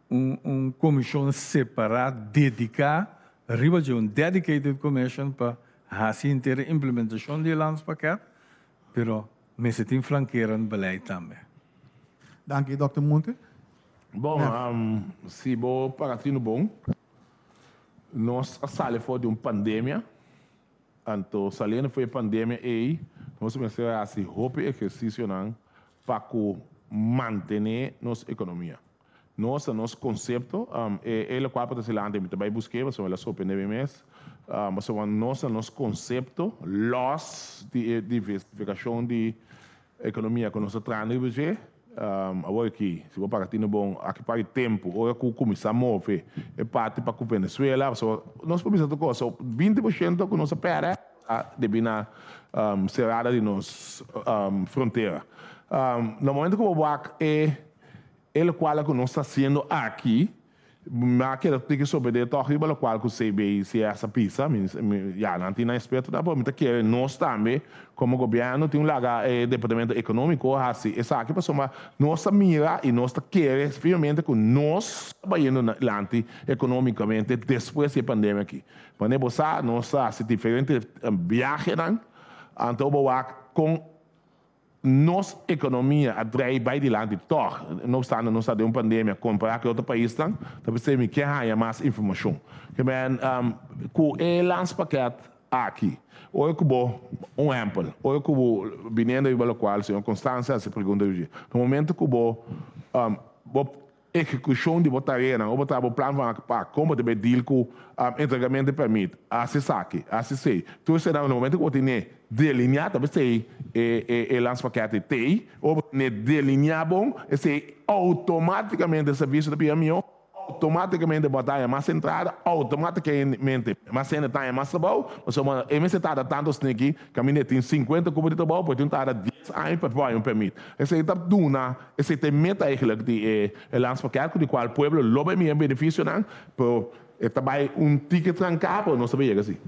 S4: un komishon separá dediká, riba di un dedicated commission pa hasi henter implementashon di landspakket, pero mester tin flankerend beleid tambe.
S1: Danki, Dr. Monte.
S2: Bon, si bo para tinu bon, nos a sali for di un pandemia, anto saliendo for di e pandemia ei, nos a kuminsá hasi hopi ehersisionan pa mantené nos ekonomia. Nos konsepto, e kual pa adelante, mi tambe buska, pasobra el a sorprendé mes, nos konsepto, los di diversifikashon di ekonomia ku nos ta trahando, awor aki, si bo para tinu bon, aki pa tempu, ora ku kuminsá move, e parti pa Venezuela, so, nos por bisa kos, so 20% ku nos a pèrdè, debí na serada di nos frontera. Na momento ku bo e e kual ku nos ta hasiendo aki, ma ku tin ku sobreviví toch riba kual ku CBCS a bisa, ya, nan tin eksperto da, mi ke nos tambe, komo gobièrnu, tin un laga departamento ekonómiko, hasi, esaki pasobra nos mira i nos ke firmemente ku nos ta bayendo adelante ekonómikamente despues di e pandemia aki. Wanneer bo nos hasi diferente biahenan, anto bo ku nos ekonomia a drei bai dilanti toch, no opstante nos ta den un pandemia, kompará ku otro paisnan, talbes mi ke haña mas informashon. Ke men, ku e landspakket aki, ora ku bo, un ehèmpel, ora ku bo, biniendo riba lokual, señor Constanza a hasi pregunta, no momento ku bo ehekushon di bo tarea, bo ta bo plan van aanpak, kon bo ta deal ku entregamentu di pèrmit, hasi esaki, hasi esei. Tur esei, no momento ku bo tin delineá, talbes e landspakket tei, òf ne delineá bon, esei outomátikamente servisio ta bira mihó, outomátikamente bo ta mas entrada, outomátikamente mas hende ta mas trabou, pasobra e mester tarda tantu sniki, kaminda tin 50 kupo di trabou, por tin tarda 10 aña pa por un pèrmit. Esei ta duna, esei ta e meta eigenlijk di e landspakket, di kual pueblo lo bai mira benefisionan, pero e ta bai un tiki tranká, pero nos ta yega asina.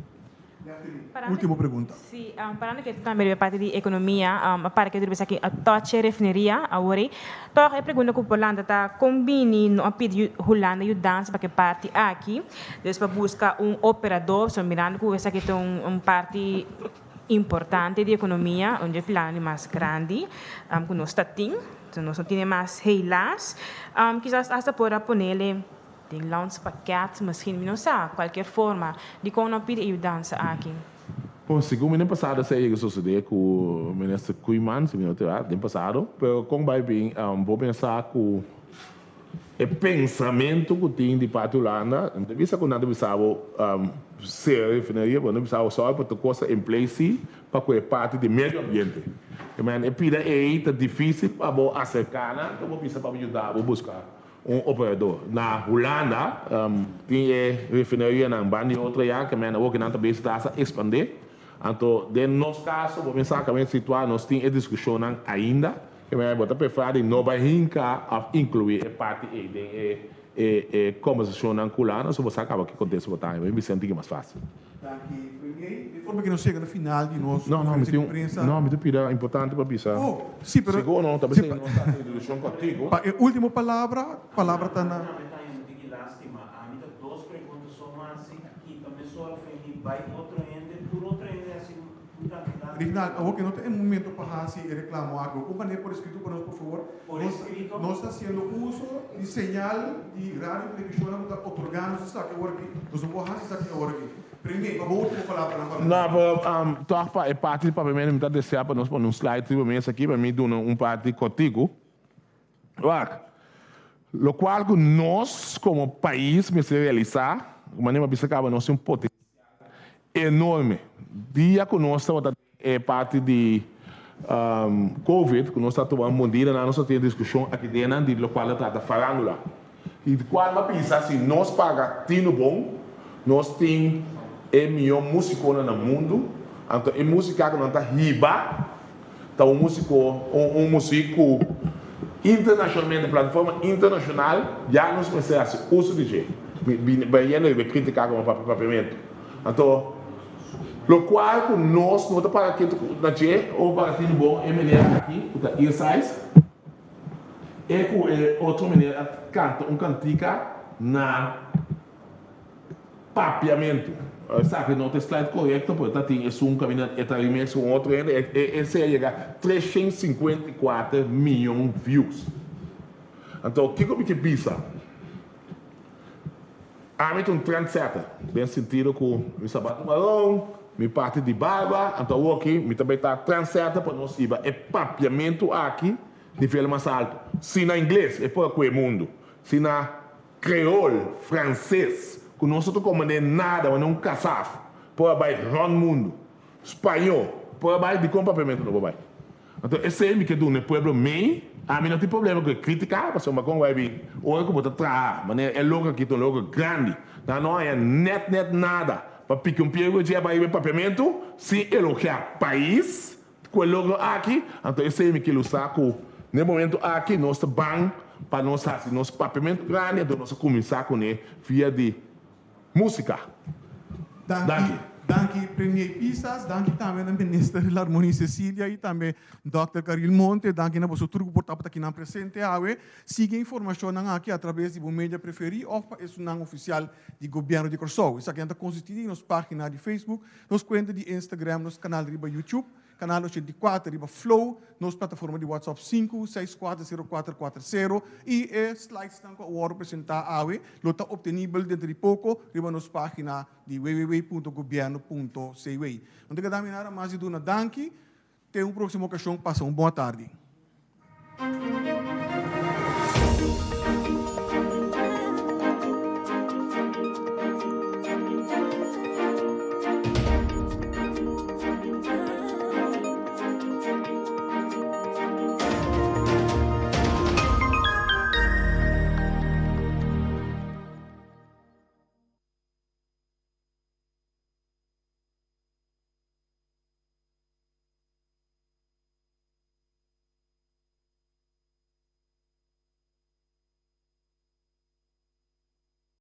S1: Último pregunta.
S11: Sí, parando ku tambe parti di ekonomia, para ku aki a touch refineria awor. Toch e pregunta ku Hulanda ta kon bini no a pidi Hulanda yudansa pa e parti aki, dus pa buska un operador, so mirando ku esaki ta un parti importante di ekonomia, un plan mas grandi, ku nos ta tin, so nos no tin mas helaas, kisas hasta por a pone. Den landspakket misschien, mi no sa, cualkier forma. Dicon no pidi e yudansa aki?
S2: Bon, segun mi den pasado esei a yega sosode cu Minister Koeiman, si mi no ta erá, den pasado. Pero con bay bin, bo pensa cu e pensamento cu tin di parti Hulanda, no ta bisa cu nan ta bisa bo cera refineria, pero nan ta bisa bo sorry pa tur cos ta in place si pa cu e parti di medio ambiente. I mean, e pida ei ta dificil pa bo acerca nan, ta bo bisa pa bo yuda bo busca un operador. Na Hulanda tin e refinerianan ban di otro ya ke men awor ke nan ta besi ta hasta expande. Anto den nos caso bo mester sa kaminda situa nos tin e discusionnan ainda ke men bo ta prefera di no bai hinca of inclui e parti ey den e e conversacionnan cu Hulanda so bo sa caba ki contesta bo ta haña. Mi bisa un tiki mas facil.
S1: Danki Premier. De forma ke nos yega na final di nos
S2: No, no, mi
S1: conferencia di
S2: tin,
S1: prensa.
S2: no, mi ta pida importante pa bisa.
S1: Oh, si, pero
S2: Sigur no, ta
S1: si,
S2: bisa nos ta haci introduccion cortico.
S1: Pa e ultimo palabra, palabra ta na.
S8: Ami ta haña un tiki lastima. Ami ta dos pregunta so mas si kita mesora for mi bai otro hende, tur otro hende haci un cantidad.
S1: Rignald, awor ke no ta e momento pa haci e reclamo aki. Bo por manera por escrito pa nos, por favor?
S8: Por
S1: Nos,
S8: escrito?
S1: nos ta haciendo uso di señal di radio y television nan cu ta otorga nos esaki awor aki. Nos no por haci esaki awor aki. Premier, pa bo ultimo palabranan pa
S2: No, pero toch pa e parti di papiamento mi ta desea pa nos pone un slide riba mesa aki pa mi duna un parti cortico. Wak, locual cu nos como pais mester realisa, manera mi a bisa caba nos tin un potencial enorme. Dia cu nos tabata den e parti di Covid, cu nos ta tuma mundidanan, nos ta tin discusion aki dennan di locual ta trata farandula. Y di cual mi a bisa si nos paga tino bon, nos tin e miyo musiconan na mundo, anto e musica cu nan ta hiba ta un musico, un music cu internacionalmente, plataforma internacional ya nos mester haci uso di dje. Mi bayendo riba e critica cu mi a papia papiamento. Anto locual cu nos no ta paga ketu na dje o paga tino bon e meneer aki cu ta ear size e cu e otro meneer a canta un cantica na Papiamentu. Esaki no ta e slide korekto, pero ta tin esun kaminda e ta remix ku un otro hende, e esei a yega 354 miyon views. Anto kiko mi ke bisa? Ami ta un trendsetter, den sentido ku mi sabato maron, mi parti di barba, anto awoki mi ta bai ta trendsetter pa nos hiba e papiamentu aki nivel mas alto. Si na ingles e por a kue mundu, si na Creol, Frances, ku nos no ta komprendé nada, manera un kasaf, por a bai rònt mundu. Spañó por a bai, dikon papiamentu no por bai? Anto esei mi ke duna e pueblo mei, ami no tin problema ku e krítika, pasobra kon bai bin ora ku bo ta traha, manera e logro aki ta un logro grandi, nan no haña nèt nèt nada pa piki un pier ku dje a bai riba e papiamentu sin elogiá pais Ku e logro aki, anto esei mi kier usa ku n'e momento aki nos ta ban pa nos hasi nos papiamentu grandi, anto nos a kuminsá kuné via di músika.
S1: Danki. Danki Premier Pisas, danki tambe na Minister Larmonie Cecilia y tambe Dòkter Caril Monte, danki na boso tur ku por tabata akinan presente awe. Sigui e informashonnan aki atraves di bo media preferí òf pa esunnan ofisial di Gobièrnu di Kòrsou. Esakinan ta konsistí di nos página di Facebook, Nos kuenta di Instagram, nos kanal riba YouTube, Kanal 84 riba Flow, nos plataforma di WhatsApp 5640440 i e slidesnan ku a wòrdu presentá awe lo ta optenibel denter di poko riba nos página di www.gobierno.cw. No ta keda mi nada mas di duna danki. Te un próksimo okashon, pasa un bon atardi.